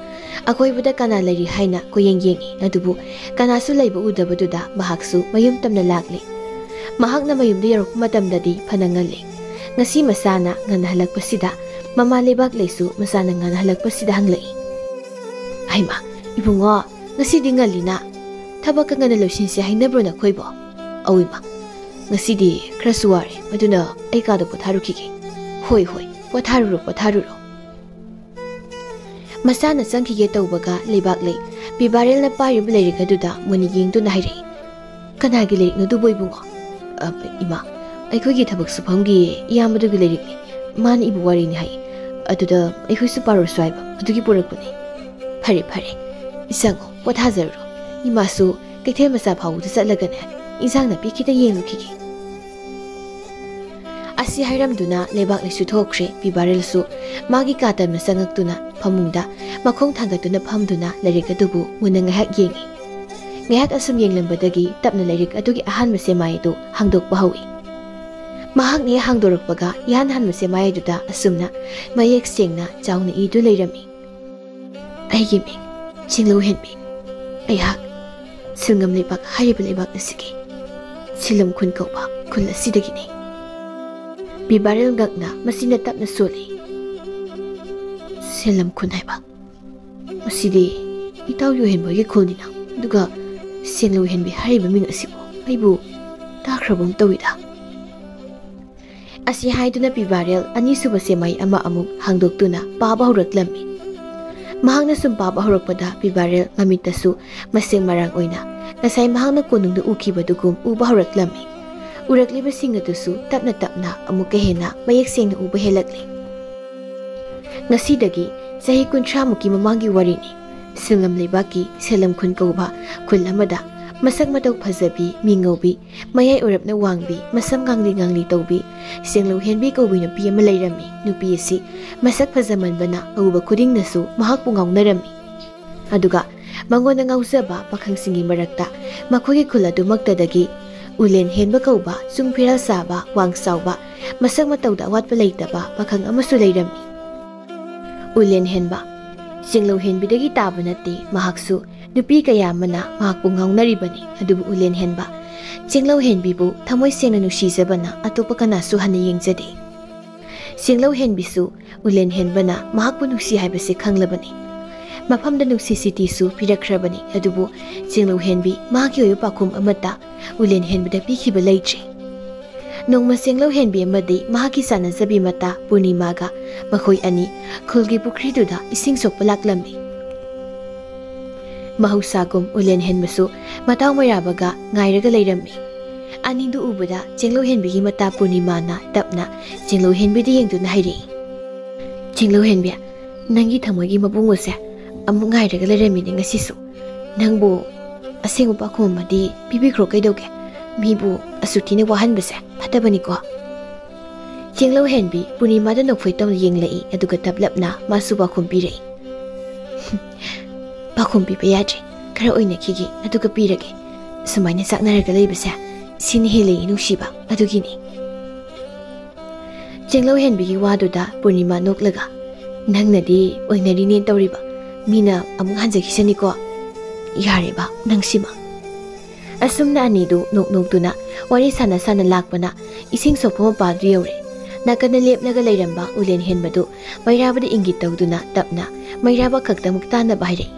ꯑꯀꯣꯏꯕꯗ ꯀꯅꯥ ꯂꯩꯔꯤ ꯍꯥꯏꯅ ꯀꯣꯏꯌꯦꯡ ꯌꯦꯡꯉꯤ, ꯑꯗꯨꯕꯨ ꯀꯅꯥꯁꯨ ꯂꯩꯕ ꯎꯗꯕꯗꯨꯗ ꯃꯍꯥꯛꯁꯨ ꯃꯌꯨꯝ ꯇꯝꯅ ꯂꯥꯛꯂꯦ꯫ ꯃꯍꯥꯛꯅ ꯃꯌꯨꯝꯗ ꯌꯧꯔꯛꯄ ꯃꯇꯝꯗꯗꯤ ꯐꯅ ꯉꯜꯂꯤ꯫ ꯉꯁꯤ ꯃꯆꯥꯅ ꯉꯟꯅ ꯍꯜꯂꯛꯄꯁꯤꯗ, ꯃꯃꯥ ꯂꯩꯕꯥꯛ ꯂꯩꯁꯨ ꯃꯆꯥꯅ ꯉꯟꯅ ꯍꯜꯂꯛꯄꯁꯤꯗ ꯍꯪꯂꯛꯏ, "ꯍꯩꯃꯥ, ꯏꯕꯨꯡꯉꯣ, ꯉꯁꯤꯗꯤ ꯉꯜꯂꯤꯅ, ꯊꯕꯛꯀ ꯉꯟꯅ ꯂꯣꯏꯁꯤꯟꯁꯦ ꯍꯥꯏꯅꯕ꯭ꯔꯣ ꯅꯈꯣꯏꯕꯣ?" "ꯑꯧ ꯏꯃꯥ, "ꯉꯁꯤꯗꯤ ꯈꯔꯁꯨ ꯋꯥꯔꯦ, ꯑꯗꯨꯅ ꯑꯩ ꯀꯥꯗ ꯄꯣꯊꯥꯔꯨꯈꯤꯒꯦ꯫" "ꯍꯣꯏ, ꯍꯣꯏ, ꯄꯣꯊꯥꯔꯨꯔꯣ, ꯄꯣꯊꯥꯔꯨꯔꯣ꯫" ꯃꯁꯥꯅ ꯆꯪꯈꯤꯒꯦ ꯇꯧꯕꯒ ꯂꯩꯕꯥꯛꯂꯩ ꯄꯤꯕꯥꯔꯦꯜꯅ ꯄꯥꯏꯔꯤꯕ ꯂꯥꯏꯔꯤꯛ ꯑꯗꯨꯗ ꯃꯨꯟꯅ ꯌꯦꯡꯗꯨꯅ ꯍꯥꯏꯔꯛꯏ, "ꯀꯅꯥꯒꯤ ꯂꯥꯏꯔꯤꯛꯅꯣ ꯑꯗꯨꯕꯨ ꯏꯕꯨꯡꯉꯣ?" "ꯑ, ꯏꯃꯥ, ꯑꯩꯈꯣꯏꯒꯤ ꯊꯕꯛ ꯁꯨꯐꯝꯒꯤ ꯏꯌꯥꯝꯕꯗꯨꯒꯤ ꯂꯥꯏꯔꯤꯛꯅꯤ꯫ ꯃꯥꯅ ꯏꯕ ꯋꯥꯔꯤꯅꯤ ꯍꯥꯏ꯫ ꯑꯗꯨꯗ ꯑꯩꯈꯣꯏꯁꯨ ꯄꯥꯔꯨꯁꯨ ꯍꯥꯏꯕ ꯑꯗꯨꯒꯤ ꯄꯨꯔꯛꯄꯅꯤ꯫" "ꯐꯔꯦ, ꯐꯔꯦ, ꯆꯪꯉꯣ, ꯄꯣꯊꯥꯖꯔꯨꯔꯣ꯫ ꯏꯃꯥꯁꯨ ꯀꯩꯊꯦꯜ ꯃꯆꯥ ꯐꯥꯎꯕꯗ ꯆꯠꯂꯒꯅꯦ, ꯏꯟꯁꯥꯡ ꯅꯥꯄꯤ ꯈꯤꯇ ꯌꯦꯡꯂꯨꯈꯤꯒꯦ꯫" ꯑꯁꯤ ꯍꯥꯏꯔꯝꯗꯨꯅ ꯂꯩꯕꯥꯛꯂꯩꯁꯨ ꯊꯣꯛꯈ꯭ꯔꯦ꯫ ꯄꯤꯕꯥꯔꯦꯜꯁꯨ ꯃꯥꯒꯤ ꯀꯥ ꯇꯝꯅ ꯆꯪꯉꯛꯇꯨꯅ ꯐꯃꯨꯡꯗ ꯃꯈꯣꯡ ꯊꯥꯡꯒꯠꯇꯨꯅ ꯐꯝꯗꯨꯅ ꯂꯥꯏꯔꯤꯛ ꯑꯗꯨꯕꯨ ꯃꯨꯟꯅ ꯉꯥꯏꯍꯥꯛ ꯌꯦꯡꯉꯤ꯫ ꯉꯥꯏꯍꯥꯛ ꯑꯁꯨꯝ ꯌꯦꯡꯂꯝꯕꯗꯒꯤ ꯇꯞꯅ ꯂꯥꯏꯔꯤꯛ ꯑꯗꯨꯒꯤ ꯑꯍꯥꯟꯕ ꯁꯦꯃꯥꯏ ꯑꯗꯨ ꯍꯥꯡꯗꯣꯛꯄ ꯍꯧꯏ꯫ ꯃꯍꯥꯛꯅ ꯍꯦꯛ ꯍꯥꯡꯗꯣꯔꯛꯄꯒ ꯏꯍꯥꯟ ꯍꯥꯟꯕ ꯁꯦꯃꯥꯏ ꯑꯗꯨꯗ ꯑꯁꯨꯝꯅ ꯃꯌꯦꯛ ꯁꯦꯡꯅ ꯆꯥꯎꯅ ꯏꯗꯨ ꯂꯩꯔꯝꯃꯤ꯫ "ꯑꯩꯒꯤ ꯃꯤꯡ ꯆꯤꯡꯂꯧ ꯍꯦꯟꯕꯤ꯫ ꯑꯩꯍꯥꯛ ꯁꯤꯜꯉꯝ ꯂꯩꯕꯥꯛ ꯍꯥꯏꯔꯤꯕ ꯂꯩꯕꯥꯛ ꯑꯁꯤꯒꯤ ꯁꯤꯂꯝ ꯈꯨꯟ ꯀꯧꯕ ꯈꯨꯜ ꯑꯁꯤꯗꯒꯤꯅꯤ꯫" ꯄꯤꯕꯥꯔꯦꯜ ꯉꯛꯅ ꯃꯁꯤꯅ ꯇꯞꯅ ꯁꯣꯜꯂꯤ꯫ "ꯁꯤꯂꯝ ꯈꯨꯟ ꯍꯥꯏꯕ? ꯃꯁꯤꯗꯤ ꯏꯇꯥꯎ ꯌꯣꯍꯦꯟꯕ ꯍꯣꯏꯒꯤ ꯈꯨꯜꯅꯤꯅ, ꯑꯗꯨꯒ ꯁꯦꯡꯂꯧ ꯍꯦꯟꯕꯤ ꯍꯥꯏꯔꯤꯕ ꯃꯤꯡ ꯑꯁꯤꯕꯨ ꯑꯩꯕꯨ ꯇꯥꯈ꯭ꯔꯕꯒꯨꯝ ꯇꯧꯏꯗ꯫" ꯑꯁꯤ ꯍꯥꯏꯗꯨꯅ ꯄꯤꯕꯥꯔꯦꯜ ꯑꯅꯤꯁꯨꯕ ꯁꯦꯃꯥꯏ ꯑꯃ ꯑꯃꯨꯛ ꯍꯥꯡꯗꯣꯛꯇꯨꯅ ꯄꯥꯕ ꯍꯧꯔꯛꯂꯝꯃꯤ꯫ ꯃꯍꯥꯛꯅ ꯁꯨꯝ ꯄꯥꯕ ꯍꯧꯔꯛꯄꯗ ꯄꯤꯕꯥꯔꯦꯜ ꯃꯃꯤꯠꯇꯁꯨ ꯃꯁꯦꯡ ꯃꯔꯥꯡ ꯑꯣꯏꯅ ꯉꯁꯥꯏ ꯃꯍꯥꯛꯅ ꯀꯣꯅꯨꯡꯗ ꯎꯈꯤꯕꯗꯨꯒꯨꯝ ꯎꯕ ꯍꯧꯔꯛꯂꯝꯃꯤ꯫ ꯎꯔꯛꯂꯤꯕꯁꯤꯡ ꯑꯗꯨꯁꯨ ꯇꯞꯅ ꯇꯞꯅ ꯑꯃꯨꯛꯀ ꯍꯦꯟꯅ ꯃꯌꯦꯛ ꯁꯦꯡꯅ ꯎꯕ ꯍꯦꯜꯂꯛꯂꯤ꯫ ꯉꯁꯤꯗꯒꯤ ꯆꯍꯤ ꯀꯨꯟꯊ꯭ꯔꯥꯃꯨꯛꯀꯤ ꯃꯃꯥꯡꯒꯤ ꯋꯥꯔꯤꯅꯤ꯫ ꯁꯤꯜꯉꯝ ꯂꯩꯕꯥꯛꯀꯤ ꯁꯦꯂꯝ ꯈꯨꯟ ꯀꯧꯕ ꯈꯨꯜ ꯑꯃꯗ ꯃꯁꯛ ꯃꯇꯧ ꯐꯖꯕꯤ, ꯃꯤ ꯉꯧꯕꯤ, ꯃꯌꯥꯏ ꯑꯣꯏꯔꯞꯅ ꯋꯥꯡꯕꯤ, ꯃꯁꯝ ꯉꯥꯡꯂꯤ ꯉꯥꯡꯂꯤ ꯇꯧꯕꯤ, ꯁꯦꯡꯂꯧ ꯍꯦꯟꯕꯤ ꯀꯧꯕꯤ ꯅꯨꯄꯤ ꯑꯃ ꯂꯩꯔꯝꯃꯤ꯫ ꯅꯨꯄꯤ ꯑꯁꯤ ꯃꯁꯛ ꯐꯖꯃꯟꯕꯅ ꯑꯎꯕ ꯈꯨꯗꯤꯡꯅꯁꯨ ꯃꯍꯥꯛꯄꯨ ꯉꯥꯎꯅꯔꯝꯃꯤ꯫ ꯑꯗꯨꯒ ꯃꯉꯣꯟꯗ ꯉꯥꯎꯖꯕ ꯄꯥꯈꯪꯁꯤꯡꯒꯤ ꯃꯔꯛꯇ ꯃꯈꯣꯏꯒꯤ ꯈꯨꯜ ꯑꯗꯨꯃꯛꯇꯗꯒꯤ ꯎꯂꯦꯟ ꯍꯦꯟꯕ ꯀꯧꯕ, ꯆꯨꯡ ꯐꯤꯔꯥꯜ ꯆꯥꯕ, ꯋꯥꯡ ꯆꯥꯎꯕ, ꯃꯁꯛ ꯃꯇꯧꯗ ꯑꯋꯥꯠꯄ ꯂꯩꯇꯕ ꯄꯥꯈꯪ ꯑꯃꯁꯨ ꯂꯩꯔꯝꯃꯤ꯫ ꯎꯂꯦꯟ ꯍꯦꯟꯕ ꯆꯤꯡꯂꯧ ꯍꯦꯟꯕꯤꯗꯒꯤ ꯇꯥꯕ ꯅꯠꯇꯦ꯫ ꯃꯍꯥꯛꯁꯨ ꯅꯨꯄꯤ ꯀꯌꯥ ꯑꯃꯅ ꯃꯍꯥꯛꯄꯨ ꯉꯥꯎꯅꯔꯤꯕꯅꯤ꯫ ꯑꯗꯨꯕꯨ ꯎꯂꯦꯟ ꯍꯦꯟꯕ ꯆꯤꯡꯂꯧ ꯍꯦꯟꯕꯤꯕꯨ ꯊꯃꯣꯏ ꯁꯦꯡꯅ ꯅꯨꯡꯁꯤꯖꯕꯅ ꯑꯇꯣꯞꯄ ꯀꯅꯥꯁꯨ ꯍꯟꯅ ꯌꯦꯡꯖꯗꯦ꯫ ꯆꯤꯡꯂꯧ ꯍꯦꯟꯕꯤꯁꯨ ꯎꯂꯦꯟ ꯍꯦꯟꯕꯅ ꯃꯍꯥꯛꯄꯨ ꯅꯨꯡꯁꯤ ꯍꯥꯏꯕꯁꯤ ꯈꯪꯂꯕꯅꯤ꯫ ꯃꯐꯝꯗ ꯅꯨꯡꯁꯤ ꯁꯤꯇꯤꯁꯨ ꯄꯤꯔꯛꯈ꯭ꯔꯕꯅꯤ꯫ ꯑꯗꯨꯕꯨ ꯆꯤꯡꯂꯧ ꯍꯦꯟꯕꯤ ꯃꯍꯥꯛꯀꯤ ꯑꯣꯏꯕ ꯄꯥꯎꯈꯨꯝ ꯑꯃꯠꯇ ꯎꯂꯦꯟ ꯍꯦꯟꯕꯗ ꯄꯤꯈꯤꯕ ꯂꯩꯇ꯭ꯔꯦ꯫ ꯅꯣꯡꯃ ꯆꯦꯡꯂꯧ ꯍꯦꯟꯕꯤ ꯑꯃꯗꯤ ꯃꯍꯥꯛꯀꯤ ꯆꯥꯟꯅꯖꯕꯤ ꯃꯇꯥ ꯄꯨꯔꯅꯤꯃꯥꯒ ꯃꯈꯣꯏ ꯑꯅꯤ ꯈꯨꯜꯒꯤ ꯄꯨꯈ꯭ꯔꯤꯗꯨꯗ ꯏꯁꯤꯡ ꯁꯣꯛꯄ ꯂꯥꯛꯂꯝꯃꯤ꯫ ꯃꯍꯧꯁꯥꯒꯨꯝ ꯎꯂꯦꯟ ꯍꯦꯟꯕꯁꯨ ꯃꯇꯥꯎ ꯃꯩꯔꯥꯕꯒ ꯉꯥꯏꯔꯒ ꯂꯩꯔꯝꯃꯤ꯫ ꯑꯅꯤꯗꯨ ꯎꯕꯗ ꯆꯦꯡꯂꯧ ꯍꯦꯟꯕꯤꯒꯤ ꯃꯇꯥ ꯄꯨꯔꯅꯤꯃꯥꯅ ꯇꯞꯅ ꯆꯦꯡꯂꯧ ꯍꯦꯟꯕꯤꯗ ꯌꯦꯡꯗꯨꯅ ꯍꯥꯏꯔꯛꯏ, "ꯆꯦꯡꯂꯧ ꯍꯦꯟꯕꯤ, ꯅꯪꯒꯤ ꯊꯃꯣꯏꯒꯤ ꯃꯕꯨꯡꯉꯣꯁꯦ ꯑꯃꯨꯛ ꯉꯥꯏꯔꯒ ꯂꯩꯔꯝꯃꯤꯅꯦ ꯉꯁꯤꯁꯨ꯫ ꯅꯪꯕꯨ ꯑꯁꯦꯡꯕ ꯄꯥꯈꯣꯡ ꯑꯃꯗꯤ ꯄꯤꯕꯤꯈ꯭ꯔꯣ ꯀꯩꯗꯧꯒꯦ? ꯃꯤꯕꯨ ꯑꯁꯨꯛ ꯊꯤꯅ ꯋꯥꯍꯟꯕꯁꯦ ꯐꯠꯇꯕꯅꯤꯀꯣ꯫" ꯆꯦꯡꯂꯧ ꯍꯦꯟꯕꯤ ꯄꯨꯔꯅꯤꯃꯥꯗ ꯅꯣꯛꯐꯦꯠ ꯇꯧꯅ ꯌꯦꯡꯂꯛꯏ, ꯑꯗꯨꯒ ꯇꯞꯂꯞꯅ ꯃꯥꯁꯨ ꯄꯥꯈꯣꯝ ꯄꯤꯔꯛꯏ꯫ "ꯄꯥꯈꯣꯝ ꯄꯤꯕ ꯌꯥꯗ꯭ꯔꯦ, ꯈꯔ ꯑꯣꯏꯅꯈꯤꯒꯦ, ꯑꯗꯨꯒ ꯄꯤꯔꯒꯦ꯫ ꯁꯨꯃꯥꯏꯅ ꯆꯥꯛꯅꯔꯒ ꯂꯩꯕꯁꯦ ꯁꯤꯅ ꯍꯦꯜꯂꯦ ꯅꯨꯡꯁꯤꯕ, ꯑꯗꯨꯒꯤꯅꯤ꯫" ꯆꯦꯡꯂꯧ ꯍꯦꯟꯕꯤꯒꯤ ꯋꯥꯗꯨꯗ ꯄꯨꯔꯅꯤꯃꯥ ꯅꯣꯛꯂꯒ, "ꯅꯪꯅꯗꯤ ꯑꯣꯏꯅꯔꯤꯅꯦ ꯇꯧꯔꯤꯕ, ꯃꯤꯅ ꯑꯃꯨꯛ ꯍꯟꯖꯈꯤꯁꯅꯤꯀꯣ꯫ ꯌꯥꯔꯦꯕ ꯅꯪꯁꯤꯃ꯫" ꯑꯁꯨꯝꯅ ꯑꯅꯤꯗꯨ ꯅꯣꯛ ꯅꯣꯛꯇꯨꯅ ꯋꯥꯔꯤ ꯁꯥꯟꯅ ꯁꯥꯟꯅ ꯂꯥꯛꯄꯅ ꯏꯁꯤꯡ ꯁꯣꯛꯄ ꯃꯄꯥꯗꯨ ꯌꯧꯔꯦ꯫ ꯅꯥꯀꯟꯗ ꯂꯦꯞꯂꯒ ꯂꯩꯔꯝꯕ ꯎꯂꯦꯟ ꯍꯦꯟꯕꯗꯨ ꯃꯩꯔꯥꯕꯗ ꯏꯪꯒꯤꯠ ꯇꯧꯗꯨꯅ ꯇꯞꯅ ꯃꯩꯔꯥꯕ ꯈꯛꯇꯃꯛ ꯇꯥꯅꯕ ꯍꯥꯏꯔꯛꯏ,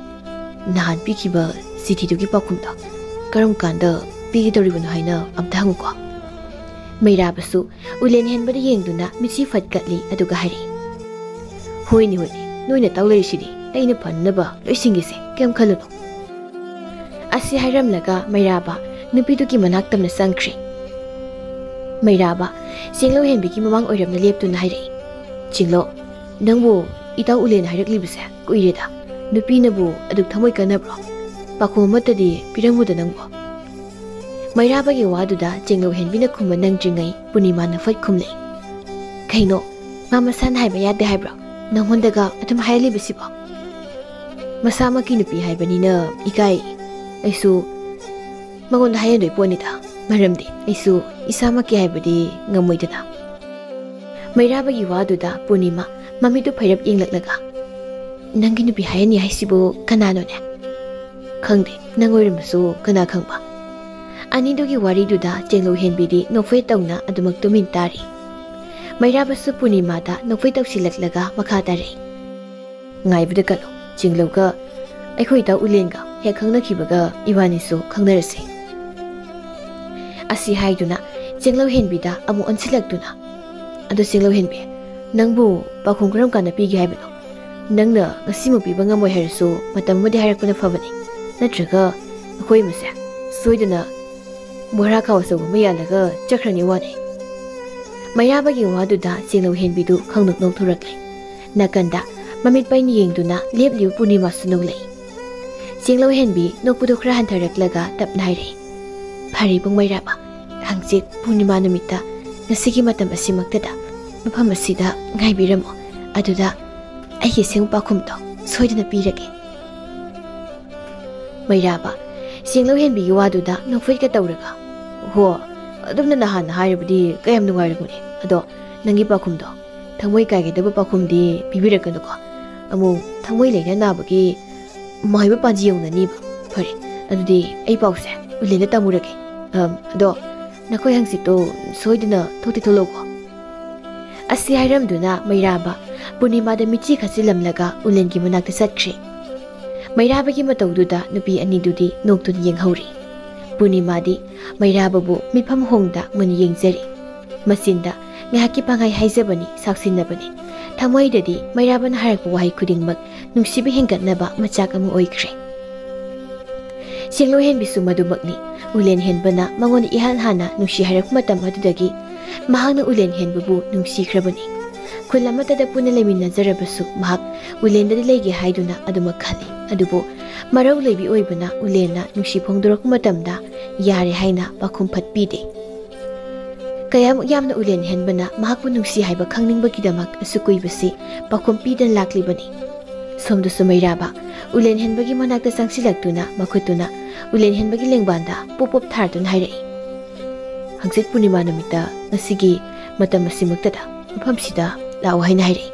"ꯅꯍꯥꯟ ꯄꯤꯈꯤꯕ ꯆꯤꯊꯤꯗꯨꯒꯤ ꯄꯥꯎꯈꯨꯝꯗꯣ ꯀꯔꯝ ꯀꯥꯟꯗ ꯄꯤꯒꯗꯧꯔꯤꯕꯅꯣ ꯍꯥꯏꯅ ꯑꯝꯇ ꯍꯪꯉꯨꯀꯣ꯫" ꯃꯩꯔꯥꯕꯁꯨ ꯎꯂꯦꯟ ꯍꯦꯟꯕꯗ ꯌꯦꯡꯗꯨꯅ ꯃꯤꯠꯁꯤ ꯐꯠꯀꯠꯂꯤ, ꯑꯗꯨꯒ ꯍꯥꯏꯔꯛꯏ, "ꯍꯣꯏꯅꯦ, ꯍꯣꯏꯅꯦ, ꯅꯣꯏꯅ ꯇꯧ ꯂꯩꯔꯤꯁꯤꯗꯤ, ꯑꯩꯅ ꯐꯅꯅꯕ ꯂꯣꯏ ꯁꯤꯟꯒꯦꯁꯦ, ꯀꯩꯝ ꯈꯜꯂꯨꯅꯨ꯫" ꯑꯁꯤ ꯍꯥꯏꯔꯝꯂꯒ ꯃꯩꯔꯥꯕ ꯅꯨꯄꯤꯗꯨꯒꯤ ꯃꯅꯥꯛ ꯇꯝꯅ ꯆꯪꯈ꯭ꯔꯦ꯫ ꯃꯩꯔꯥꯕ ꯆꯦꯡꯂꯧ ꯍꯦꯟꯕꯤꯒꯤ ꯃꯃꯥꯡ ꯑꯣꯏꯔꯝꯅ ꯂꯦꯞꯇꯨꯅ ꯍꯥꯏꯔꯛꯏ, "ꯆꯦꯡꯂꯧ, ꯅꯪꯕꯨ ꯏꯇꯥꯎ ꯎꯂꯦꯟ ꯍꯥꯏꯔꯛꯂꯤꯕꯁꯦ ꯀꯨꯏꯔꯦꯗ꯫ ꯅꯨꯄꯤꯅꯕꯨ ꯑꯗꯨꯛ ꯊꯃꯣꯏ ꯀꯟꯅꯕ꯭ꯔꯣ? ꯄꯥꯈꯣꯝ ꯑꯃꯠꯇꯗꯤ ꯄꯤꯔꯝꯃꯨꯗ ꯅꯪꯕꯨ꯫" ꯃꯩꯔꯥꯕꯒꯤ ꯋꯥꯗꯨꯗ ꯆꯦꯡꯂꯧ ꯍꯦꯟꯕꯤꯅ ꯈꯨꯝꯕ ꯅꯪꯗ꯭ꯔꯤꯉꯩ ꯄꯨꯔꯅꯤꯃꯥꯅ ꯐꯠ ꯈꯨꯝꯂꯛꯏ, "ꯀꯩꯅꯣ, ꯃꯥ ꯃꯁꯥꯅ ꯍꯥꯏꯕ ꯌꯥꯗꯦ ꯍꯥꯏꯕ꯭ꯔꯣ? ꯅꯪꯉꯣꯟꯗꯒ ꯑꯗꯨꯝ ꯍꯥꯏꯍꯜꯂꯤꯕꯁꯤꯕꯣ?" "ꯃꯁꯥꯃꯛꯀꯤ ꯅꯨꯄꯤ ꯍꯥꯏꯕꯅꯤꯅ ꯏꯀꯥꯏ꯫ ꯑꯩꯁꯨ ꯃꯉꯣꯟꯗ ꯍꯥꯏꯍꯟꯗꯣꯏ ꯄꯣꯠꯅꯤꯗ, ꯃꯔꯝꯗꯤ ꯑꯩꯁꯨ ꯏꯁꯥꯃꯛꯀꯤ ꯍꯥꯏꯕꯗꯤ ꯉꯝꯃꯣꯏꯗꯅ꯫" ꯃꯩꯔꯥꯕꯒꯤ ꯋꯥꯗꯨꯗ ꯄꯨꯔꯅꯤꯃꯥ ꯃꯃꯤꯠꯇꯨ ꯐꯩꯔꯞ ꯌꯦꯡꯂꯛꯂꯒ, "ꯅꯪꯒꯤ ꯅꯨꯄꯤ ꯍꯥꯏꯍꯟꯅꯤ ꯍꯥꯏꯁꯤꯕꯨ ꯀꯅꯥꯅꯣꯅꯦ?" "ꯈꯪꯗꯦ, ꯅꯪ ꯑꯣꯏꯔꯝꯕꯁꯨ ꯀꯅꯥ ꯈꯪꯕ?" ꯑꯅꯤꯗꯨꯒꯤ ꯋꯥꯔꯤꯗꯨꯗ ꯆꯦꯡꯂꯧ ꯍꯦꯟꯕꯤꯗꯤ ꯅꯣꯛꯐꯦꯠ ꯇꯧꯅ ꯑꯗꯨꯃꯛ ꯇꯨꯃꯤꯟ ꯇꯥꯔꯤ꯫ ꯃꯩꯔꯥꯕꯁꯨ ꯄꯨꯔꯅꯤꯃꯥꯗ ꯅꯣꯛꯐꯦꯠ ꯇꯧꯁꯤꯜꯂꯛꯂꯒ ꯃꯈꯥ ꯇꯥꯔꯛꯏ, "ꯉꯥꯏꯕꯗ ꯀꯜꯂꯨ, ꯆꯦꯡꯂꯧꯒ ꯑꯩꯈꯣꯏ ꯏꯇꯥꯎ ꯎꯂꯦꯟꯒ ꯍꯦꯛ ꯈꯪꯅꯈꯤꯕꯒ ꯏꯕꯥꯅꯤꯁꯨ ꯈꯪꯅꯔꯁꯤ꯫" ꯑꯁꯤ ꯍꯥꯏꯗꯨꯅ ꯆꯦꯡꯂꯧ ꯍꯦꯟꯕꯤꯗ ꯑꯃꯨꯛ ꯑꯣꯟꯁꯤꯜꯂꯛꯇꯨꯅ, "ꯑꯗꯣ ꯆꯦꯡꯂꯧ ꯍꯦꯟꯕꯤ, ꯅꯪꯕꯨ ꯄꯥꯎꯈꯨꯝ ꯀꯔꯝ ꯀꯥꯟꯗ ꯄꯤꯒꯦ ꯍꯥꯏꯕꯅꯣ? ꯅꯪꯅ ꯉꯁꯤꯃꯛ ꯄꯤꯕ ꯉꯝꯃꯣꯏ ꯍꯥꯏꯔꯁꯨ ꯃꯇꯝ ꯑꯃꯗꯤ ꯍꯥꯏꯔꯛꯄꯅ ꯐꯕꯅꯤ, ꯅꯠꯇ꯭ꯔꯒ ꯑꯩꯈꯣꯏ ꯃꯁꯦ ꯁꯣꯏꯗꯅ ꯕꯣꯔꯥ ꯈꯥꯎ ꯑꯆꯧꯕ ꯑꯃ ꯌꯥꯜꯂꯒ ꯆꯠꯈ꯭ꯔꯅꯤ ꯋꯥꯅꯤ"꯫ ꯃꯩꯔꯥꯕꯒꯤ ꯋꯥꯗꯨꯗ ꯆꯦꯡꯂꯧ ꯍꯦꯟꯕꯤꯗꯨ ꯈꯪꯅꯣꯛ ꯅꯣꯛꯊꯣꯔꯛꯂꯦ꯫ ꯅꯥꯀꯟꯗ ꯃꯃꯤꯠ ꯄꯩꯅ ꯌꯦꯡꯗꯨꯅ ꯂꯦꯞꯂꯤꯕ ꯄꯨꯔꯅꯤꯃꯥꯁꯨ ꯅꯣꯛꯂꯛꯏ꯫ ꯆꯦꯡꯂꯧ ꯍꯦꯟꯕꯤ ꯅꯣꯛꯄꯗꯨ ꯈꯔ ꯍꯟꯊꯔꯛꯂꯒ ꯇꯞꯅ ꯍꯥꯏꯔꯛꯏ, "ꯐꯔꯦ ꯏꯕꯨꯡ ꯃꯩꯔꯥꯕ, ꯍꯪꯆꯤꯠ ꯄꯨꯔꯅꯤꯃꯥ ꯅꯨꯃꯤꯠꯇ ꯉꯁꯤꯒꯤ ꯃꯇꯝ ꯑꯁꯤꯃꯛꯇꯗ ꯃꯐꯝ ꯑꯁꯤꯗ ꯉꯥꯏꯕꯤꯔꯝꯃꯣ꯫ ꯑꯗꯨꯗ ꯑꯩꯒꯤ ꯑꯁꯦꯡꯕ ꯄꯥꯎꯈꯨꯝꯗꯣ ꯁꯣꯏꯗꯅ ꯄꯤꯔꯒꯦ"꯫ ꯃꯩꯔꯥꯕ ꯆꯦꯡꯂꯧ ꯍꯦꯟꯕꯤꯒꯤ ꯋꯥꯗꯨꯗ ꯅꯣꯛꯐꯦꯠꯀ ꯇꯧꯔꯒ, "ꯍꯣ, ꯑꯗꯨꯝꯅ ꯅꯍꯥꯟꯅ ꯍꯥꯏꯔꯕꯗꯤ ꯀꯌꯥꯝ ꯅꯨꯡꯉꯥꯏꯔꯒꯅꯤ꯫ ꯑꯗꯣ ꯅꯪꯒꯤ ꯄꯥꯎꯈꯨꯝꯗꯣ, ꯊꯃꯣꯏ ꯀꯥꯏꯒꯗꯕ ꯄꯥꯎꯈꯨꯝꯗꯤ ꯄꯤꯕꯤꯔꯛꯀꯅꯨꯀꯣ꯫ ꯑꯃꯨꯛ ꯊꯃꯣꯏ ꯂꯩꯅ ꯅꯥꯕꯒꯤ ꯃꯥꯏꯕ ꯄꯥꯟꯖꯤ ꯌꯧꯅꯅꯤꯕ꯫ ꯐꯔꯦ, ꯑꯗꯨꯗꯤ ꯑꯩ ꯄꯥꯎꯁꯦ ꯎꯂꯦꯟꯗ ꯇꯝꯃꯨꯔꯒꯦ꯫ ꯑꯝ, ꯑꯗꯣ ꯅꯈꯣꯏ ꯍꯪꯆꯤꯠꯇꯣ ꯁꯣꯏꯗꯅ ꯊꯣꯛꯇꯤ ꯊꯣꯛꯂꯛꯎꯀꯣ"꯫ ꯑꯁꯤ ꯍꯥꯏꯔꯝꯗꯨꯅ ꯃꯩꯔꯥꯕ ꯄꯨꯔꯅꯤꯃꯥꯗ ꯃꯤꯠꯆꯤ ꯈꯠꯆꯤꯜꯂꯝꯂꯒ ꯎꯂꯦꯟꯒꯤ ꯃꯅꯥꯛꯇ ꯆꯠꯈ꯭ꯔꯦ꯫ ꯃꯩꯔꯥꯕꯒꯤ ꯃꯇꯧꯗꯨꯗ ꯅꯨꯄꯤ ꯑꯅꯤꯗꯨꯗꯤ ꯅꯣꯛꯇꯨꯅ ꯌꯦꯡꯍꯧꯔꯤ꯫ ꯄꯨꯔꯅꯤꯃꯥꯗꯤ ꯃꯩꯔꯥꯕꯕꯨ ꯃꯤꯐꯝ ꯍꯣꯡꯗ ꯃꯨꯟꯅ ꯌꯦꯡꯖꯔꯤ꯫ ꯃꯆꯤꯟꯗ ꯉꯥꯏꯍꯥꯛꯀꯤ ꯄꯥꯡꯒꯥꯏ ꯍꯥꯏꯖꯕꯅꯤ, ꯁꯥꯎꯁꯤꯟꯅꯕꯅꯤ꯫ ꯊꯃꯣꯏꯗꯗꯤ ꯃꯩꯔꯥꯕꯅ ꯍꯥꯏꯔꯛꯄ ꯋꯥꯍꯩ ꯈꯨꯗꯤꯡꯃꯛ ꯅꯨꯡꯁꯤꯕ ꯍꯦꯟꯒꯠꯅꯕ ꯃꯆꯥꯛ ꯑꯃ ꯑꯣꯏꯈ꯭ꯔꯦ꯫ ꯆꯦꯡꯂꯧ ꯍꯦꯟꯕꯤꯁꯨ ꯃꯗꯨꯃꯛꯅꯤ꯫ ꯎꯂꯦꯟ ꯍꯦꯟꯕꯅ ꯃꯉꯣꯟꯗ ꯏꯍꯥꯟ ꯍꯥꯟꯅ ꯅꯨꯡꯁꯤ ꯍꯥꯏꯔꯛꯄ ꯃꯇꯝ ꯑꯗꯨꯗꯒꯤ ꯃꯍꯥꯛꯅ ꯎꯂꯦꯟ ꯍꯦꯟꯕꯕꯨ ꯅꯨꯡꯁꯤꯈ꯭ꯔꯕꯅꯤ꯫ ꯈꯨꯜ ꯑꯃꯠꯇꯗ ꯄꯨꯟꯅ ꯂꯩꯃꯤꯟꯅꯖꯔꯕꯁꯨ ꯃꯍꯥꯛ ꯎꯂꯦꯟꯗꯗꯤ ꯂꯩꯒꯦ ꯍꯥꯏꯗꯨꯅ ꯑꯗꯨꯃꯛ ꯈꯜꯂꯤ꯫ ꯑꯗꯨꯕꯨ ꯃꯔꯧ ꯂꯩꯕꯤ ꯑꯣꯏꯕꯅ ꯎꯂꯦꯟꯅ ꯅꯨꯡꯁꯤ ꯐꯣꯡꯗꯣꯔꯛꯄ ꯃꯇꯝꯗ ꯌꯥꯔꯦ ꯍꯥꯏꯅ ꯄꯥꯎꯈꯨꯝ ꯐꯠ ꯄꯤꯗꯦ꯫ ꯀꯌꯥꯃꯨꯛ ꯌꯥꯝꯅ ꯎꯂꯦꯟ ꯍꯦꯟꯕꯅ ꯃꯍꯥꯛꯄꯨ ꯅꯨꯡꯁꯤ ꯍꯥꯏꯕ ꯈꯪꯅꯤꯡꯕꯒꯤꯗꯃꯛ ꯑꯁꯨꯛ ꯀꯨꯏꯕꯁꯤ ꯄꯥꯎꯈꯨꯝ ꯄꯤꯗꯅ ꯂꯥꯛꯂꯤꯕꯅꯤ꯫ ꯁꯣꯝꯗꯁꯨ ꯃꯩꯔꯥꯕ ꯎꯂꯦꯟ ꯍꯦꯟꯕꯒꯤ ꯃꯅꯥꯛꯇ ꯆꯪꯁꯤꯜꯂꯛꯇꯨꯅ ꯃꯈꯨꯠꯇꯨꯅ ꯎꯂꯦꯟ ꯍꯦꯟꯕꯒꯤ ꯂꯦꯡꯕꯥꯟꯗ ꯄꯣꯞ ꯄꯣꯞ ꯊꯥꯔꯗꯨꯅ ꯍꯥꯏꯔꯛꯏ, "ꯍꯪꯆꯤꯠ ꯄꯨꯔꯅꯤꯃꯥ ꯅꯨꯃꯤꯠꯇ ꯉꯁꯤꯒꯤ ꯃꯇꯝ ꯑꯁꯤꯃꯛꯇꯗ ꯃꯐꯝꯁꯤꯗ ꯂꯥꯛꯎ" ꯍꯥꯏꯅ ꯍꯥꯏꯔꯛꯏ꯫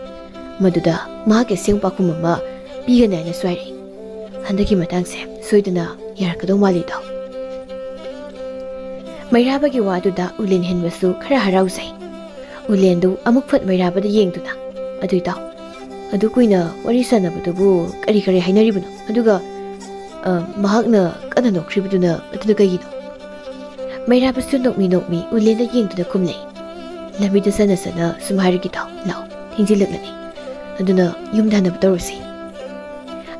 ꯃꯗꯨꯗ ꯃꯍꯥꯛꯀꯤ ꯑꯁꯦꯡꯕ ꯄꯥꯎꯈꯨꯝ ꯑꯃ ꯄꯤꯒꯅꯤ ꯍꯥꯏꯅꯁꯨ ꯍꯥꯏꯔꯛꯏ꯫ ꯍꯟꯗꯛꯀꯤ ꯃꯇꯥꯡꯁꯦ ꯁꯣꯏꯗꯅ ꯌꯥꯔꯛꯀꯗꯧ ꯃꯥꯜꯂꯤꯗꯣ꯫ ꯃꯩꯔꯥꯕꯒꯤ ꯋꯥꯗꯨꯗ ꯎꯂꯦꯟ ꯍꯦꯟꯕꯁꯨ ꯈꯔ ꯍꯔꯥꯎꯖꯩ꯫ ꯎꯂꯦꯟꯗꯨ ꯑꯃꯨꯛ ꯐꯠ ꯃꯩꯔꯥꯕꯗ ꯌꯦꯡꯗꯨꯅ, "ꯑꯗꯨ ꯏꯇꯥꯎ, ꯑꯗꯨ ꯀꯨꯏꯅ ꯋꯥꯔꯤ ꯁꯥꯟꯅꯕꯗꯨꯕꯨ ꯀꯔꯤ ꯀꯔꯤ ꯍꯥꯏꯅꯔꯤꯕꯅꯣ? ꯑꯗꯨꯒ, ꯑ, ꯃꯍꯥꯛꯅ ꯀꯟꯅ ꯅꯣꯛꯈ꯭ꯔꯤꯕꯗꯨꯅ ꯑꯗꯨꯅ ꯀꯩꯒꯤꯅꯣ?" ꯃꯩꯔꯥꯕꯁꯨ ꯅꯣꯛꯃꯤ ꯅꯣꯛꯃꯤ ꯎꯂꯦꯟꯗ ꯌꯦꯡꯗꯨꯅ ꯈꯨꯝꯂꯦ꯫ "ꯂꯝꯕꯤꯗ ꯆꯠꯅ ꯆꯠꯅ ꯁꯨꯝ ꯍꯥꯏꯔꯒꯦ ꯇꯥꯎ, ꯂꯥꯛꯑꯣ, ꯊꯦꯡꯖꯤꯜꯂꯛꯂꯅꯤ꯫ ꯑꯗꯨꯅ ꯌꯨꯝꯗ ꯍꯟꯅꯕ ꯇꯧꯔꯁꯤ"꯫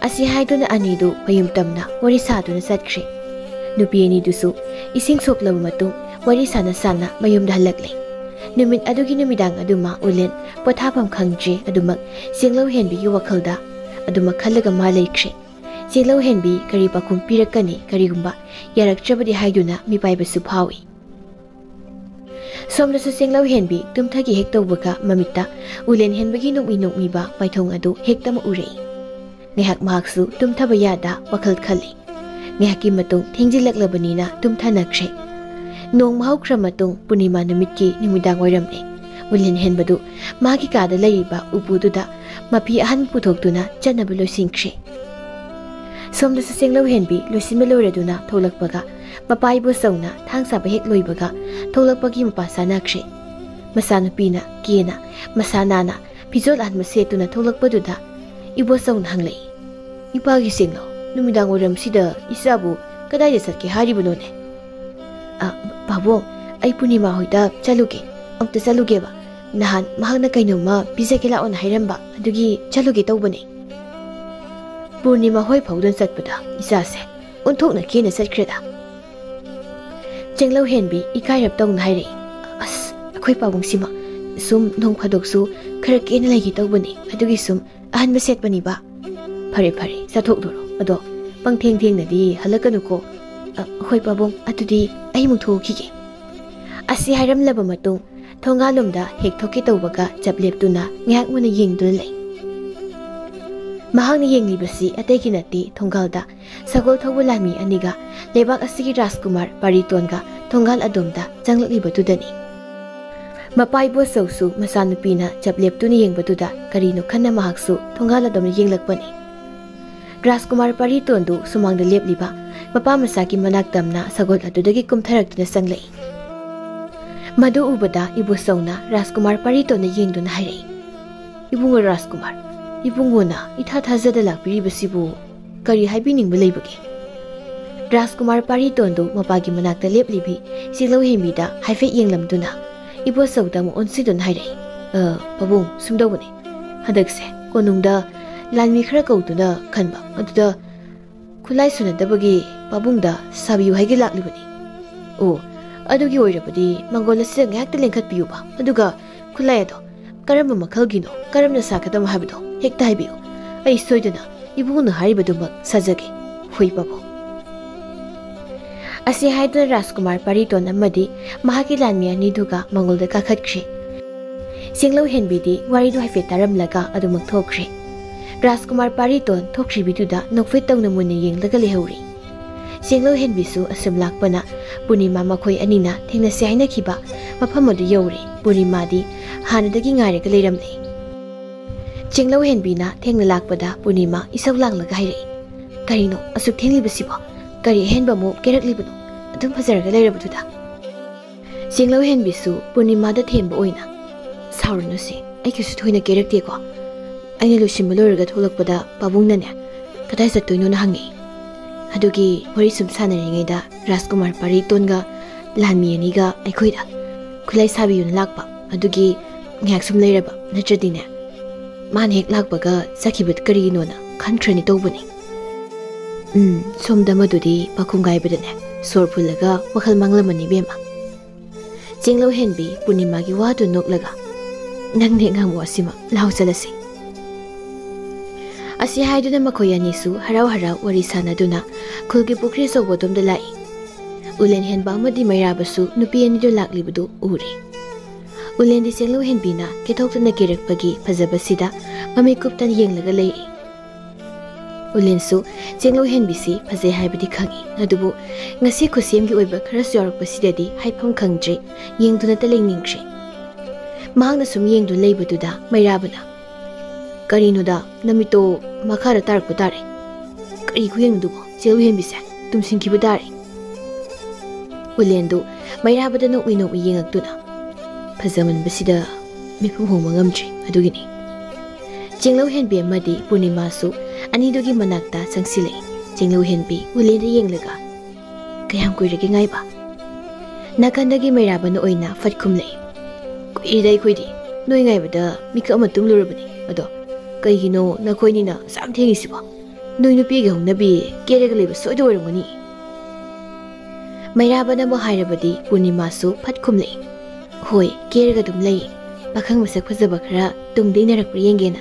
ꯑꯁꯤ ꯍꯥꯏꯗꯨꯅ ꯑꯅꯤꯗꯨ ꯃꯌꯨꯝ ꯇꯝꯅ ꯋꯥꯔꯤ ꯁꯥꯗꯨꯅ ꯆꯠꯈ꯭ꯔꯦ꯫ ꯅꯨꯄꯤ ꯑꯅꯤꯗꯨꯁꯨ ꯏꯁꯤꯡ ꯁꯣꯛꯂꯕ ꯃꯇꯨꯡ ꯋꯥꯔꯤ ꯁꯥꯅ ꯁꯥꯅ ꯃꯌꯨꯝꯗ ꯍꯜꯂꯛꯂꯦ꯫ ꯅꯨꯃꯤꯠ ꯑꯗꯨꯒꯤ ꯅꯨꯃꯤꯗꯥꯡ ꯑꯗꯨꯃ ꯎꯂꯦꯟ ꯄꯣꯊꯥꯐꯝ ꯈꯪꯗ꯭ꯔꯦ꯫ ꯑꯗꯨꯃꯛ ꯆꯦꯡꯂꯧ ꯍꯦꯟꯕꯤꯒꯤ ꯋꯥꯈꯜꯗ ꯑꯗꯨꯃꯛ ꯈꯜꯂꯒ ꯃꯥ ꯂꯩꯈ꯭ꯔꯦ꯫ ꯆꯦꯡꯂꯧ ꯍꯦꯟꯕꯤ ꯀꯔꯤ ꯄꯥꯎꯈꯨꯝ ꯄꯤꯔꯛꯀꯅꯤ, ꯀꯔꯤꯒꯨꯝꯕ ꯌꯥꯔꯛꯇ꯭ꯔꯕꯗꯤ ꯍꯥꯏꯗꯨꯅ ꯃꯤꯄꯥꯏꯕꯁꯨ ꯐꯥꯎꯏ꯫ ꯁꯣꯝꯗꯁꯨ ꯆꯦꯡꯂꯧ ꯍꯦꯟꯕꯤ ꯇꯨꯝꯊꯒꯦ ꯍꯦꯛ ꯇꯧꯕꯒ ꯃꯃꯤꯠꯇ ꯎꯂꯦꯟ ꯍꯦꯟꯕꯒꯤ ꯅꯣꯛꯃꯤ ꯅꯣꯛꯃꯤꯕ ꯃꯥꯏꯊꯣꯡ ꯑꯗꯨ ꯍꯦꯛꯇꯃꯛ ꯎꯔꯛꯏ꯫ ꯉꯥꯏꯍꯥꯛ ꯃꯍꯥꯛꯁꯨ ꯇꯨꯝꯊꯕ ꯌꯥꯗ ꯋꯥꯈꯜ ꯈꯜꯂꯤ꯫ ꯉꯥꯏꯍꯥꯛꯀꯤ ꯃꯇꯨꯡ ꯊꯦꯡꯖꯤꯜꯂꯛꯂꯕꯅꯤꯅ ꯇꯨꯝꯊꯅꯈ꯭ꯔꯦ꯫ ꯅꯣꯡꯃ ꯍꯧꯈ꯭ꯔ ꯃꯇꯨꯡ ꯄꯨꯔꯅꯤꯃꯥ ꯅꯨꯃꯤꯠꯀꯤ ꯅꯨꯃꯤꯗꯥꯡ ꯋꯥꯏꯔꯝꯅꯤ꯫ ꯎꯂꯦꯟ ꯍꯦꯟꯕꯗꯨ ꯃꯥꯒꯤ ꯀꯥꯗ ꯂꯩꯔꯤꯕ ꯎꯄꯨꯗꯨꯗ ꯃꯐꯤ ꯑꯍꯟ ꯄꯨꯊꯣꯛꯇꯨꯅ ꯆꯠꯅꯕ ꯂꯣꯏꯁꯤꯟꯈ꯭ꯔꯦ꯫ ꯁꯣꯝꯗꯁꯨ ꯆꯦꯡꯂꯧ ꯍꯦꯟꯕꯤ ꯂꯣꯏꯁꯤꯟꯕ ꯂꯣꯏꯔꯗꯨꯅ ꯊꯣꯛꯂꯛꯄꯒ ꯃꯄꯥ ꯏꯕꯣꯆꯧꯅ ꯊꯥꯡ ꯁꯥꯕ ꯍꯦꯛ ꯂꯣꯏꯕꯒ ꯊꯣꯛꯂꯛꯄꯒꯤ ꯃꯄꯥ ꯆꯥꯅꯈ꯭ꯔꯦ꯫ ꯃꯆꯥꯅꯨꯄꯤꯅ ꯀꯦꯅ ꯃꯁꯥ ꯅꯥꯟꯅ ꯐꯤꯖꯣꯜ ꯑꯍꯟꯕ ꯁꯦꯠꯇꯨꯅ ꯊꯣꯛꯂꯛꯄꯗꯨꯗ ꯏꯕꯣꯆꯧꯅ ꯍꯪꯂꯛꯏ, "ꯏꯄꯥꯒꯤ ꯆꯦꯡꯂꯧ, ꯅꯨꯃꯤꯗꯥꯡ ꯋꯥꯏꯔꯝꯁꯤꯗ ꯏꯆꯥꯕꯨ ꯀꯗꯥꯏꯗ ꯆꯠꯀꯦ ꯍꯥꯏꯔꯤꯕꯅꯣꯅꯦ?" "ꯑ, ꯄꯥꯕꯨꯡ, ꯑꯩ ꯄꯨꯔꯅꯤꯃꯥ ꯍꯣꯏꯗ ꯆꯠꯂꯨꯒꯦ, ꯑꯝꯇ ꯆꯠꯂꯨꯒꯦꯕ꯫ ꯅꯍꯥꯟ ꯃꯍꯥꯛꯅ ꯀꯩꯅꯣꯝꯃ ꯄꯤꯖꯒꯦ ꯂꯥꯛꯑꯣꯅ ꯍꯥꯏꯔꯝꯕ, ꯑꯗꯨꯒꯤ ꯆꯠꯂꯨꯒꯦ ꯇꯧꯕꯅꯦ"꯫ ꯄꯨꯔꯅꯤꯃꯥ ꯍꯣꯏ ꯐꯥꯎꯗꯨꯅ ꯆꯠꯄꯗ ꯏꯆꯥꯁꯦ ꯑꯣꯟꯊꯣꯛꯅ ꯀꯦꯅ ꯆꯠꯈ꯭ꯔꯦꯗ꯫ ꯆꯦꯡꯂꯧ ꯍꯦꯟꯕꯤ ꯏꯀꯥꯏꯔꯞ ꯇꯧꯅ ꯍꯥꯏꯔꯛꯏ, "ꯑꯁ, ꯑꯩꯈꯣꯏ ꯄꯥꯕꯨꯡꯁꯤꯃ ꯁꯨꯝ ꯅꯣꯡ ꯐꯥꯗꯣꯛꯁꯨ ꯈꯔ ꯀꯦꯅ ꯂꯩꯒꯦ ꯇꯧꯕꯅꯤ, ꯑꯗꯨꯒꯤ ꯁꯨꯝ ꯑꯍꯟꯕ ꯁꯦꯠꯄꯅꯤꯕ"꯫ "ꯐꯔꯦ ꯐꯔꯦ, ꯆꯠꯊꯣꯛꯂꯨꯔꯣ꯫ ꯑꯗꯣ ꯄꯪꯊꯦꯡ ꯊꯦꯡꯅꯗꯤ ꯍꯜꯂꯛꯀꯅꯨꯀꯣ"꯫ "ꯑ, ꯍꯣꯏ ꯄꯥꯕꯨꯡ, ꯑꯗꯨꯗꯤ ꯑꯩ ꯑꯃꯨꯛ ꯊꯣꯛꯈꯤꯒꯦ"꯫ ꯑꯁꯤ ꯍꯥꯏꯔꯝꯂꯕ ꯃꯇꯨꯡ ꯊꯣꯡꯒꯥꯜꯂꯣꯝꯗ ꯍꯦꯛ ꯊꯣꯛꯀꯦ ꯇꯧꯕꯒ ꯆꯞ ꯂꯦꯞꯇꯨꯅ ꯉꯥꯏꯍꯥꯛ ꯃꯨꯟꯅ ꯌꯦꯡꯗꯨꯅ ꯂꯩ꯫ ꯃꯍꯥꯛꯅ ꯌꯦꯡꯂꯤꯕꯁꯤ ꯑꯇꯩꯒꯤ ꯅꯠꯇꯦ, ꯊꯣꯡꯒꯥꯜꯗ ꯁꯒꯣꯜ ꯊꯧꯕ ꯂꯥꯟꯃꯤ ꯑꯅꯤꯒ ꯂꯩꯕꯥꯛ ꯑꯁꯤꯒꯤ ꯔꯥꯖꯀꯨꯃꯥꯔ ꯄꯥꯔꯤꯇꯣꯟꯒ ꯊꯣꯡꯒꯥꯜ ꯑꯗꯣꯝꯗ ꯆꯪꯂꯛꯂꯤꯕꯗꯨꯗꯅꯤ꯫ ꯃꯄꯥ ꯏꯕꯣꯆꯧꯁꯨ ꯃꯆꯥꯅꯨꯄꯤꯅ ꯆꯞ ꯂꯦꯞꯇꯨꯅ ꯌꯦꯡꯕꯗꯨꯗ ꯀꯔꯤꯅꯣ ꯈꯟꯅ ꯃꯍꯥꯛꯁꯨ ꯊꯣꯡꯒꯥꯜ ꯑꯗꯣꯝꯗ ꯌꯦꯡꯂꯛꯄꯅꯤ꯫ ꯔꯥꯖꯀꯨꯃꯥꯔ ꯄꯥꯔꯤꯇꯣꯟꯗꯨ ꯁꯨꯃꯥꯡꯗ ꯂꯦꯞꯂꯤꯕ ꯃꯄꯥ ꯃꯆꯥꯒꯤ ꯃꯅꯥꯛ ꯇꯝꯅ ꯁꯒꯣꯜ ꯑꯗꯨꯗꯒꯤ ꯀꯨꯝꯊꯔꯛꯇꯨꯅ ꯆꯪꯂꯛꯏ꯫ ꯃꯗꯨ ꯎꯕꯗ ꯏꯕꯣꯆꯧꯅ ꯔꯥꯖꯀꯨꯃꯥꯔ ꯄꯥꯔꯤꯇꯣꯟꯗ ꯌꯦꯡꯗꯨꯅ ꯍꯥꯏꯔꯛꯏ, "ꯏꯕꯨꯡꯉꯣ ꯔꯥꯖꯀꯨꯃꯥꯔ, ꯏꯕꯨꯡꯉꯣꯅ ꯏꯊꯥ ꯊꯥꯖꯗ ꯂꯥꯛꯄꯤꯔꯤꯕꯁꯤꯕꯨ ꯀꯔꯤ ꯍꯥꯏꯕꯤꯅꯤꯡꯕ ꯂꯩꯕꯒꯦ?" ꯔꯥꯖꯀꯨꯃꯥꯔ ꯄꯥꯔꯤꯇꯣꯟꯗꯨ ꯃꯄꯥꯒꯤ ꯃꯅꯥꯛꯇ ꯂꯦꯞꯂꯤꯕꯤ ꯆꯦꯡꯂꯧ ꯍꯦꯟꯕꯤꯗ ꯍꯥꯏꯐꯦꯠ ꯌꯦꯡꯂꯝꯗꯨꯅ ꯏꯕꯣꯆꯧꯗ ꯑꯃꯨꯛ ꯑꯣꯟꯁꯤꯟꯗꯨꯅ ꯍꯥꯏꯔꯛꯏ, "ꯑ, ꯄꯥꯕꯨꯡ, ꯁꯨꯝ ꯇꯧꯕꯅꯦ꯫ ꯍꯟꯗꯛꯁꯦ ꯀꯣꯅꯨꯡꯗ ꯂꯥꯟꯃꯤ ꯈꯔ ꯀꯧꯗꯨꯅ ꯈꯟꯕ ꯑꯗꯨꯗ ꯈꯨꯠꯂꯥꯏ ꯁꯨꯅꯗꯕꯒꯤ ꯄꯥꯕꯨꯡꯗ ꯁꯥꯕꯤꯌꯨ ꯍꯥꯏꯒꯦ ꯂꯥꯛꯂꯤꯕꯅꯤ꯫ ꯑꯣ, ꯑꯗꯨꯒꯤ ꯑꯣꯏꯔꯕꯗꯤ ꯃꯪꯒꯣꯜ ꯑꯁꯤꯗ ꯉꯥꯏꯍꯥꯛꯇ ꯂꯦꯡꯈꯠꯄꯤꯌꯨꯕ, ꯑꯗꯨꯒ ꯈꯨꯠꯂꯥꯏ ꯑꯗꯣ ꯀꯔꯝꯕ ꯃꯈꯜꯒꯤꯅꯣ, ꯀꯔꯝꯅ ꯁꯥꯒꯗꯕ ꯍꯥꯏꯕꯗꯣ ꯍꯦꯛꯇ ꯍꯥꯏꯕꯤꯌꯨ꯫ ꯑꯩ ꯁꯣꯏꯗꯅ ꯏꯕꯨꯡꯅ ꯍꯥꯏꯔꯤꯕꯗꯨꯃꯛ ꯁꯥꯖꯒꯦ꯫ ꯍꯨꯏ ꯄꯥꯕꯨꯡ"꯫ ꯑꯁꯤ ꯍꯥꯏꯗꯨꯅ ꯔꯥꯖꯀꯨꯃꯥꯔ ꯄꯥꯔꯤꯇꯣꯟ ꯑꯃꯗꯤ ꯃꯍꯥꯛꯀꯤ ꯂꯥꯟꯃꯤ ꯑꯅꯤꯗꯨꯒ ꯃꯪꯒꯣꯜꯗ ꯀꯥꯈꯠꯈ꯭ꯔꯦ꯫ ꯆꯦꯡꯂꯧ ꯍꯦꯟꯕꯤꯗꯤ ꯋꯥꯔꯤꯗꯨ ꯍꯥꯏꯐꯦꯠ ꯇꯥꯔꯝꯂꯒ ꯑꯗꯨꯃꯛ ꯊꯣꯛꯈ꯭ꯔꯦ꯫ ꯔꯥꯖꯀꯨꯃꯥꯔ ꯄꯥꯔꯤꯇꯣꯟ ꯊꯣꯛꯈ꯭ꯔꯤꯕꯤꯗꯨꯗ ꯅꯣꯛꯐꯦꯠ ꯇꯧꯅ ꯃꯨꯟꯅ ꯌꯦꯡꯂꯒ ꯂꯩꯍꯧꯔꯤ꯫ ꯆꯦꯡꯂꯧ ꯍꯦꯟꯕꯤꯁꯨ ꯑꯁꯨꯝ ꯂꯥꯛꯄꯅ ꯄꯨꯔꯅꯤꯃꯥ ꯃꯈꯣꯏ ꯑꯅꯤꯅ ꯊꯦꯡꯅꯁꯦ ꯍꯥꯏꯅꯈꯤꯕ ꯃꯐꯝ ꯑꯗꯨ ꯌꯧꯔꯦ꯫ ꯄꯨꯔꯅꯤꯃꯥꯗꯤ ꯍꯥꯟꯅꯗꯒꯤ ꯉꯥꯏꯔꯒ ꯂꯩꯔꯝꯂꯦ꯫ ꯆꯦꯡꯂꯧ ꯍꯦꯟꯕꯤꯅ ꯊꯦꯡꯅ ꯂꯥꯛꯄꯗ ꯄꯨꯔꯅꯤꯃꯥ ꯏꯁꯧ ꯂꯥꯡꯂꯒ ꯍꯥꯏꯔꯛꯏ, "ꯀꯔꯤꯅꯣ ꯑꯁꯨꯛ ꯊꯦꯡꯂꯤꯕꯁꯤꯕꯣ? ꯀꯔꯤ ꯑꯍꯦꯟꯕ ꯑꯃꯨꯛ ꯀꯦꯔꯛꯂꯤꯕꯅꯣ? ꯑꯗꯨꯝ ꯐꯖꯔꯒ ꯂꯩꯔꯕꯗꯨꯗ?" ꯆꯦꯡꯂꯧ ꯍꯦꯟꯕꯤꯁꯨ ꯄꯨꯔꯅꯤꯃꯥꯗ ꯊꯦꯝꯕ ꯑꯣꯏꯅ, "ꯁꯥꯎꯔꯅꯨꯁꯦ, ꯑꯩ ꯀꯩꯁꯨ ꯊꯣꯏꯅ ꯀꯦꯔꯛꯇꯦꯀꯣ꯫ ꯑꯩꯅ ꯂꯣꯏꯁꯤꯟꯕ ꯂꯣꯏꯔꯒ ꯊꯣꯛꯂꯛꯄꯗ ꯄꯥꯕꯨꯡꯅꯅꯦ ꯀꯗꯥꯏ ꯆꯠꯇꯣꯏꯅꯣꯅ ꯍꯪꯉꯛꯏ꯫ ꯑꯗꯨꯒꯤ ꯋꯥꯔꯤ ꯁꯨꯝ ꯁꯥꯟꯅꯔꯤꯉꯩꯗ ꯔꯥꯖꯀꯨꯃꯥꯔ ꯄꯥꯔꯤꯇꯣꯟꯒ ꯂꯥꯟꯃꯤ ꯑꯅꯤꯒ ꯑꯩꯈꯣꯏꯗ ꯈꯨꯠꯂꯥꯏ ꯁꯥꯕꯤꯌꯨꯅ ꯂꯥꯛꯄ꯫ ꯑꯗꯨꯒꯤ ꯉꯥꯏꯍꯥꯛ ꯁꯨꯝ ꯂꯩꯔꯕ, ꯅꯠꯇ꯭ꯔꯗꯤꯅꯦ ꯃꯥꯅ ꯍꯦꯛ ꯂꯥꯛꯄꯒ ꯆꯠꯈꯤꯕ ꯀꯔꯤꯒꯤꯅꯣꯅ ꯈꯟꯈ꯭ꯔꯅꯤ ꯇꯧꯕꯅꯤ꯫ ꯎꯝ, ꯁꯣꯝꯗ ꯃꯗꯨꯗꯤ ꯄꯥꯈꯨꯝ ꯀꯥꯏꯕꯗꯅꯦ ꯁꯣꯔ ꯐꯨꯜꯂꯒ ꯋꯥꯈꯜ ꯃꯥꯡꯂꯝꯃꯅꯤ ꯏꯕꯦꯝꯃ"꯫ ꯆꯦꯡꯂꯧ ꯍꯦꯟꯕꯤ ꯄꯨꯔꯅꯤꯃꯥꯒꯤ ꯋꯥꯗꯨ ꯅꯣꯛꯂꯒ, "ꯅꯪꯅꯦ ꯉꯥꯡꯕ ꯋꯥꯁꯤꯃ, ꯂꯥꯎ ꯆꯠꯂꯁꯤ"꯫ ꯑꯁꯤ ꯍꯥꯏꯗꯨꯅ ꯃꯈꯣꯏ ꯑꯅꯤꯁꯨ ꯍꯔꯥꯎ ꯍꯔꯥꯎ ꯋꯥꯔꯤ ꯁꯥꯟꯅꯗꯨꯅ ꯈꯨꯜꯒꯤ ꯄꯨꯈ꯭ꯔꯤ ꯑꯆꯧꯕ ꯑꯗꯣꯝꯗ ꯂꯥꯛꯏ꯫ ꯎꯂꯦꯟ ꯍꯦꯟꯕ ꯑꯃꯗꯤ ꯃꯩꯔꯥꯕꯁꯨ ꯅꯨꯄꯤ ꯑꯅꯤꯗꯨ ꯂꯥꯛꯂꯤꯕꯗꯨ ꯎꯔꯦ꯫ ꯎꯂꯦꯟꯗꯤ ꯆꯦꯡꯂꯧ ꯍꯦꯟꯕꯤꯅ ꯀꯦꯊꯣꯛꯇꯅ ꯀꯦꯔꯛꯄꯒꯤ ꯐꯖꯕꯁꯤꯗ ꯃꯃꯤꯠ ꯀꯨꯞꯇꯅ ꯌꯦꯡꯂꯒ ꯂꯩꯔꯤ꯫ ꯎꯂꯦꯟꯁꯨ ꯆꯦꯡꯂꯧ ꯍꯦꯟꯕꯤꯁꯤ ꯐꯖꯩ ꯍꯥꯏꯕꯗꯤ ꯈꯪꯏ, ꯑꯗꯨꯕꯨ ꯉꯁꯤ ꯈꯨꯠꯁꯦꯝꯒꯤ ꯑꯣꯏꯕ ꯈꯔꯁꯨ ꯌꯥꯎꯔꯛꯄꯁꯤꯗꯗꯤ ꯍꯥꯏꯐꯝ ꯈꯪꯗ꯭ꯔꯦ, ꯌꯦꯡꯗꯨꯅꯇ ꯂꯩꯅꯤꯡꯈ꯭ꯔꯦ꯫ ꯃꯍꯥꯛꯅ ꯁꯨꯝ ꯌꯦꯡꯗꯨꯅ ꯂꯩꯕꯗꯨꯗ ꯃꯩꯔꯥꯕꯅ, "ꯀꯔꯤꯅꯣꯗ, ꯅꯃꯤꯠꯇꯣ ꯃꯈꯥꯗ ꯇꯥꯔꯛꯄ ꯇꯥꯔꯦ꯫ ꯀꯔꯤ ꯈꯨꯌꯦꯡꯅꯣꯗꯨꯕꯣ? ꯆꯦꯡꯂꯧ ꯍꯦꯟꯕꯤꯁꯦ ꯇꯨꯝꯁꯤꯟꯈꯤꯕ ꯇꯥꯔꯦ"꯫ ꯎꯂꯦꯟꯗꯨ ꯃꯩꯔꯥꯕꯗ ꯅꯣꯛꯃꯤ ꯅꯣꯛꯃꯤ ꯌꯦꯡꯉꯛꯇꯨꯅ, "ꯐꯖꯃꯟꯕꯁꯤꯗ ꯃꯤꯠꯐꯝ ꯍꯣꯡꯕ ꯉꯝꯗ꯭ꯔꯤ, ꯑꯗꯨꯒꯤꯅꯤ"꯫ ꯆꯦꯡꯂꯧ ꯍꯦꯟꯕꯤ ꯑꯃꯗꯤ ꯄꯨꯔꯅꯤꯃꯥꯁꯨ ꯑꯅꯤꯗꯨꯒꯤ ꯃꯅꯥꯛꯇ ꯆꯪꯁꯤꯜꯂꯛꯏ꯫ ꯆꯦꯡꯂꯧ ꯍꯦꯟꯕꯤ ꯎꯂꯦꯟꯗ ꯌꯦꯡꯂꯒ, "ꯀꯌꯥꯝ ꯀꯨꯏꯔꯒꯦ ꯉꯥꯏꯕ?" ꯅꯥꯀꯟꯗꯒꯤ ꯃꯩꯔꯥꯕꯅ ꯑꯣꯏꯅ ꯐꯠ ꯈꯨꯝꯂꯛꯏ, "ꯀꯨꯏꯔꯦꯗ ꯑꯩꯈꯣꯏꯗꯤ꯫ ꯅꯣꯏ ꯉꯥꯏꯕꯗ ꯃꯤꯀꯞ ꯑꯃ ꯇꯨꯝꯂꯨꯔꯕꯅꯤ꯫ ꯑꯗꯣ ꯀꯩꯒꯤꯅꯣ ꯅꯈꯣꯏꯅꯤꯅ ꯑꯁꯨꯛ ꯌꯥꯝ ꯊꯦꯡꯉꯤꯁꯤꯕꯣ? ꯅꯣꯏ ꯅꯨꯄꯤꯒꯤ ꯍꯧꯅꯕꯤ ꯀꯦꯔꯒ ꯂꯩꯕ ꯁꯣꯏꯗ ꯑꯣꯏꯔꯝꯒꯅꯤ?" ꯃꯩꯔꯥꯕꯅ ꯑꯃꯨꯛ ꯍꯥꯏꯔꯕꯗꯤ ꯄꯨꯔꯅꯤꯃꯥꯁꯨ ꯐꯠ ꯈꯨꯝꯂꯛꯏ, "ꯍꯣꯏ, ꯀꯦꯔꯒ ꯑꯗꯨꯝ ꯂꯩ꯫ ꯄꯥꯈꯪ ꯃꯁꯛ ꯐꯖꯕ ꯈꯔ ꯇꯨꯡꯗ ꯏꯟꯅꯔꯛꯄ꯭ꯔꯥ ꯌꯦꯡꯒꯦꯅ꯫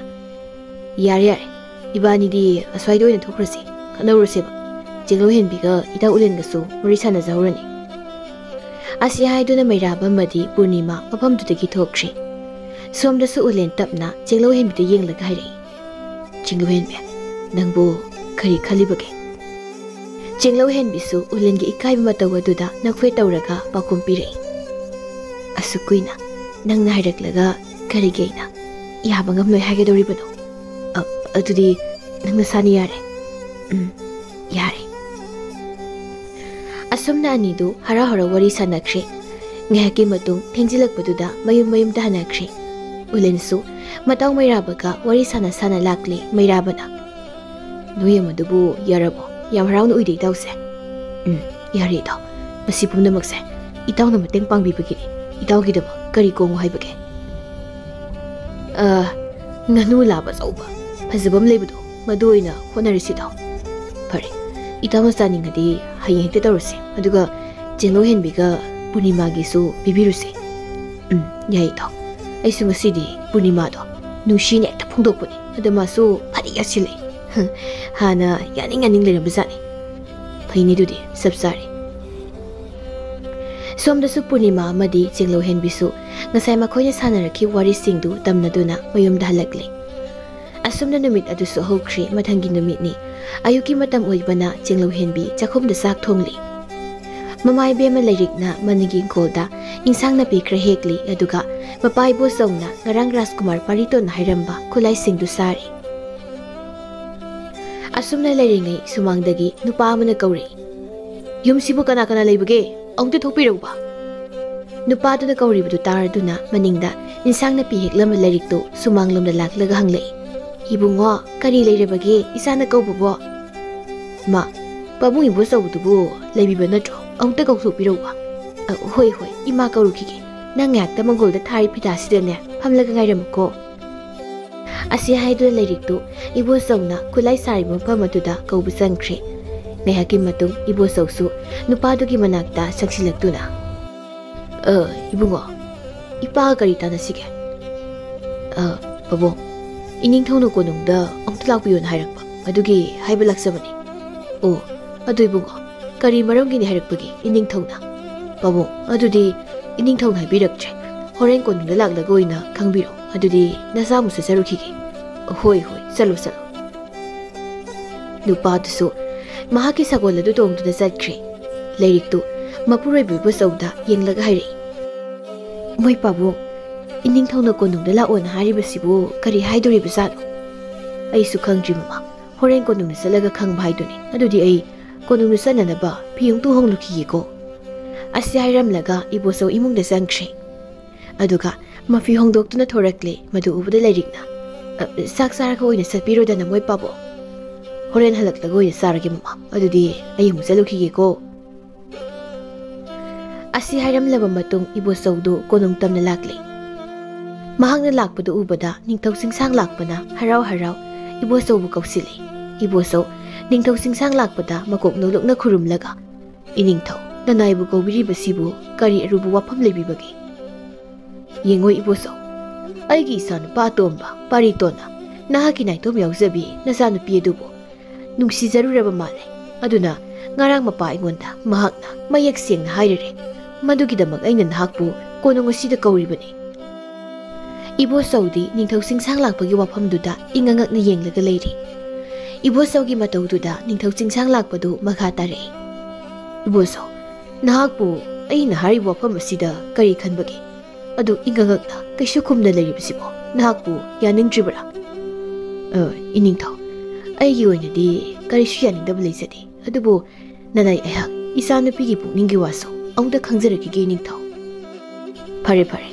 ꯌꯥꯔꯦ ꯌꯥꯔꯦ, ꯏꯕꯥꯅꯤꯗꯤ ꯑꯁ꯭ꯋꯥꯏꯗ ꯑꯣꯏꯅ ꯊꯣꯛꯈ꯭ꯔꯁꯤ, ꯈꯠꯅꯧꯔꯁꯦꯕ꯫ ꯆꯦꯡꯂꯧ ꯍꯦꯟꯕꯤꯒ ꯏꯇꯥ ꯎꯂꯦꯟꯒꯁꯨ ꯋꯥꯔꯤ ꯁꯥꯟꯅꯖꯍꯧꯔꯅꯤ꯫" ꯑꯁꯤ ꯍꯥꯏꯗꯨꯅ ꯃꯩꯔꯥꯕ ꯑꯃꯗꯤ ꯄꯨꯔꯅꯤꯃꯥ ꯃꯐꯝꯗꯨꯗꯒꯤ ꯊꯣꯛꯈ꯭ꯔꯤ꯫ ꯁꯣꯝꯗꯁꯨ ꯎꯂꯦꯟ ꯇꯞꯅ ꯆꯦꯡꯂꯧ ꯍꯦꯟꯕꯤꯗ ꯌꯦꯡꯂꯒ ꯍꯥꯏꯔꯛꯏ, "ꯆꯦꯡꯂꯧ ꯍꯦꯟꯕꯤ, ꯅꯪꯕꯨ ꯀꯔꯤ ꯈꯜꯂꯤꯕꯒꯦ?" ꯆꯦꯡꯂꯧ ꯍꯦꯟꯕꯤꯁꯨ ꯎꯂꯦꯟꯒꯤ ꯏꯀꯥꯏꯕ ꯃꯇꯧ ꯑꯗꯨꯗ ꯅꯣꯛꯐꯦꯠ ꯇꯧꯔꯒ ꯄꯥꯎꯈꯨꯝ ꯄꯤꯔꯛꯏ, "ꯑꯁꯨꯛ ꯀꯨꯏꯅ ꯅꯪꯅ ꯍꯥꯏꯔꯛꯂꯒ ꯀꯔꯤꯒꯤ ꯑꯩꯅ ꯌꯥꯕ ꯉꯝꯂꯣꯏ ꯍꯥꯏꯒꯗꯧꯔꯤꯕꯅꯣ? ꯑ, ꯑꯗꯨꯗꯤ ꯅꯪ ꯅꯁꯥꯅ ꯌꯥꯔꯦ꯫" "ꯎꯝ, ꯌꯥꯔꯦ꯫" ꯑꯁꯨꯝꯅ ꯑꯅꯤꯗꯨ ꯍꯔꯥꯎ ꯍꯔꯥꯎ ꯋꯥꯔꯤ ꯁꯥꯟꯅꯈ꯭ꯔꯦ꯫ ꯉꯥꯏꯍꯥꯛꯀꯤ ꯃꯇꯨꯡ ꯊꯦꯡꯖꯤꯜꯂꯛꯄꯗꯨꯗ ꯃꯌꯨꯝ ꯃꯌꯨꯝꯗ ꯍꯟꯅꯈ꯭ꯔꯦ꯫ ꯎꯂꯦꯟꯁꯨ ꯃꯇꯥꯎ ꯃꯩꯔꯥꯕꯒ ꯋꯥꯔꯤ ꯁꯥꯟꯅ ꯁꯥꯟꯅ ꯂꯥꯛꯂꯦ꯫ ꯃꯩꯔꯥꯕꯅ, "ꯅꯣꯏ ꯑꯃꯗꯨꯕꯨ ꯌꯥꯔꯕꯣ? ꯌꯥꯝ ꯍꯔꯥꯎꯅ ꯎꯏꯗꯦ ꯏꯇꯥꯎꯁꯦ꯫" "ꯎꯝ, ꯌꯥꯔꯦ ꯏꯇꯥꯎ꯫ ꯃꯁꯤ ꯄꯨꯝꯅꯃꯛꯁꯦ ꯏꯇꯥꯎꯅ ꯃꯇꯦꯡ ꯄꯥꯡꯕꯤꯕꯒꯤꯅꯤ꯫ ꯏꯇꯥꯎꯒꯤꯗꯃꯛ ꯀꯔꯤ ꯀꯣꯡꯉꯨ ꯍꯥꯏꯕꯒꯦ?" "ꯑ, ꯉꯥꯅꯨ ꯂꯥꯕ ꯑꯆꯧꯕ ꯐꯖꯕ ꯑꯃ ꯂꯩꯕꯗꯣ, ꯃꯗꯨ ꯑꯣꯏꯅ ꯍꯣꯠꯅꯔꯁꯤ ꯏꯇꯥꯎ꯫" "ꯐꯔꯦ, ꯏꯇꯥꯎꯅ ꯆꯥꯅꯤꯡꯉꯗꯤ ꯍꯌꯦꯡ ꯍꯦꯛꯇ ꯇꯧꯔꯁꯤ꯫ ꯑꯗꯨꯒ ꯆꯦꯡꯂꯧ ꯍꯦꯟꯕꯤꯒ ꯄꯨꯔꯅꯤꯃꯥꯒꯤꯁꯨ ꯄꯤꯕꯤꯔꯨꯁꯤ꯫" "ꯎꯝ, ꯌꯥꯏ ꯏꯇꯥꯎ꯫ ꯑꯩꯁꯨ ꯉꯁꯤꯗꯤ ꯄꯨꯔꯅꯤꯃꯥꯗꯣ ꯅꯨꯡꯁꯤꯅ ꯍꯦꯛꯇ ꯐꯣꯡꯗꯣꯛꯄꯅꯤ꯫ ꯑꯗ ꯃꯥꯁꯨ ꯐꯗꯤ ꯌꯥꯁꯤꯜꯂꯦ꯫ ꯍꯥꯟꯅ ꯌꯥꯅꯤꯡ ꯌꯥꯅꯤꯡ ꯂꯩꯔꯝꯕꯖꯥꯠꯅꯤ꯫ ꯐꯩꯅꯦ ꯑꯗꯨꯗꯤ, ꯆꯞ ꯆꯥꯔꯦ꯫" ꯁꯣꯝꯗꯁꯨ ꯄꯨꯔꯅꯤꯃꯥ ꯑꯃꯗꯤ ꯆꯦꯡꯂꯧ ꯍꯦꯟꯕꯤꯁꯨ ꯉꯁꯥꯏ ꯃꯈꯣꯏꯅ ꯁꯥꯟꯅꯔꯛꯈꯤꯕ ꯋꯥꯔꯤꯁꯤꯡꯗꯨ ꯇꯝꯅꯗꯨꯅ ꯃꯌꯨꯝꯗ ꯍꯜꯂꯛꯂꯦ꯫ ꯑꯁꯨꯝꯅ ꯅꯨꯃꯤꯠ ꯑꯗꯨꯁꯨ ꯍꯧꯈ꯭ꯔꯦ꯫ ꯃꯊꯪꯒꯤ ꯅꯨꯃꯤꯠꯅꯤ꯫ ꯑꯌꯨꯛꯀꯤ ꯃꯇꯝ ꯑꯣꯏꯕꯅ ꯆꯦꯡꯂꯧ ꯍꯦꯟꯕꯤ ꯆꯥꯛꯈꯨꯝꯗ ꯆꯥꯛ ꯊꯣꯡꯂꯤ꯫ ꯃꯃꯥ ꯏꯕꯦꯝꯃ ꯂꯩꯔꯤꯛꯅ ꯃꯅꯤꯡꯒꯤ ꯏꯪꯈꯣꯜꯗ ꯏꯟꯁꯥꯡ ꯅꯥꯄꯤ ꯈꯔ ꯍꯦꯛꯂꯤ, ꯑꯗꯨꯒ ꯃꯄꯥ ꯏꯕꯣꯆꯧꯅ ꯉꯔꯥꯡ ꯔꯥꯖꯀꯨꯃꯥꯔ ꯄꯥꯔꯤꯇꯣꯟꯅ ꯍꯥꯏꯔꯝꯕ ꯈꯨꯠꯂꯥꯏꯁꯤꯡꯗꯨ ꯁꯥꯔꯤ꯫ ꯑꯁꯨꯝꯅ ꯂꯩꯔꯤꯉꯩ ꯁꯨꯃꯥꯡꯗꯒꯤ ꯅꯨꯄꯥ ꯑꯃꯅ ꯀꯧꯔꯛꯏ, "ꯌꯨꯝꯁꯤꯕꯨ ꯀꯅꯥ ꯀꯅꯥ ꯂꯩꯕꯒꯦ? ꯑꯃꯨꯛꯇ ꯊꯣꯛꯄꯤꯔꯛꯎꯕ꯫" ꯅꯨꯄꯥꯗꯨꯅ ꯀꯧꯔꯤꯕꯗꯨ ꯇꯥꯔꯗꯨꯅ ꯃꯅꯤꯡꯗ ꯏꯟꯁꯥꯡ ꯅꯥꯄꯤ ꯍꯦꯛꯂꯝꯕ ꯂꯩꯔꯤꯛꯇꯨ ꯁꯨꯃꯥꯡꯂꯣꯝꯗ ꯂꯥꯛꯂꯒ ꯍꯪꯂꯛꯏ, "ꯏꯕꯨꯡꯉꯣ, ꯀꯔꯤ ꯂꯩꯔꯕꯒꯦ ꯏꯆꯥꯅ ꯀꯧꯕꯕꯣ?" ꯃꯥ, ꯄꯥꯕꯨꯡ ꯏꯕꯣꯆꯧꯗꯨꯕꯨ ꯂꯩꯕꯤꯕ ꯅꯠꯇ꯭ꯔꯣ? ꯑꯃꯨꯛꯇ ꯀꯧꯊꯣꯛꯄꯤꯔꯛꯎꯕ꯫ "ꯑ, ꯍꯣꯏ, ꯍꯣꯏ, ꯏꯃꯥ ꯀꯧꯔꯨꯈꯤꯒꯦ꯫ ꯅꯪ ꯉꯥꯏꯍꯥꯛꯇ ꯃꯪꯒꯣꯜꯗ ꯊꯥꯔꯤ ꯐꯤꯗꯥꯁꯤꯗꯅꯦ ꯐꯝꯂꯒ ꯉꯥꯏꯔꯝꯃꯨꯀꯣ꯫" ꯑꯁꯤ ꯍꯥꯏꯗꯨꯅ ꯂꯥꯏꯔꯤꯛꯇꯨ ꯏꯕꯣꯆꯧꯅ ꯈꯨꯠꯂꯥꯏ ꯁꯥꯔꯤꯕ ꯃꯐꯝ ꯑꯗꯨꯗ ꯀꯧꯕ ꯆꯪꯈ꯭ꯔꯦ꯫ ꯉꯥꯏꯍꯥꯛꯀꯤ ꯃꯇꯨꯡ ꯏꯕꯣꯆꯧꯁꯨ ꯅꯨꯄꯥꯗꯨꯒꯤ ꯃꯅꯥꯛꯇ ꯆꯪꯁꯤꯜꯂꯛꯇꯨꯅ, "ꯑ, ꯏꯕꯨꯡꯉꯣ, ꯏꯄꯥꯒ ꯀꯔꯤ ꯇꯥꯟꯅꯁꯤꯒꯦ?" "ꯑ, ꯄꯥꯕꯨꯡ, ꯏꯅꯤꯡꯊꯧꯅ ꯀꯣꯅꯨꯡꯗ ꯑꯃꯨꯛꯇ ꯂꯥꯛꯄꯤꯌꯣꯅ ꯍꯥꯏꯔꯛꯄ, ꯑꯗꯨꯒꯤ ꯍꯥꯏꯕ ꯂꯥꯛꯆꯕꯅꯤ꯫" "ꯑꯣ, ꯑꯗꯨ ꯏꯕꯨꯡꯉꯣ, ꯀꯔꯤ ꯃꯔꯝꯒꯤꯅꯤ ꯍꯥꯏꯔꯛꯄꯒꯦ ꯏꯅꯤꯡꯊꯧꯅ?" "ꯄꯥꯕꯨꯡ, ꯑꯗꯨꯗꯤ ꯏꯅꯤꯡꯊꯧꯅ ꯍꯥꯏꯕꯤꯔꯛꯇ꯭ꯔꯦ꯫ ꯍꯣꯔꯦꯟ ꯀꯣꯅꯨꯡꯗ ꯂꯥꯛꯂꯒ ꯑꯣꯏꯅ ꯈꯪꯕꯤꯔꯣ꯫ ꯑꯗꯨꯗꯤ ꯅꯆꯥ ꯑꯃꯨꯛ ꯆꯠꯆꯔꯨꯈꯤꯒꯦ꯫" "ꯍꯣꯏ, ꯍꯣꯏ, ꯆꯠꯂꯣ, ꯆꯠꯂꯣ꯫" ꯅꯨꯄꯥꯗꯨꯁꯨ ꯃꯍꯥꯛꯀꯤ ꯁꯒꯣꯜ ꯑꯗꯨ ꯇꯣꯡꯗꯨꯅ ꯆꯠꯈ꯭ꯔꯦ꯫ ꯂꯥꯏꯔꯤꯛꯇꯨ ꯃꯄꯨꯔꯣꯏꯕ ꯏꯕꯣꯆꯧꯗ ꯌꯦꯡꯂꯒ ꯍꯥꯏꯔꯛꯏ, "ꯃꯣꯏ ꯄꯥꯕꯨꯡ, ꯏꯅꯤꯡꯊꯧꯅ ꯀꯣꯅꯨꯡꯗ ꯂꯥꯛꯑꯣꯅ ꯍꯥꯏꯔꯤꯕꯁꯤꯕꯨ ꯀꯔꯤ ꯍꯥꯏꯗꯣꯔꯤꯕꯖꯥꯠꯅꯣ? ꯑꯩꯁꯨ ꯈꯪꯗ꯭ꯔꯤ ꯃꯃꯥ, ꯍꯣꯔꯦꯟ ꯀꯣꯅꯨꯡꯗ ꯆꯠꯂꯒ ꯈꯪꯕ ꯍꯥꯏꯗꯨꯅꯤ꯫ ꯑꯗꯨꯗꯤ ꯑꯩ ꯀꯣꯅꯨꯡꯗ ꯆꯠꯅꯅꯕ ꯐꯤ ꯑꯃꯇ ꯍꯣꯡꯂꯨꯈꯤꯒꯦꯀꯣ꯫" ꯑꯁꯤ ꯍꯥꯏꯔꯝꯂꯒ ꯏꯕꯣꯆꯧ ꯏꯃꯨꯡꯗ ꯆꯪꯈ꯭ꯔꯦ꯫ ꯑꯗꯨꯒ ꯃꯐꯤ ꯍꯣꯡꯗꯣꯛꯇꯨꯅ ꯊꯣꯔꯛꯂꯦ꯫ ꯃꯗꯨ ꯎꯕꯗ ꯂꯥꯏꯔꯤꯛꯅ, "ꯑ, ꯆꯥꯛ ꯆꯥꯔꯒ ꯑꯣꯏꯅ ꯆꯠꯄꯤꯔꯣꯗꯅ ꯃꯣꯏ ꯄꯥꯕꯨꯡ꯫ ꯍꯣꯔꯦꯟ ꯍꯜꯂꯛꯂꯒ ꯑꯣꯏꯅ ꯆꯥꯔꯒꯦ ꯃꯃꯥ꯫ ꯑꯗꯨꯗꯤ ꯑꯩ ꯑꯃꯨꯛ ꯆꯠꯂꯨꯈꯤꯒꯦꯀꯣ꯫" ꯑꯁꯤ ꯍꯥꯏꯔꯝꯂꯕ ꯃꯇꯨꯡ ꯏꯕꯣꯆꯧꯗꯨ ꯀꯣꯅꯨꯡ ꯇꯝꯅ ꯂꯥꯛꯂꯦ꯫ ꯃꯍꯥꯛꯅ ꯂꯥꯛꯄꯗꯨ ꯎꯕꯗ ꯅꯤꯡꯊꯧ ꯆꯤꯡꯁꯥꯡ ꯂꯥꯛꯄꯅ ꯍꯔꯥꯎ ꯍꯔꯥꯎ ꯏꯕꯣꯆꯧꯕꯨ ꯀꯧꯁꯤꯜꯂꯤ꯫ ꯏꯕꯣꯆꯧ, ꯅꯤꯡꯊꯧ ꯆꯤꯡꯁꯥꯡ ꯂꯥꯛꯄꯗ ꯃꯀꯣꯛ ꯅꯣꯂꯨꯛꯅ ꯈꯨꯔꯨꯝꯂꯒ, "ꯏꯅꯤꯡꯊꯧ, ꯅꯅꯥꯏꯕꯨ ꯀꯧꯕꯤꯔꯤꯕꯁꯤꯕꯨ ꯀꯔꯤ ꯑꯔꯨꯕ ꯋꯥꯐꯝ ꯂꯩꯕꯤꯕꯒꯦ?" "ꯌꯦꯡꯉꯣ ꯏꯕꯣꯆꯧ, ꯑꯩꯒꯤ ꯏꯆꯥꯅꯨꯄꯥ ꯑꯇꯣꯝꯕ ꯄꯥꯔꯤꯇꯣꯟꯅ ꯅꯍꯥꯛꯀꯤ ꯅꯥꯏꯇꯣꯝ ꯌꯥꯎꯖꯕꯤ ꯅꯆꯥꯅꯨꯄꯤ ꯑꯗꯨꯕꯨ ꯅꯨꯡꯁꯤꯖꯔꯨꯔꯕ ꯃꯥꯜꯂꯦ꯫ ꯑꯗꯨꯅ ꯉꯔꯥꯡ ꯃꯄꯥ ꯑꯩꯉꯣꯟꯗ ꯃꯍꯥꯛꯅ ꯃꯌꯦꯛ ꯁꯦꯡꯅ ꯍꯥꯏꯔꯔꯦ꯫ ꯃꯗꯨꯒꯤꯗꯃꯛ ꯑꯩꯅ ꯅꯍꯥꯛꯄꯨ ꯀꯣꯅꯨꯡ ꯑꯁꯤꯗ ꯀꯧꯔꯤꯕꯅꯤ꯫" ꯏꯕꯣꯆꯧꯗꯤ ꯅꯤꯡꯊꯧ ꯆꯤꯡꯁꯥꯡ ꯂꯥꯛꯄꯒꯤ ꯋꯥꯐꯝꯗꯨꯗ ꯏꯉꯛ ꯉꯛꯅ ꯌꯦꯡꯂꯒ ꯂꯩꯔꯤ꯫ ꯏꯕꯣꯆꯧꯒꯤ ꯃꯇꯧꯗꯨꯗ ꯅꯤꯡꯊꯧ ꯆꯤꯡꯁꯥꯡ ꯂꯥꯛꯄꯗꯨ ꯃꯈꯥ ꯇꯥꯔꯛꯏ, "ꯏꯕꯣꯆꯧ, ꯅꯍꯥꯛꯄꯨ ꯑꯩꯅ ꯍꯥꯏꯔꯤꯕ ꯋꯥꯐꯝ ꯑꯁꯤꯗ ꯀꯔꯤ ꯈꯟꯕꯒꯦ? ꯑꯗꯨ ꯏꯉꯛ ꯉꯛꯅ ꯀꯩꯁꯨ ꯈꯨꯝꯅ ꯂꯩꯔꯤꯕꯁꯤꯕꯣ ꯅꯍꯥꯛꯄꯨ ꯌꯥꯅꯤꯡꯗ꯭ꯔꯤꯕꯔꯥ?" "ꯑ, ꯏꯅꯤꯡꯊꯧ, ꯑꯩꯒꯤ ꯑꯣꯏꯅꯗꯤ ꯀꯔꯤꯁꯨ ꯌꯥꯅꯤꯡꯗꯕ ꯂꯩꯖꯗꯦ꯫ ꯑꯗꯨꯕꯨ ꯅꯅꯥꯏ ꯑꯩꯍꯥꯛ ꯏꯆꯥꯅꯨꯄꯤꯒꯤ ꯄꯨꯛꯅꯤꯡꯒꯤ ꯋꯥꯁꯨ ꯑꯃꯨꯛꯇ ꯈꯪꯖꯔꯛꯈꯤꯒꯦ ꯏꯅꯤꯡꯊꯧ꯫" "ꯐꯔꯦ, ꯐꯔꯦ,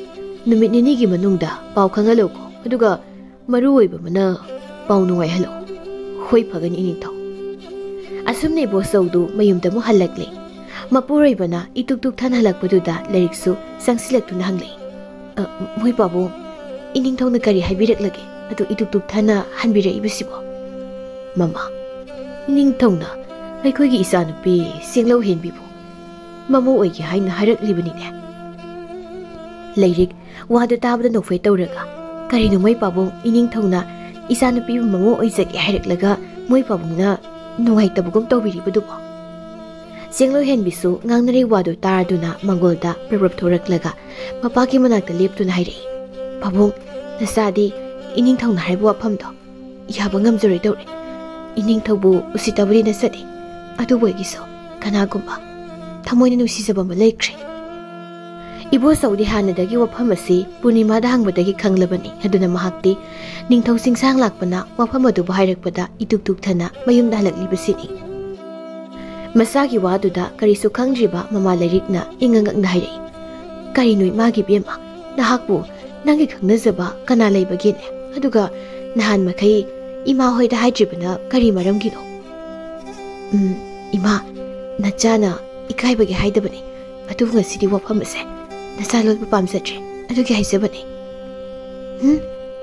ꯅꯨꯃꯤꯠ ꯅꯤꯅꯤꯒꯤ ꯃꯅꯨꯡꯗ ꯄꯥꯎ ꯈꯪꯍꯜꯂꯧꯀꯣ꯫ ꯑꯗꯨꯒ ꯃꯔꯨ ꯑꯣꯏꯕ ꯑꯃꯅ ꯄꯥꯎ ꯅꯨꯡꯉꯥꯏꯍꯜꯂꯧ꯫" "ꯍꯣꯏ, ꯐꯒꯅꯤ ꯏꯅꯤꯡꯊꯧ꯫" ꯑꯁꯨꯝꯅ ꯏꯕꯣꯆꯧꯗꯨ ꯃꯌꯨꯝꯗ ꯑꯃꯨꯛ ꯍꯜꯂꯛꯂꯦ꯫ ꯃꯄꯨꯔꯣꯏꯕꯅ ꯏꯇꯨꯛ ꯇꯨꯛ ꯊꯟ ꯍꯜꯂꯛꯄꯗꯨꯗ ꯂꯥꯏꯔꯤꯛꯁꯨ ꯆꯪꯁꯤꯜꯂꯛꯇꯨꯅ ꯍꯪꯂꯛꯏ, "ꯑ, ꯃꯣꯏ ꯄꯥꯕꯨꯡ, ꯏꯅꯤꯡꯊꯧꯅ ꯀꯔꯤ ꯍꯥꯏꯕꯤꯔꯛꯂꯒꯦ? ꯑꯗꯨ ꯏꯇꯨꯛ ꯇꯨꯛ ꯊꯟꯅ ꯍꯟꯕꯤꯔꯛꯏꯕꯁꯤꯕꯣ?" "ꯃꯃꯥ, ꯏꯅꯤꯡꯊꯧꯅ ꯑꯩꯈꯣꯏꯒꯤ ꯏꯆꯥꯅꯨꯄꯤ ꯆꯦꯡꯂꯧ ꯍꯦꯟꯕꯤꯕꯨ ꯃꯃꯧ ꯑꯣꯏꯒꯦ ꯍꯥꯏꯅ ꯍꯥꯏꯔꯛꯂꯤꯕꯅꯤꯅꯦ꯫" ꯂꯥꯏꯔꯤꯛ ꯋꯥꯗꯨ ꯇꯥꯕꯗ ꯅꯣꯛꯐꯦ ꯇꯧꯔꯒ, "ꯀꯔꯤꯅꯣ ꯃꯣꯏ ꯄꯥꯕꯨꯡ, ꯏꯅꯤꯡꯊꯧꯅ ꯏꯆꯥꯅꯨꯄꯤꯕꯨ ꯃꯃꯧ ꯑꯣꯏꯖꯒꯦ ꯍꯥꯏꯔꯛꯂꯒ ꯃꯣꯏ ꯄꯥꯕꯨꯡꯅ ꯅꯨꯡꯉꯥꯏꯇꯕꯒꯨꯝ ꯇꯧꯕꯤꯔꯤꯕꯗꯨꯕꯣ?" ꯆꯦꯡꯂꯧ ꯍꯦꯟꯕꯤꯁꯨ ꯉꯥꯡꯅꯔꯤ ꯋꯥꯗꯨ ꯇꯥꯔꯗꯨꯅ ꯃꯪꯒꯣꯜꯗ ꯄ꯭ꯔꯞ ꯄ꯭ꯔꯞ ꯊꯣꯔꯛꯂꯒ ꯃꯄꯥꯒꯤ ꯃꯅꯥꯛꯇ ꯂꯦꯞꯇꯨꯅ ꯍꯥꯏꯔꯛꯏ, "ꯄꯥꯕꯨꯡ, ꯅꯆꯥꯗꯤ ꯏꯅꯤꯡꯊꯧꯅ ꯍꯥꯏꯕ ꯋꯥꯐꯝꯗꯣ ꯌꯥꯕ ꯉꯝꯖꯔꯣꯏꯗꯧꯔꯦ꯫ ꯏꯅꯤꯡꯊꯧꯕꯨ ꯎꯁꯤꯠꯇꯕꯗꯤ ꯅꯆꯗꯦ, ꯑꯗꯨꯕꯨ ꯑꯩꯒꯤꯁꯨ ꯀꯅꯥꯒꯨꯝꯕ ꯊꯃꯣꯏꯅ ꯅꯨꯡꯁꯤꯖꯕ ꯑꯃ ꯂꯩꯈ꯭ꯔꯦ꯫" ꯏꯕꯣꯆꯧꯗꯤ ꯍꯥꯟꯅꯗꯒꯤ ꯋꯥꯐꯝ ꯑꯁꯤ ꯄꯨꯔꯅꯤꯃꯥꯗ ꯍꯪꯕꯗꯒꯤ ꯈꯪꯂꯕꯅꯤ꯫ ꯑꯗꯨꯅ ꯃꯍꯥꯛꯇꯤ ꯅꯤꯡꯊꯧ ꯆꯤꯡꯁꯥꯡ ꯂꯥꯛꯄꯅ ꯋꯥꯐꯝ ꯑꯗꯨꯕꯨ ꯍꯥꯏꯔꯛꯄꯗ ꯏꯇꯨꯛ ꯇꯨꯛꯊꯅ ꯃꯌꯨꯝꯗ ꯍꯜꯂꯛꯂꯤꯕꯁꯤꯅꯤ꯫ ꯃꯆꯥꯒꯤ ꯋꯥꯗꯨꯗ ꯀꯔꯤꯁꯨ ꯈꯪꯗ꯭ꯔꯤꯕ ꯃꯃꯥ ꯂꯥꯏꯔꯤꯛꯅ ꯏꯉꯛ ꯉꯛꯅ ꯍꯥꯏꯔꯛꯏ, "ꯀꯔꯤꯅꯣ ꯏꯃꯥꯒꯤ ꯏꯕꯦꯝꯃ, ꯅꯍꯥꯛꯄꯨ ꯅꯪꯒꯤ ꯈꯪꯅꯖꯕ ꯀꯅꯥ ꯂꯩꯕꯒꯦꯅꯦ? ꯑꯗꯨꯒ ꯅꯍꯥꯟ ꯃꯈꯩ ꯏꯃꯥ ꯍꯣꯏꯗ ꯍꯥꯏꯗ꯭ꯔꯤꯕꯅ ꯀꯔꯤ ꯃꯔꯝꯒꯤꯅꯣ?" "ꯎꯝ, ꯏꯃꯥ, ꯅꯆꯥꯅ ꯏꯀꯥꯏꯕꯒꯤ ꯍꯥꯏꯗꯕꯅꯤ꯫ ꯑꯗꯨꯕꯨ ꯉꯁꯤꯗꯤ ꯋꯥꯐꯝ ꯑꯁꯦ ꯅꯆꯥ ꯂꯣꯠꯄ ꯄꯥꯝꯖꯗ꯭ꯔꯦ, ꯑꯗꯨꯒꯤ ꯍꯥꯏꯖꯕꯅꯤ꯫" "ꯎꯝ,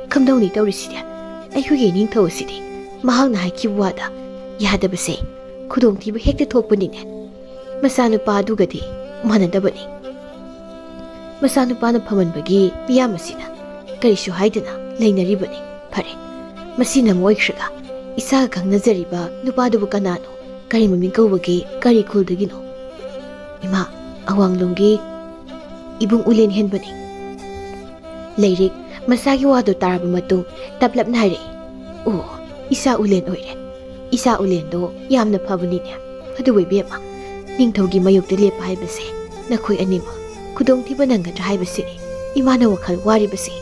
ꯀꯝꯗꯧꯅꯤ ꯇꯧꯔꯤꯁꯤꯗꯤ? ꯑꯩꯈꯣꯏꯒꯤ ꯏꯅꯤꯡꯊꯧ ꯑꯁꯤꯗꯤ ꯃꯍꯥꯛꯅ ꯍꯥꯏꯈꯤꯕ ꯋꯥꯗ ꯌꯥꯗꯕꯁꯦ ꯈꯨꯗꯣꯡꯊꯤꯕ ꯍꯦꯛꯇ ꯊꯣꯛꯄꯅꯤꯅꯦ꯫ ꯃꯆꯥꯅꯨꯄꯥ ꯑꯗꯨꯒꯗꯤ ꯃꯥꯟꯅꯗꯕꯅꯤ꯫ ꯃꯆꯥꯅꯨꯄꯥꯅ ꯐꯃꯟꯕꯒꯤ ꯃꯤꯌꯥꯝ ꯑꯁꯤꯅ ꯀꯔꯤꯁꯨ ꯍꯥꯏꯗꯅ ꯂꯩꯅꯔꯤꯕꯅꯤ꯫ ꯐꯔꯦ, ꯃꯁꯤꯅ ꯑꯃ ꯑꯣꯏꯈ꯭ꯔꯒ, ꯏꯆꯥꯒ ꯈꯪꯅꯖꯔꯤꯕ ꯅꯨꯄꯥꯗꯨꯕꯨ ꯀꯅꯥꯅꯣ? ꯀꯔꯤ ꯃꯃꯤꯡ ꯀꯧꯕꯒꯦ? ꯀꯔꯤ ꯈꯨꯜꯗꯒꯤꯅꯣ?" "ꯏꯃꯥ, ꯑꯋꯥꯡꯂꯣꯝꯒꯤ ꯏꯕꯨꯡ ꯎꯂꯦꯟ ꯍꯦꯟꯕꯅꯤ꯫" ꯂꯩꯔꯤꯛ ꯃꯆꯥꯒꯤ ꯋꯥꯗꯨ ꯇꯥꯔꯕ ꯃꯇꯨꯡ ꯇꯞꯂꯞꯅ ꯍꯥꯏꯔꯛꯏ, "ꯑꯣ, ꯏꯆꯥ ꯎꯂꯦꯟ ꯑꯣꯏꯔꯦ꯫ ꯏꯆꯥ ꯎꯂꯦꯟꯗꯣ ꯌꯥꯝꯅ ꯐꯕꯅꯤꯅꯦ꯫ ꯑꯗꯨꯕꯨ ꯏꯕꯦꯝꯃ, ꯅꯤꯡꯊꯧꯒꯤ ꯃꯥꯌꯣꯛꯇ ꯂꯦꯞꯄ ꯍꯥꯏꯕꯁꯦ ꯅꯈꯣꯏ ꯑꯅꯤꯃꯛ ꯈꯨꯗꯣꯡꯊꯤꯕ ꯅꯪꯒꯗ꯭ꯔꯥ ꯍꯥꯏꯕꯁꯤꯅꯤ ꯏꯃꯥꯅ ꯋꯥꯈꯜ ꯋꯥꯔꯤꯕꯁꯦ꯫"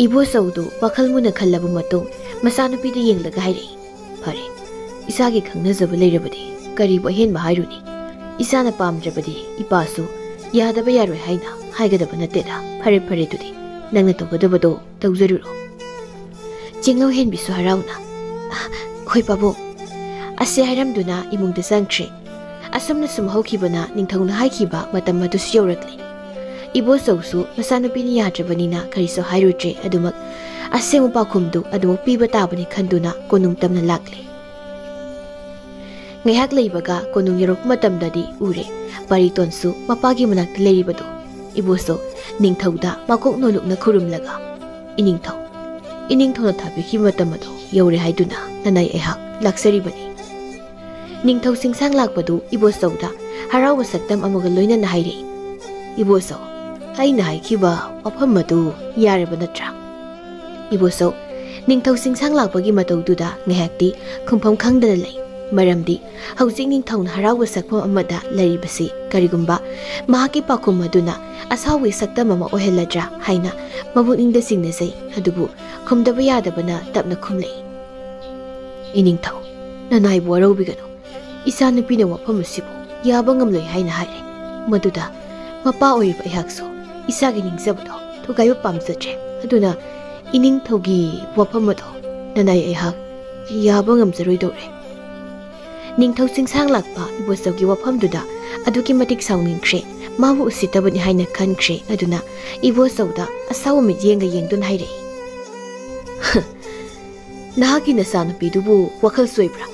ꯏꯕꯣꯆꯧꯗꯨ ꯋꯥꯈꯜ ꯃꯨꯟꯅ ꯈꯜꯂꯕ ꯃꯇꯨꯡ ꯃꯆꯥꯅꯨꯄꯤꯗ ꯌꯦꯡꯂꯒ ꯍꯥꯏꯔꯛꯏ, "ꯐꯔꯦ, ꯏꯆꯥꯒꯤ ꯈꯪꯅꯖꯕ ꯂꯩꯔꯕꯗꯤ ꯀꯔꯤꯕꯨ ꯑꯍꯦꯟꯕ ꯍꯥꯏꯔꯨꯅꯤ? ꯏꯆꯥꯅ ꯄꯥꯝꯗ꯭ꯔꯕꯗꯤ ꯏꯄꯥꯁꯨ ꯌꯥꯗꯕ ꯌꯥꯔꯣꯏ ꯍꯥꯏꯅ ꯍꯥꯏꯒꯗꯕ ꯅꯠꯇꯦꯗ꯫ ꯐꯔꯦ, ꯐꯔꯦ, ꯑꯗꯨꯗꯤ ꯅꯪꯅ ꯇꯧꯒꯗꯕꯗꯣ ꯇꯧꯖꯔꯨꯔꯣ꯫" ꯆꯤꯡꯂꯧ ꯍꯦꯟꯕꯤꯁꯨ ꯍꯔꯥꯎꯅ, "ꯍꯣꯏ ꯄꯥꯕꯨꯡ, ꯑꯁꯤ ꯍꯥꯏꯔꯝꯗꯨꯅ ꯏꯃꯨꯡꯗ ꯆꯪꯈ꯭ꯔꯦ꯫ ꯑꯁꯨꯝꯅ ꯁꯨꯝ ꯍꯧꯈꯤꯕꯅ ꯅꯤꯡꯊꯧꯅ ꯍꯥꯏꯈꯤꯕ ꯃꯇꯝ ꯑꯗꯨꯁꯨ ꯌꯧꯔꯛꯂꯦ꯫ ꯏꯕꯣꯆꯧꯁꯨ ꯃꯆꯥꯅꯨꯄꯤꯅ ꯌꯥꯗ꯭ꯔꯕꯅꯤꯅ ꯀꯔꯤꯁꯨ ꯍꯥꯏꯔꯨꯗ꯭ꯔꯦ꯫ ꯑꯗꯨꯃꯛ ꯑꯁꯦꯡꯕ ꯄꯥꯎꯈꯨꯝꯗꯨ ꯑꯗꯨꯃꯛ ꯄꯤꯕ ꯇꯥꯕꯅꯤ ꯈꯟꯗꯨꯅ ꯀꯣꯅꯨꯡ ꯇꯝꯅ ꯂꯥꯛꯂꯦ꯫ ꯉꯥꯏꯍꯥꯛ ꯂꯩꯕꯒ ꯀꯣꯅꯨꯡ ꯌꯧꯔꯛꯄ ꯃꯇꯝꯗꯗꯤ ꯎꯔꯦ, ꯄꯥꯔꯤꯇꯣꯟꯁꯨ ꯃꯄꯥꯒꯤ ꯃꯅꯥꯛꯇ ꯂꯩꯔꯤꯕꯗꯨ꯫ ꯏꯕꯣꯆꯧ ꯅꯤꯡꯊꯧꯗ ꯃꯀꯣꯛ ꯅꯣꯜꯂꯨꯛꯅ ꯈꯨꯔꯨꯝꯂꯒ, "ꯏꯅꯤꯡꯊꯧ, ꯏꯅꯤꯡꯊꯧꯅ ꯊꯥꯕꯤꯈꯤꯕ ꯃꯇꯝ ꯑꯗꯨ ꯌꯧꯔꯦ ꯍꯥꯏꯗꯨꯅ ꯅꯅꯥꯏ ꯑꯩꯍꯥꯛ ꯂꯥꯛꯆꯔꯤꯕꯅꯤ꯫" ꯅꯤꯡꯊꯧ ꯆꯤꯡꯁꯥꯡ ꯂꯥꯛꯄꯗꯨ ꯏꯕꯣꯆꯧꯗ ꯍꯔꯥꯎꯕ ꯁꯛꯇꯝ ꯑꯃꯒ ꯂꯣꯏꯅꯅ ꯍꯥꯏꯔꯛꯏ, "ꯏꯕꯣꯆꯧ, ꯑꯩꯅ ꯍꯥꯏꯈꯤꯕ ꯋꯥꯐꯝ ꯑꯗꯨ ꯌꯥꯔꯕ ꯅꯠꯇ꯭ꯔꯥ?" ꯏꯕꯣꯆꯧ, ꯅꯤꯡꯊꯧ ꯆꯤꯡꯁꯥꯡ ꯂꯥꯛꯄꯒꯤ ꯃꯇꯧꯗꯨꯗ ꯉꯥꯏꯍꯥꯛꯇꯤ ꯈꯨꯝꯐꯝ ꯈꯪꯗꯅ ꯂꯩ꯫ ꯃꯔꯝꯗꯤ ꯍꯧꯖꯤꯛ ꯅꯤꯡꯊꯧꯅ ꯍꯔꯥꯎꯕ ꯁꯛꯐꯝ ꯑꯃꯗ ꯂꯩꯔꯤꯕꯁꯤ ꯀꯔꯤꯒꯨꯝꯕ ꯃꯍꯥꯛꯀꯤ ꯄꯥꯎꯈꯨꯝ ꯑꯗꯨꯅ ꯑꯁꯥꯎꯕꯒꯤ ꯁꯛꯇꯝ ꯑꯃ ꯑꯣꯏꯍꯜꯂꯗ꯭ꯔꯥ ꯍꯥꯏꯅ ꯃꯄꯨꯛꯅꯤꯡꯗ ꯆꯤꯡꯅꯖꯩ꯫ ꯑꯗꯨꯕꯨ ꯈꯨꯝꯗꯕ ꯌꯥꯗꯕꯅ ꯇꯞꯅ ꯈꯨꯝꯂꯛꯏ, "ꯏꯅꯤꯡꯊꯧ, ꯅꯅꯥꯏꯕꯨ ꯋꯥꯔꯧꯕꯤꯒꯅꯨ꯫ ꯏꯆꯥꯅꯨꯄꯤꯅ ꯋꯥꯐꯝ ꯑꯁꯤꯕꯨ ꯌꯥꯕ ꯉꯝꯂꯣꯏ ꯍꯥꯏꯅ ꯍꯥꯏꯔꯦ꯫ ꯃꯗꯨꯗ ꯃꯄꯥ ꯑꯣꯏꯔꯤꯕ ꯑꯩꯍꯥꯛꯁꯨ ꯏꯆꯥꯒꯤ ꯅꯤꯡꯖꯕꯗꯣ ꯊꯨꯒꯥꯏꯕ ꯄꯥꯝꯖꯗ꯭ꯔꯦ꯫ ꯑꯗꯨꯅ ꯏꯅꯤꯡꯊꯧꯒꯤ ꯋꯥꯐꯝ ꯑꯗꯣ ꯅꯅꯥꯏ ꯑꯩꯍꯥꯛ ꯌꯥꯕ ꯉꯝꯖꯔꯣꯏꯗꯧꯔꯦ꯫" ꯅꯤꯡꯊꯧ ꯆꯤꯡꯁꯥꯡ ꯂꯥꯛꯄ ꯏꯕꯣꯆꯧꯒꯤ ꯋꯥꯐꯝꯗꯨꯗ ꯑꯗꯨꯛꯀꯤ ꯃꯇꯤꯛ ꯁꯥꯎꯅꯤꯡꯈ꯭ꯔꯦ꯫ ꯃꯥꯕꯨ ꯎꯁꯤꯠꯇꯕꯅꯤ ꯍꯥꯏꯅ ꯈꯟꯈ꯭ꯔꯦ꯫ ꯑꯗꯨꯅ ꯏꯕꯣꯆꯧꯗ ꯑꯁꯥꯎꯕ ꯃꯤꯠꯌꯦꯡꯒ ꯌꯦꯡꯗꯨꯅ ꯍꯥꯏꯔꯛꯏ, "ꯅꯍꯥꯛꯀꯤ ꯅꯆꯥꯅꯨꯄꯤꯗꯨꯕꯨ ꯋꯥꯈꯜ ꯁꯣꯏꯕ꯭ꯔꯥ?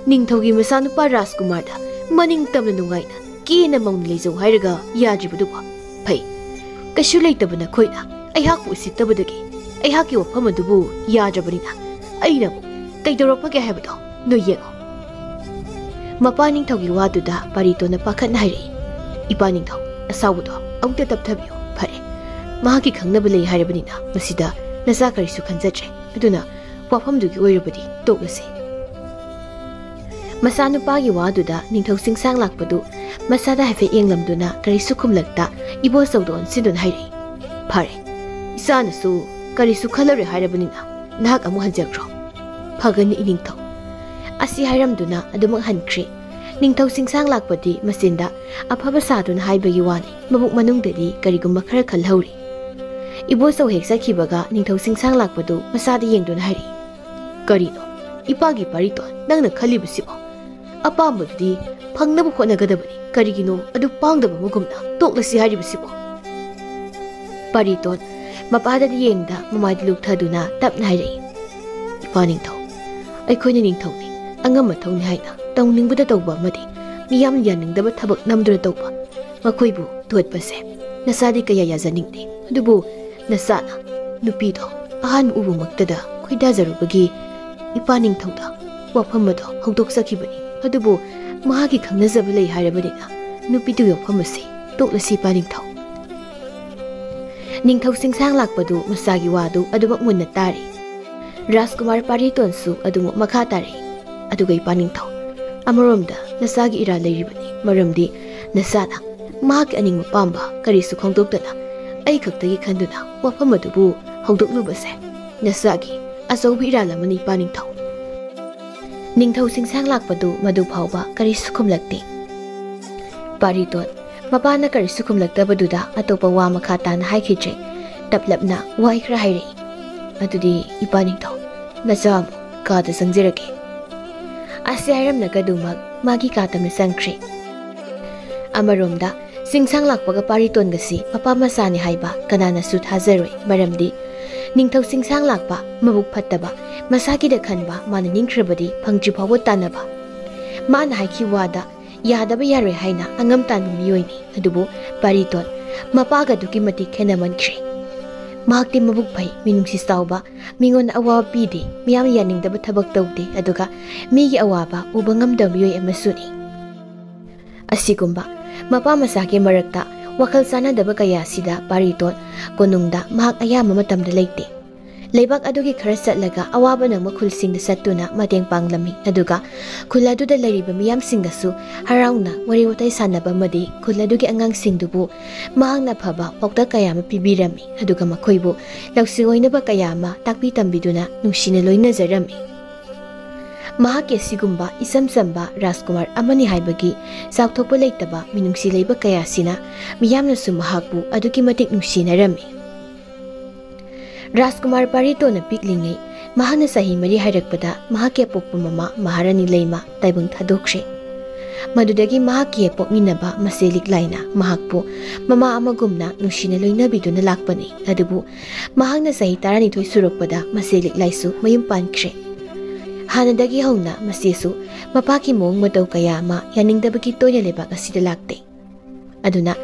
ꯅꯤꯡꯊꯧꯒꯤ ꯃꯆꯥꯅꯨꯄꯥ ꯔꯥꯖꯀꯨꯃꯥꯔꯗ ꯃꯅꯤꯡ ꯇꯝꯅ ꯅꯨꯡꯉꯥꯏꯅ ꯀꯦꯅ ꯃꯧꯅ ꯂꯩꯖꯧ ꯍꯥꯏꯔꯒ ꯌꯥꯗ꯭ꯔꯤꯕꯗꯨꯕꯨ? ꯐꯩ, ꯀꯩꯁꯨ ꯂꯩꯇꯕ ꯅꯈꯣꯏꯅ ꯑꯩꯍꯥꯛꯄꯨ ꯎꯁꯤꯠꯇꯕꯗꯒꯤ ꯑꯩꯍꯥꯛꯀꯤ ꯋꯥꯐꯝ ꯑꯗꯨꯕꯨ ꯌꯥꯗ꯭ꯔꯕꯅꯤꯅ ꯑꯩꯅ ꯑꯃꯨꯛ ꯀꯩꯗꯧꯔꯛꯄꯒꯦ ꯍꯥꯏꯕꯗꯣ ꯅꯣꯏ ꯌꯦꯡꯉꯣ꯫" ꯃꯄꯥ ꯅꯤꯡꯊꯧꯒꯤ ꯋꯥꯗꯨꯗ ꯄꯥꯔꯤꯇꯣꯟꯅ ꯄꯥꯈꯠꯅ ꯍꯥꯏꯔꯛꯏ, "ꯏꯄꯥ ꯅꯤꯡꯊꯧ, ꯑꯁꯥꯎꯕꯗꯣ ꯑꯃꯨꯛꯇ ꯇꯞꯊꯕꯤꯌꯨ꯫ ꯐꯔꯦ, ꯃꯍꯥꯛꯀꯤ ꯈꯪꯅꯕ ꯂꯩ ꯍꯥꯏꯔꯕꯅꯤꯅ ꯃꯁꯤꯗ ꯅꯆꯥ ꯀꯔꯤꯁꯨ ꯈꯟꯖꯗ꯭ꯔꯦ꯫ ꯑꯗꯨꯅ ꯋꯥꯐꯝꯗꯨꯒꯤ ꯑꯣꯏꯔꯕꯗꯤ ꯇꯣꯛꯂꯁꯤ꯫" ꯃꯆꯥꯅꯨꯄꯥꯒꯤ ꯋꯥꯗꯨꯗ ꯅꯤꯡꯊꯧ ꯆꯤꯡꯁꯥꯡ ꯂꯥꯛꯄꯗꯨ ꯃꯆꯥꯗ ꯍꯥꯏꯐꯦꯠ ꯌꯦꯡꯂꯝꯗꯨꯅ ꯀꯔꯤꯁꯨ ꯈꯨꯝꯂꯛꯇ ꯏꯕꯣꯆꯧꯗ ꯑꯣꯟꯁꯤꯟꯗꯨꯅ ꯍꯥꯏꯔꯛꯏ, "ꯐꯔꯦ, ꯏꯆꯥꯅꯁꯨ ꯀꯔꯤꯁꯨ ꯈꯜꯂꯔꯣꯏ ꯍꯥꯏꯔꯕꯅꯤꯅ ꯅꯍꯥꯛ ꯑꯃꯨꯛ ꯍꯟꯖꯈ꯭ꯔꯣ꯫" "ꯐꯒꯅꯤ ꯏꯅꯤꯡꯊꯧ꯫" ꯑꯁꯤ ꯍꯥꯏꯔꯝꯗꯨꯅ ꯑꯗꯨꯃꯛ ꯍꯟꯈ꯭ꯔꯦ꯫ ꯅꯤꯡꯊꯧ ꯆꯤꯡꯁꯥꯡ ꯂꯥꯛꯄꯗꯤ ꯃꯆꯤꯟꯗ ꯑꯐꯕ ꯁꯥꯗꯨꯅ ꯍꯥꯏꯕꯒꯤ ꯋꯥꯅꯤ, ꯃꯕꯨꯛ ꯃꯅꯨꯡꯗꯗꯤ ꯀꯔꯤꯒꯨꯝꯕ ꯈꯔ ꯈꯜꯍꯧꯔꯤ꯫ ꯏꯕꯣꯆꯧ ꯍꯦꯛ ꯆꯠꯈꯤꯕꯒ ꯅꯤꯡꯊꯧ ꯆꯤꯡꯁꯥꯡ ꯂꯥꯛꯄꯗꯨ ꯃꯆꯥꯗ ꯌꯦꯡꯗꯨꯅ ꯍꯥꯏꯔꯛꯏ, "ꯀꯔꯤꯅꯣ? "ꯏꯄꯥꯒꯤ ꯄꯥꯔꯤꯇꯣꯟ, ꯅꯪꯅ ꯈꯜꯂꯤꯕꯁꯤꯕꯣ? ꯑꯄꯥꯝꯕꯗꯨꯗꯤ ꯐꯪꯅꯕ ꯍꯣꯠꯅꯒꯗꯕꯅꯤ, ꯀꯔꯤꯒꯤꯅꯣ ꯑꯗꯨ ꯄꯥꯡꯗꯕ ꯑꯃꯒꯨꯝꯅ ꯇꯣꯛꯂꯁꯤ ꯍꯥꯏꯔꯤꯕꯁꯤꯕꯣ?" ꯄꯥꯔꯤꯇꯣꯟ ꯃꯄꯥꯗꯗꯤ ꯌꯦꯡꯗ ꯃꯃꯥꯏꯗ ꯂꯨꯞꯊꯗꯨꯅ ꯇꯞꯅ ꯍꯥꯏꯔꯛꯏ, "ꯏꯄꯥ ꯅꯤꯡꯊꯧ, ꯑꯩꯈꯣꯏꯅ ꯅꯤꯡꯊꯧꯅꯤ, ꯑꯉꯝ ꯑꯊꯧꯅꯤ ꯍꯥꯏꯅ ꯇꯧꯅꯤꯡꯕꯗ ꯇꯧꯕ ꯑꯃꯗꯤ ꯃꯤꯌꯥꯝꯅ ꯌꯥꯅꯤꯡꯗꯕ ꯊꯕꯛ ꯅꯝꯗꯨꯅ ꯇꯧꯕ, ꯃꯈꯣꯏꯕꯨ ꯊꯣꯠꯄꯁꯦ ꯅꯆꯥꯗꯤ ꯀꯌꯥ ꯌꯥꯖꯅꯤꯡꯗꯦ꯫ ꯑꯗꯨꯕꯨ ꯅꯆꯥꯅ ꯅꯨꯄꯤꯗꯣ ꯑꯍꯥꯟꯕ ꯎꯕꯃꯛꯇꯗ ꯈꯣꯏꯗꯥꯖꯔꯨꯕꯒꯤ ꯏꯄꯥ ꯅꯤꯡꯊꯧꯗ ꯋꯥꯐꯝ ꯑꯗꯣ ꯍꯧꯗꯣꯛꯆꯈꯤꯕꯅꯤ꯫ ꯑꯗꯨꯕꯨ ꯃꯍꯥꯛꯀꯤ ꯈꯪꯅꯖꯕ ꯂꯩ ꯍꯥꯏꯔꯕꯅꯤꯅ ꯅꯨꯄꯤꯗꯨꯒꯤ ꯋꯥꯐꯝ ꯑꯁꯤ ꯇꯣꯛꯂꯁꯤ, ꯏꯄꯥ ꯅꯤꯡꯊꯧ꯫" ꯅꯤꯡꯊꯧ ꯆꯤꯡꯁꯥꯡ ꯂꯥꯛꯄꯗꯨ ꯃꯆꯥꯒꯤ ꯋꯥꯗꯨ ꯑꯗꯨꯃꯛ ꯃꯨꯟꯅ ꯇꯥꯔꯤ꯫ ꯔꯥꯖꯀꯨꯃꯥꯔ ꯄꯥꯔꯤꯇꯣꯟꯁꯨ ꯑꯗꯨꯃꯛ ꯃꯈꯥ ꯇꯥꯔꯛꯏ꯫ ꯑꯗꯨꯒ ꯏꯄꯥ ꯅꯤꯡꯊꯧ, ꯑꯃꯔꯣꯝꯗ ꯅꯆꯥꯒꯤ ꯏꯔꯥꯜ ꯂꯩꯔꯤꯕꯅꯤ, ꯃꯔꯝꯗꯤ ꯅꯆꯥꯅ ꯃꯍꯥꯛꯀꯤ ꯑꯅꯤꯡꯕ ꯄꯥꯝꯕ ꯀꯔꯤꯁꯨ ꯐꯣꯡꯗꯣꯛꯇꯅ ꯑꯩ ꯈꯛꯇꯒꯤ ꯈꯟꯗꯨꯅ ꯋꯥꯐꯝ ꯑꯗꯨꯕꯨ ꯍꯧꯗꯣꯛꯂꯨꯕꯁꯦ ꯅꯆꯥꯒꯤ ꯑꯆꯧꯕ ꯏꯔꯥꯜ ꯑꯃꯅꯤ, ꯏꯄꯥ ꯅꯤꯡꯊꯧ꯫ ꯅꯤꯡꯊꯧ ꯆꯤꯡꯁꯥꯡ ꯂꯥꯛꯄꯗꯨ ꯃꯗꯨ ꯐꯥꯎꯕ ꯀꯔꯤꯁꯨ ꯈꯨꯝꯂꯛꯇꯦ꯫ ꯄꯥꯔꯤꯇꯣꯟ ꯃꯄꯥꯅ ꯀꯔꯤꯁꯨ ꯈꯨꯝꯂꯛꯇꯕꯗꯨꯗ ꯑꯇꯣꯞꯄ ꯋꯥ ꯃꯈꯥ ꯇꯥꯅ ꯍꯥꯏꯈꯤꯗ꯭ꯔꯦ꯫ ꯇꯞꯂꯞꯅ ꯋꯥꯍꯩ ꯈꯔ ꯍꯥꯏꯔꯛꯏ, "ꯑꯗꯨꯗꯤ ꯏꯄꯥ ꯅꯤꯡꯊꯧ, ꯅꯆꯥ ꯑꯃꯨꯛ ꯀꯥꯗ ꯆꯪꯖꯔꯒꯦ꯫" ꯑꯁꯤ ꯍꯥꯏꯔꯝꯂꯒ ꯑꯗꯨꯃꯛ ꯃꯥꯒꯤ ꯀꯥ ꯇꯝꯅ ꯆꯪꯈ꯭ꯔꯦ꯫ ꯑꯃꯔꯣꯝꯗ ꯆꯤꯡꯁꯥꯡ ꯂꯥꯛꯄꯒ ꯄꯥꯔꯤꯇꯣꯟꯒꯁꯤ ꯃꯄꯥ ꯃꯆꯥꯅꯤ ꯍꯥꯏꯕ ꯀꯅꯥꯅꯁꯨ ꯊꯥꯖꯔꯣꯏ, ꯃꯔꯝꯗꯤ ꯅꯤꯡꯊꯧ ꯆꯤꯡꯁꯥꯡ ꯂꯥꯛꯄ ꯃꯕꯨꯛ ꯐꯠꯇꯕ, ꯃꯁꯥꯒꯤꯗ ꯈꯟꯕ, ꯃꯥꯅ ꯅꯤꯡꯈ꯭ꯔꯕꯗꯤ ꯐꯪꯗ꯭ꯔꯤ ꯐꯥꯎꯕ ꯇꯥꯟꯅꯕ, ꯃꯥꯅ ꯍꯥꯏꯈꯤꯕ ꯋꯥꯗ ꯌꯥꯗꯕ ꯌꯥꯔꯣꯏ ꯍꯥꯏꯅ ꯑꯉꯝ ꯇꯥꯟꯕ ꯃꯤꯑꯣꯏꯅꯤ꯫ ꯑꯗꯨꯕꯨ ꯄꯥꯔꯤꯇꯣꯟ ꯃꯄꯥꯒ ꯑꯗꯨꯛꯀꯤ ꯃꯇꯤꯛ ꯈꯦꯠꯅꯃꯟꯈ꯭ꯔꯦ꯫ ꯃꯍꯥꯛꯇꯤ ꯃꯕꯨꯛ ꯐꯩ, ꯃꯤꯅꯨꯡꯁꯤ ꯆꯥꯎꯕ, ꯃꯤꯉꯣꯟꯗ ꯑꯋꯥꯕ ꯄꯤꯗꯦ, ꯃꯤꯌꯥꯝꯅ ꯌꯥꯅꯤꯡꯗꯕ ꯊꯕꯛ ꯇꯧꯗꯦ, ꯑꯗꯨꯒ ꯃꯤꯒꯤ ꯑꯋꯥꯕ ꯎꯕ ꯉꯝꯗꯕ ꯃꯤꯑꯣꯏ ꯑꯃꯁꯨꯅꯤ꯫ ꯑꯁꯤꯒꯨꯝꯕ ꯃꯄꯥ ꯃꯆꯥꯒꯤ ꯃꯔꯛꯇ ꯋꯥꯈꯜ ꯆꯥꯟꯅꯗꯕ ꯀꯌꯥ ꯑꯁꯤꯗ ꯄꯥꯔꯤꯇꯣꯟ ꯀꯣꯅꯨꯡꯗ ꯃꯍꯥꯛ ꯑꯌꯥꯝꯕ ꯃꯇꯝꯗ ꯂꯩꯇꯦ꯫ ꯂꯩꯕꯥꯛ ꯑꯗꯨꯒꯤ ꯈꯔ ꯆꯠꯂꯒ ꯑꯋꯥꯕ ꯅꯪꯕ ꯈꯨꯜꯁꯤꯡꯗ ꯆꯠꯇꯨꯅ ꯃꯇꯦꯡ ꯄꯥꯡꯂꯝꯃꯤ, ꯑꯗꯨꯒ ꯈꯨꯜ ꯑꯗꯨꯗ ꯂꯩꯔꯤꯕ ꯃꯤꯌꯥꯝꯁꯤꯡꯒꯁꯨ ꯍꯔꯥꯎꯅ ꯋꯥꯔꯤ ꯋꯥꯇꯥꯏ ꯁꯥꯟꯅꯕ ꯑꯃꯗꯤ ꯈꯨꯜ ꯑꯗꯨꯒꯤ ꯑꯉꯥꯡꯁꯤꯡꯗꯨꯕꯨ ꯃꯍꯥꯛꯅ ꯐꯕ ꯄꯥꯎꯇꯥꯛ ꯀꯌꯥ ꯑꯃ ꯄꯤꯕꯤꯔꯝꯃꯤ, ꯑꯗꯨꯒ ꯃꯈꯣꯏꯕꯨ ꯂꯧꯁꯤꯡ ꯑꯣꯏꯅꯕ ꯀꯌꯥ ꯑꯃ ꯇꯥꯛꯄꯤ ꯇꯝꯕꯤꯗꯨꯅ ꯅꯨꯡꯁꯤꯅ ꯂꯣꯏꯅꯖꯔꯝꯃꯤ꯫ ꯃꯍꯥꯛꯀꯤ ꯑꯁꯤꯒꯨꯝꯕ ꯏꯆꯝ ꯆꯝꯕ ꯔꯥꯖꯀꯨꯃꯥꯔ ꯑꯃꯅꯤ ꯍꯥꯏꯕꯒꯤ ꯆꯥꯎꯊꯣꯛꯄ ꯂꯩꯇꯕ ꯃꯤꯅꯨꯡꯁꯤ ꯂꯩꯕ ꯀꯌꯥꯁꯤꯅ ꯃꯤꯌꯥꯝꯅꯁꯨ ꯃꯍꯥꯛꯄꯨ ꯑꯗꯨꯛꯀꯤ ꯃꯇꯤꯛ ꯅꯨꯡꯁꯤꯅꯔꯝꯃꯤ꯫ ꯔꯥꯖꯀꯨꯃꯥꯔ ꯄꯥꯔꯤꯇꯣꯟꯅ ꯄꯤꯛꯂꯤꯉꯩ ꯃꯍꯥꯛꯅ ꯆꯍꯤ ꯃꯔꯤ ꯍꯥꯏꯔꯛꯄꯗ ꯃꯍꯥꯛꯀꯤ ꯑꯄꯣꯛꯄ ꯃꯃꯥ ꯃꯍꯥꯔꯥꯅꯤ ꯂꯩꯃ ꯇꯥꯏꯕꯪ ꯊꯥꯗꯣꯛꯈ꯭ꯔꯦ꯫ ꯃꯗꯨꯗꯒꯤ ꯃꯍꯥꯛꯀꯤ ꯍꯦꯛ ꯄꯣꯛꯃꯤꯟꯅꯕ ꯃꯆꯦ ꯂꯤꯛꯂꯥꯏꯅ ꯃꯍꯥꯛꯄꯨ ꯃꯃꯥ ꯑꯃꯒꯨꯝꯅ ꯅꯨꯡꯁꯤꯅ ꯂꯣꯏꯅꯕꯤꯗꯨꯅ ꯂꯥꯛꯄꯅꯤ꯫ ꯑꯗꯨꯕꯨ ꯃꯍꯥꯛꯅ ꯆꯍꯤ ꯇꯔꯥꯅꯤꯊꯣꯏ ꯁꯨꯔꯛꯄꯗ ꯃꯆꯦ ꯂꯤꯛꯂꯥꯏꯁꯨ ꯃꯌꯨꯝ ꯄꯥꯟꯈ꯭ꯔꯦ꯫ ꯍꯥꯟꯅꯗꯒꯤ ꯍꯧꯅ ꯃꯆꯦꯁꯨ ꯃꯄꯥꯒꯤ ꯃꯑꯣꯡ ꯃꯇꯧ ꯀꯌꯥ ꯑꯃ ꯌꯥꯅꯤꯡꯗꯕꯒꯤ ꯇꯣꯏꯅ ꯂꯩꯕꯥꯛ ꯑꯁꯤꯗ ꯂꯥꯛꯇꯦ꯫ ꯑꯗꯨꯅ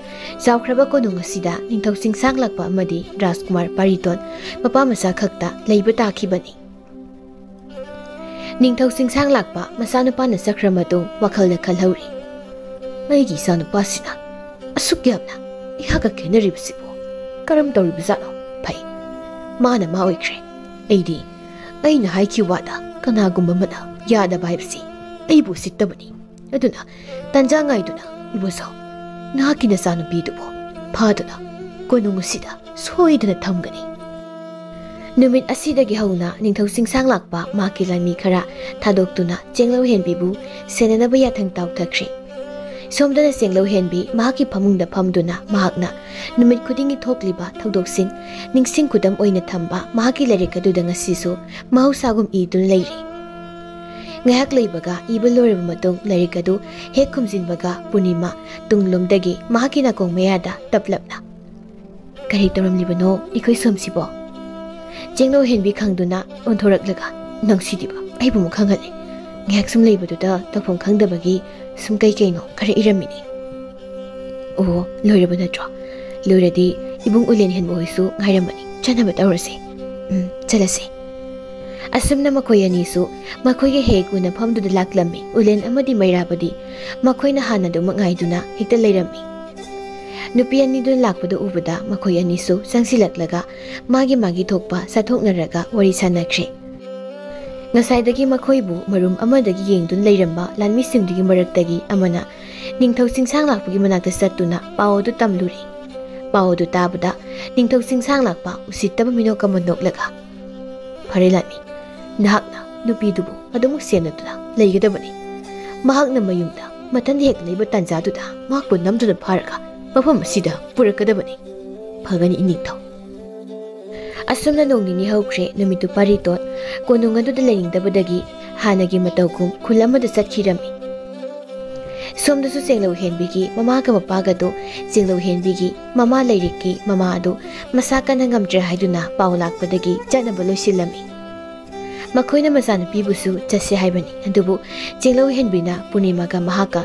ꯆꯥꯎꯈ꯭ꯔꯕ ꯀꯣꯅꯨꯡ ꯑꯁꯤꯗ ꯅꯤꯡꯊꯧ ꯆꯤꯡꯁꯥꯡ ꯂꯥꯛꯄ ꯑꯃꯗꯤ ꯔꯥꯖꯀꯨꯃꯥꯔ ꯄꯥꯔꯤꯇꯣꯟ ꯃꯄꯥ ꯃꯆꯥ ꯈꯛꯇ ꯂꯩꯕ ꯇꯥꯈꯤꯕꯅꯤ꯫ ꯅꯤꯡꯊꯧ ꯆꯤꯡꯁꯥꯡ ꯂꯥꯛꯄ ꯃꯆꯥꯅꯨꯄꯥꯅ ꯆꯠꯈ꯭ꯔ ꯃꯇꯨꯡ ꯋꯥꯈꯜꯗ ꯈꯜꯍꯧꯔꯤ, "ꯑꯩꯒꯤ ꯏꯆꯥꯅꯨꯄꯥꯁꯤꯅ ꯑꯁꯨꯛ ꯌꯥꯝꯅ ꯑꯩꯍꯥꯛꯀ ꯈꯦꯠꯅꯔꯤꯕꯁꯤꯕꯨ ꯀꯔꯝ ꯇꯧꯔꯤꯕꯖꯥꯠꯅꯣ? ꯐꯩ, ꯃꯥꯅ ꯃꯥ ꯑꯣꯏꯈ꯭ꯔꯦ꯫ ꯑꯩꯗꯤ ꯑꯩꯅ ꯍꯥꯏꯈꯤꯕ ꯋꯥꯗ ꯀꯅꯥꯒꯨꯝꯕ ꯑꯃꯅ ꯌꯥꯗꯕ ꯍꯥꯏꯕꯁꯤ ꯑꯩꯕꯨ ꯎꯁꯤꯠꯇꯕꯅꯤ꯫ ꯑꯗꯨꯅ ꯇꯟꯖꯥ ꯉꯥꯏꯗꯨꯅ ꯏꯕꯣꯆꯧ, ꯅꯍꯥꯛꯀꯤ ꯅꯆꯥꯅꯨꯄꯤꯗꯨꯕꯨ ꯐꯥꯗꯨꯅ ꯀꯣꯅꯨꯡ ꯑꯁꯤꯗ ꯁꯣꯏꯗꯅ ꯊꯝꯒꯅꯤ꯫" ꯅꯨꯃꯤꯠ ꯑꯁꯤꯗꯒꯤ ꯍꯧꯅ ꯅꯤꯡꯊꯧ ꯆꯤꯡꯁꯥꯡ ꯂꯥꯛꯄ ꯃꯍꯥꯛꯀꯤ ꯂꯥꯟꯃꯤ ꯈꯔ ꯊꯥꯗꯣꯛꯇꯨꯅ ꯆꯦꯡꯂꯧ ꯍꯦꯟꯕꯤꯕꯨ ꯁꯦꯟꯅꯅꯕ ꯌꯥꯊꯪ ꯇꯧꯊꯈ꯭ꯔꯦ꯫ ꯁꯣꯝꯗꯅ ꯆꯦꯡꯂꯧ ꯍꯦꯟꯕꯤ ꯃꯍꯥꯛꯀꯤ ꯐꯃꯨꯡꯗ ꯐꯝꯗꯨꯅ ꯃꯍꯥꯛꯅ ꯅꯨꯃꯤꯠ ꯈꯨꯗꯤꯡꯒꯤ ꯊꯣꯛꯂꯤꯕ ꯊꯧꯗꯣꯛꯁꯤꯡ ꯅꯤꯡꯁꯤꯡ ꯈꯨꯗꯝ ꯑꯣꯏꯅ ꯊꯝꯕ ꯃꯍꯥꯛꯀꯤ ꯂꯥꯏꯔꯤꯛ ꯑꯗꯨꯗ ꯉꯁꯤꯁꯨ ꯃꯍꯧꯁꯥꯒꯨꯝ ꯏꯗꯨꯅ ꯂꯩꯔꯤ꯫ ꯉꯥꯏꯍꯥꯛ ꯂꯩꯕꯒ ꯏꯕ ꯂꯣꯏꯔꯕ ꯃꯇꯨꯡ ꯂꯥꯏꯔꯤꯛ ꯑꯗꯨ ꯍꯦꯛ ꯈꯨꯝꯖꯤꯟꯕꯒ ꯄꯨꯔꯅꯤꯃꯥ ꯇꯨꯡꯂꯣꯝꯗꯒꯤ ꯃꯍꯥꯛꯀꯤ ꯅꯥꯀꯣꯡ ꯃꯌꯥꯗ ꯇꯞꯂꯞꯅ, "ꯀꯔꯤ ꯇꯧꯔꯝꯂꯤꯕꯅꯣ ꯑꯩꯈꯣꯏ ꯁꯣꯝꯁꯤꯕꯣ?" ꯆꯦꯡꯂꯧ ꯍꯦꯟꯕꯤ ꯈꯪꯗꯨꯅ ꯑꯣꯟꯊꯣꯔꯛꯂꯒ, "ꯅꯪꯁꯤꯗꯤꯕ ꯑꯩꯕꯨ ꯑꯃꯨꯛ ꯈꯪꯍꯜꯂꯦ꯫ ꯉꯥꯏꯍꯥꯛ ꯁꯨꯝ ꯂꯩꯕꯗꯨꯗ ꯇꯧꯐꯝ ꯈꯪꯗꯕꯒꯤ ꯁꯨꯝ ꯀꯩ ꯀꯩꯅꯣ ꯈꯔ ꯏꯔꯝꯃꯤꯅꯤ꯫" "ꯑꯣ, ꯂꯣꯏꯔꯕ ꯅꯠꯇ꯭ꯔꯣ? ꯂꯣꯏꯔꯗꯤ ꯏꯕꯨꯡ ꯎꯂꯦꯟ ꯍꯦꯟꯕ ꯍꯣꯏꯁꯨ ꯉꯥꯏꯔꯝꯃꯅꯤ꯫ ꯆꯠꯅꯕ ꯇꯧꯔꯁꯦ꯫ ꯎꯝ, ꯆꯠꯂꯁꯦ꯫" ꯑꯁꯨꯝꯅ ꯃꯈꯣꯏ ꯑꯅꯤꯁꯨ ꯃꯈꯣꯏꯒ ꯍꯦꯛ ꯎꯅꯐꯝꯗꯨꯗ ꯂꯥꯛꯂꯝꯃꯤ꯫ ꯎꯂꯦꯟ ꯑꯃꯗꯤ ꯃꯩꯔꯥꯕꯗꯤ ꯃꯈꯣꯏꯅ ꯍꯥꯟꯅꯗꯨꯃꯛ ꯉꯥꯏꯗꯨꯅ ꯍꯦꯛꯇ ꯂꯩꯔꯝꯃꯤ꯫ ꯅꯨꯄꯤ ꯑꯅꯤꯗꯨꯅ ꯂꯥꯛꯄꯗꯨ ꯎꯕꯗ ꯃꯈꯣꯏ ꯑꯅꯤꯁꯨ ꯆꯪꯁꯤꯜꯂꯛꯂꯒ ꯃꯥꯒꯤ ꯃꯥꯒꯤ ꯊꯣꯛꯄ ꯆꯠꯊꯣꯛꯅꯔꯒ ꯋꯥꯔꯤ ꯁꯥꯟꯅꯈ꯭ꯔꯦ꯫ ꯉꯁꯥꯏꯗꯒꯤ ꯃꯈꯣꯏꯕꯨ ꯃꯔꯨꯝ ꯑꯃꯗꯒꯤ ꯌꯦꯡꯗꯨꯅ ꯂꯩꯔꯝꯕ ꯂꯥꯟꯃꯤꯁꯤꯡꯗꯨꯒꯤ ꯃꯔꯛꯇꯒꯤ ꯑꯃꯅ ꯅꯤꯡꯊꯧ ꯆꯤꯡꯁꯥꯡ ꯂꯥꯛꯄꯒꯤ ꯃꯅꯥꯛꯇ ꯆꯠꯇꯨꯅ ꯄꯥꯎ ꯑꯗꯨ ꯇꯝꯂꯨꯔꯦ꯫ ꯄꯥꯎ ꯑꯗꯨ ꯇꯥꯕꯗ ꯅꯤꯡꯊꯧ ꯆꯤꯡꯁꯥꯡ ꯂꯥꯛꯄ ꯎꯁꯤꯠꯇꯕ ꯃꯤꯅꯣꯛ ꯑꯃ ꯅꯣꯛꯂꯒ, "ꯐꯔꯦ ꯂꯥꯟꯃꯤ, ꯅꯍꯥꯛꯅ ꯅꯨꯄꯤꯗꯨꯕꯨ ꯑꯗꯨꯃꯛ ꯁꯦꯟꯅꯗꯨꯅ ꯂꯩꯒꯗꯕꯅꯤ꯫ ꯃꯍꯥꯛꯅ ꯃꯌꯨꯝꯗ ꯃꯊꯟꯗ ꯍꯦꯛ ꯂꯩꯕ ꯇꯥꯟꯖꯥꯗꯨꯗ ꯃꯍꯥꯛꯄꯨ ꯅꯝꯗꯨꯅ ꯐꯥꯔꯒ ꯃꯐꯝ ꯑꯁꯤꯗ ꯄꯨꯔꯛꯀꯗꯕꯅꯤ꯫ ꯐꯒꯅꯤ ꯏꯅꯤꯡꯊꯧ꯫" ꯑꯁꯨꯝꯅ ꯅꯣꯡ ꯅꯤꯅꯤ ꯍꯧꯈ꯭ꯔꯦ꯫ ꯅꯨꯃꯤꯠꯇꯨ ꯄꯥꯔꯤꯇꯣꯟ ꯀꯣꯅꯨꯡ ꯑꯗꯨꯗ ꯂꯩꯅꯤꯡꯗꯕꯗꯒꯤ ꯍꯥꯟꯅꯒꯤ ꯃꯇꯧꯒꯨꯝ ꯈꯨꯜ ꯑꯃꯗ ꯆꯠꯈꯤꯔꯝꯃꯤ꯫ ꯁꯣꯝꯗꯁꯨ ꯆꯦꯡꯂꯧ ꯍꯦꯟꯕꯤꯒꯤ ꯃꯃꯥꯒ ꯃꯄꯥꯒꯗꯨ ꯆꯦꯡꯂꯧ ꯍꯦꯟꯕꯤꯒꯤ ꯃꯃꯥ ꯂꯩꯔꯤꯛꯀꯤ ꯃꯃꯥ ꯑꯗꯨ ꯃꯁꯥ ꯀꯟꯅ ꯉꯝꯗ꯭ꯔꯦ ꯍꯥꯏꯗꯨꯅ ꯄꯥꯎ ꯂꯥꯛꯄꯗꯒꯤ ꯆꯠꯅꯕ ꯂꯣꯏꯁꯤꯜꯂꯝꯃꯤ꯫ ꯃꯈꯣꯏꯅ ꯃꯆꯥꯅꯨꯄꯤꯕꯨꯁꯨ ꯆꯠꯁꯦ ꯍꯥꯏꯕꯅꯤ, ꯑꯗꯨꯕꯨ ꯆꯦꯡꯂꯧ ꯍꯦꯟꯕꯤꯅ ꯄꯨꯔꯅꯤꯃꯥꯒ ꯃꯍꯥꯛꯀ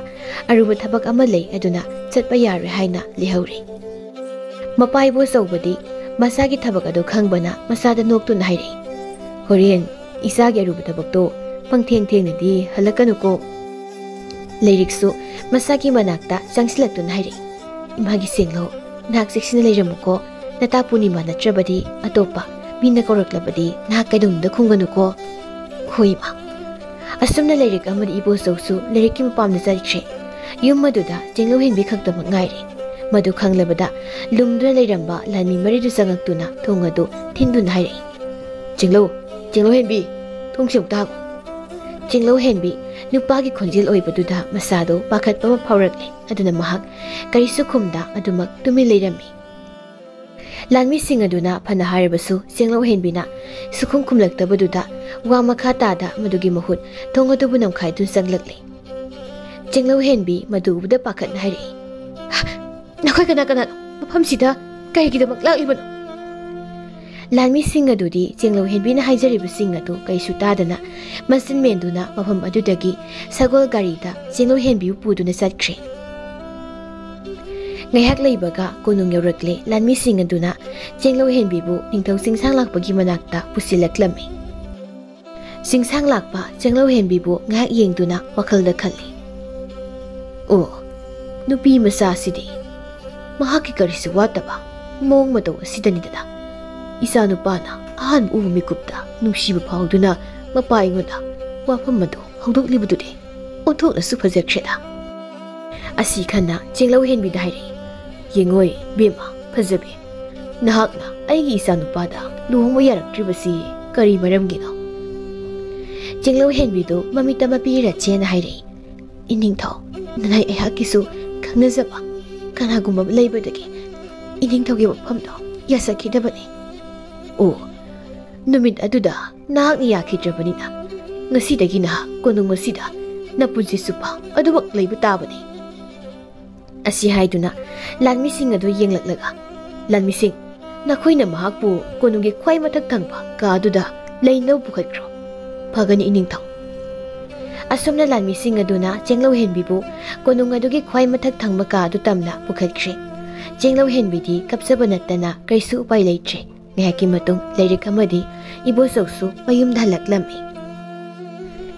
ꯑꯔꯨꯕ ꯊꯕꯛ ꯑꯃ ꯂꯩ, ꯑꯗꯨꯅ ꯆꯠꯄ ꯌꯥꯔꯣꯏ ꯍꯥꯏꯅ ꯂꯩꯍꯧꯔꯦ꯫ ꯃꯄꯥ ꯏꯕꯣꯆꯧꯕꯗꯤ ꯃꯁꯥꯒꯤ ꯊꯕꯛ ꯑꯗꯨ ꯈꯪꯕꯅ ꯃꯆꯥꯗ ꯅꯣꯛꯇꯨꯅ ꯍꯥꯏꯔꯛꯏ, "ꯍꯣꯔꯦꯟ ꯏꯆꯥꯒꯤ ꯑꯔꯨꯕ ꯊꯕꯛꯇꯣ ꯄꯪꯊꯦꯡ ꯊꯦꯡꯅꯗꯤ ꯍꯜꯂꯛꯀꯅꯨꯀꯣ꯫" ꯂꯩꯔꯤꯛꯁꯨ ꯃꯁꯥꯒꯤ ꯃꯅꯥꯛꯇ ꯆꯪꯁꯤꯜꯂꯛꯇꯨꯅ ꯍꯥꯏꯔꯛꯏ, "ꯏꯃꯥꯒꯤ ꯆꯦꯡꯂꯧ, ꯅꯍꯥꯛ ꯆꯦꯛꯁꯤꯟꯅ ꯂꯩꯔꯝꯃꯨꯀꯣ꯫ ꯅꯇꯥ ꯄꯨꯔꯅꯤꯃꯥ ꯅꯠꯇ꯭ꯔꯕꯗꯤ ꯑꯇꯣꯞꯄ ꯃꯤꯅ ꯀꯧꯔꯛꯂꯕꯗꯤ ꯅꯍꯥꯛ ꯀꯩꯗꯧꯅꯨꯡꯗ ꯈꯨꯝꯒꯅꯨꯀꯣ꯫" "ꯍꯣꯏ, ꯏꯃꯥ꯫" ꯑꯁꯨꯝꯅ ꯂꯩꯔꯤꯛ ꯑꯃꯗꯤ ꯏꯕꯣꯆꯧꯁꯨ ꯂꯩꯔꯤꯛꯀꯤ ꯃꯄꯥꯝꯗ ꯆꯠꯈ꯭ꯔꯦ꯫ ꯌꯨꯝ ꯑꯗꯨꯗ ꯆꯦꯡꯂꯧ ꯍꯦꯟꯕꯤ ꯈꯛꯇꯃꯛ ꯉꯥꯏꯔꯦ꯫ ꯃꯗꯨ ꯈꯪꯂꯕꯗ ꯂꯨꯝꯗꯨꯅ ꯂꯩꯔꯝꯕ ꯂꯥꯟꯃꯤ ꯃꯔꯤꯗꯨ ꯆꯪꯉꯛꯇꯨꯅ ꯊꯣꯡ ꯑꯗꯨ ꯊꯤꯟꯗꯨꯅ ꯍꯥꯏꯔꯛꯏ, "ꯆꯦꯡꯂꯧ, ꯆꯦꯡꯂꯧ ꯍꯦꯟꯕꯤ, ꯊꯣꯡꯁꯦ ꯑꯃꯨꯛꯇ ꯍꯥꯡꯉꯨ꯫" ꯆꯦꯡꯂꯧ ꯍꯦꯟꯕꯤ ꯅꯨꯄꯥꯒꯤ ꯈꯣꯟꯖꯦꯜ ꯑꯣꯏꯕꯗꯨꯗ ꯃꯁꯥꯗꯣ ꯄꯥꯈꯠꯄ ꯑꯃ ꯐꯥꯎꯔꯛꯂꯦ꯫ ꯑꯗꯨꯅ ꯃꯍꯥꯛ ꯀꯔꯤꯁꯨ ꯈꯨꯝꯗ ꯑꯗꯨꯃꯛ ꯇꯨꯃꯤꯟ ꯂꯩꯔꯝꯃꯤ꯫ ꯂꯥꯟꯃꯤꯁꯤꯡ ꯑꯗꯨꯅ ꯐꯅ ꯍꯥꯏꯔꯕꯁꯨ ꯆꯦꯡꯂꯧ ꯍꯦꯟꯕꯤꯅ ꯁꯨꯈꯨꯝ ꯈꯨꯝꯂꯛꯇꯕꯗꯨꯗ ꯋꯥ ꯃꯈꯥ ꯇꯥꯗ ꯃꯗꯨꯒꯤ ꯃꯍꯨꯠ ꯊꯣꯡ ꯑꯗꯨꯕꯨ ꯅꯝꯈꯥꯏꯗꯨꯅ ꯆꯪꯂꯛꯂꯦ꯫ ꯆꯦꯡꯂꯧ ꯍꯦꯟꯕꯤ ꯃꯗꯨ ꯎꯕꯗ ꯄꯥꯈꯠꯅ ꯍꯥꯏꯔꯛꯏ, "ꯅꯈꯣꯏ ꯀꯅꯥ ꯀꯅꯥꯅꯣ? ꯃꯐꯝꯁꯤꯗ ꯀꯔꯤꯒꯤꯗꯃꯛ ꯂꯥꯛꯂꯤꯕꯅꯣ?" ꯂꯥꯟꯃꯤꯁꯤꯡ ꯑꯗꯨꯗꯤ ꯆꯦꯡꯂꯧ ꯍꯦꯟꯕꯤꯅ ꯍꯥꯏꯖꯔꯤꯕꯁꯤꯡ ꯑꯗꯨ ꯀꯩꯁꯨ ꯇꯥꯗꯅ ꯃꯆꯤꯟ ꯃꯦꯟꯗꯨꯅ ꯃꯐꯝ ꯑꯗꯨꯗꯒꯤ ꯁꯒꯣꯜ ꯒꯥꯔꯤꯗ ꯆꯦꯡꯂꯧ ꯍꯦꯟꯕꯤꯕꯨ ꯄꯨꯗꯨꯅ ꯆꯠꯈ꯭ꯔꯦ꯫ ꯉꯥꯏꯍꯥꯛ ꯂꯩꯕꯒ ꯀꯣꯅꯨꯡ ꯌꯧꯔꯛꯂꯦ꯫ ꯂꯥꯟꯃꯤꯁꯤꯡ ꯑꯗꯨꯅ ꯆꯦꯡꯂꯧ ꯍꯦꯟꯕꯤꯕꯨ ꯅꯤꯡꯊꯧ ꯆꯤꯡꯁꯥꯡ ꯂꯥꯛꯄꯒꯤ ꯃꯅꯥꯛꯇ ꯄꯨꯁꯤꯜꯂꯛꯂꯝꯃꯤ꯫ ꯆꯤꯡꯁꯥꯡ ꯂꯥꯛꯄ ꯆꯦꯡꯂꯧ ꯍꯦꯟꯕꯤꯕꯨ ꯉꯥꯏꯍꯥꯛ ꯌꯦꯡꯗꯨꯅ ꯋꯥꯈꯜꯗ ꯈꯜꯂꯤ, "ꯑꯣ, ꯅꯨꯄꯤ ꯃꯆꯥꯁꯤꯗꯤ ꯃꯍꯥꯛꯀꯤ ꯀꯔꯤꯁꯨ ꯋꯥꯠꯇꯕ ꯃꯑꯣꯡ ꯃꯇꯧ ꯑꯁꯤꯗꯅꯤꯗꯅ ꯏꯆꯥ ꯅꯨꯄꯥꯅ ꯑꯍꯥꯟꯕ ꯎꯕ ꯃꯤꯀꯨꯞꯇ ꯅꯨꯡꯁꯤꯕ ꯐꯥꯎꯗꯨꯅ ꯃꯄꯥ ꯑꯩꯉꯣꯟꯗ ꯋꯥꯐꯝ ꯑꯗꯨ ꯍꯧꯗꯣꯛꯂꯤꯕꯗꯨꯗꯤ ꯑꯣꯟꯊꯣꯛꯅꯁꯨ ꯐꯖꯈ꯭ꯔꯦꯗ꯫" ꯑꯁꯤ ꯈꯟꯅ ꯆꯦꯡꯂꯧ ꯍꯦꯟꯕꯤꯗ ꯍꯥꯏꯔꯛꯏ, "ꯌꯦꯡꯉꯣꯏ ꯕꯦꯝꯃ, ꯐꯖꯕꯤ, ꯅꯍꯥꯛꯅ ꯑꯩꯒꯤ ꯏꯆꯥ ꯅꯨꯄꯥꯗ ꯂꯨꯍꯣꯡꯕ ꯌꯥꯔꯛꯇ꯭ꯔꯤꯕꯁꯤ ꯀꯔꯤ ꯃꯔꯝꯒꯤꯅꯣ?" ꯆꯦꯡꯂꯧ ꯍꯦꯟꯕꯤꯗꯨ ꯃꯃꯤꯠꯇ ꯃꯄꯤ ꯏꯔ ꯆꯦꯟꯅ ꯍꯥꯏꯔꯛꯏ, "ꯏꯅꯤꯡꯊꯧ, ꯅꯅꯥꯏ ꯑꯩꯍꯥꯛꯀꯤꯁꯨ ꯈꯪꯅꯖꯕ ꯀꯅꯥꯒꯨꯝꯕ ꯑꯃ ꯂꯩꯕꯗꯒꯤ ꯏꯅꯤꯡꯊꯧꯒꯤ ꯋꯥꯐꯝꯗꯣ ꯌꯥꯁꯛꯈꯤꯗꯕꯅꯤ꯫ ꯑꯣ, ꯅꯨꯃꯤꯠ ꯑꯗꯨꯗ ꯅꯍꯥꯛꯅ ꯌꯥꯈꯤꯗ꯭ꯔꯕꯅꯤꯅ, ꯉꯁꯤꯗꯒꯤ ꯅꯍꯥꯛ ꯀꯣꯅꯨꯡ ꯑꯁꯤꯗ ꯅꯄꯨꯟꯁꯤ ꯆꯨꯞꯄ ꯑꯗꯨꯃꯛ ꯂꯩꯕ ꯇꯥꯕꯅꯤ꯫ ꯑꯁꯤ ꯍꯥꯏꯗꯨꯅ ꯂꯥꯟꯃꯤꯁꯤꯡ ꯑꯗꯨ ꯌꯦꯡꯂꯛꯂꯒ, "ꯂꯥꯟꯃꯤꯁꯤꯡ, ꯅꯈꯣꯏꯅ ꯃꯍꯥꯛꯄꯨ ꯀꯣꯅꯨꯡꯒꯤ ꯈ꯭ꯋꯥꯏ ꯃꯊꯛ ꯊꯪꯕ ꯀꯥ ꯑꯗꯨꯗ ꯂꯩꯅꯕ ꯄꯨꯈꯠꯈ꯭ꯔꯣ꯫ ꯐꯒꯅꯤ, ꯏꯅꯤꯡꯊꯧ꯫" ꯑꯁꯨꯝꯅ ꯂꯥꯟꯃꯤꯁꯤꯡ ꯑꯗꯨꯅ ꯆꯦꯡꯂꯧ ꯍꯦꯟꯕꯤꯕꯨ ꯀꯣꯅꯨꯡ ꯑꯗꯨꯒꯤ ꯈ꯭ꯋꯥꯏ ꯃꯊꯛ ꯊꯪꯕ ꯀꯥ ꯑꯗꯨ ꯇꯝꯅ ꯄꯨꯈꯠꯈ꯭ꯔꯦ꯫ ꯆꯦꯡꯂꯧ ꯍꯦꯟꯕꯤꯗꯤ ꯀꯞꯆꯕ ꯅꯠꯇꯅ ꯀꯔꯤꯁꯨ ꯎꯄꯥꯏ ꯂꯩꯇ꯭ꯔꯦ꯫ ꯉꯥꯏꯍꯥꯛꯀꯤ ꯃꯇꯨꯡ ꯂꯥꯏꯔꯤꯛ ꯑꯃꯗꯤ ꯏꯕꯣꯆꯧꯁꯨ ꯃꯌꯨꯝꯗ ꯍꯜꯂꯛꯂꯝꯃꯤ꯫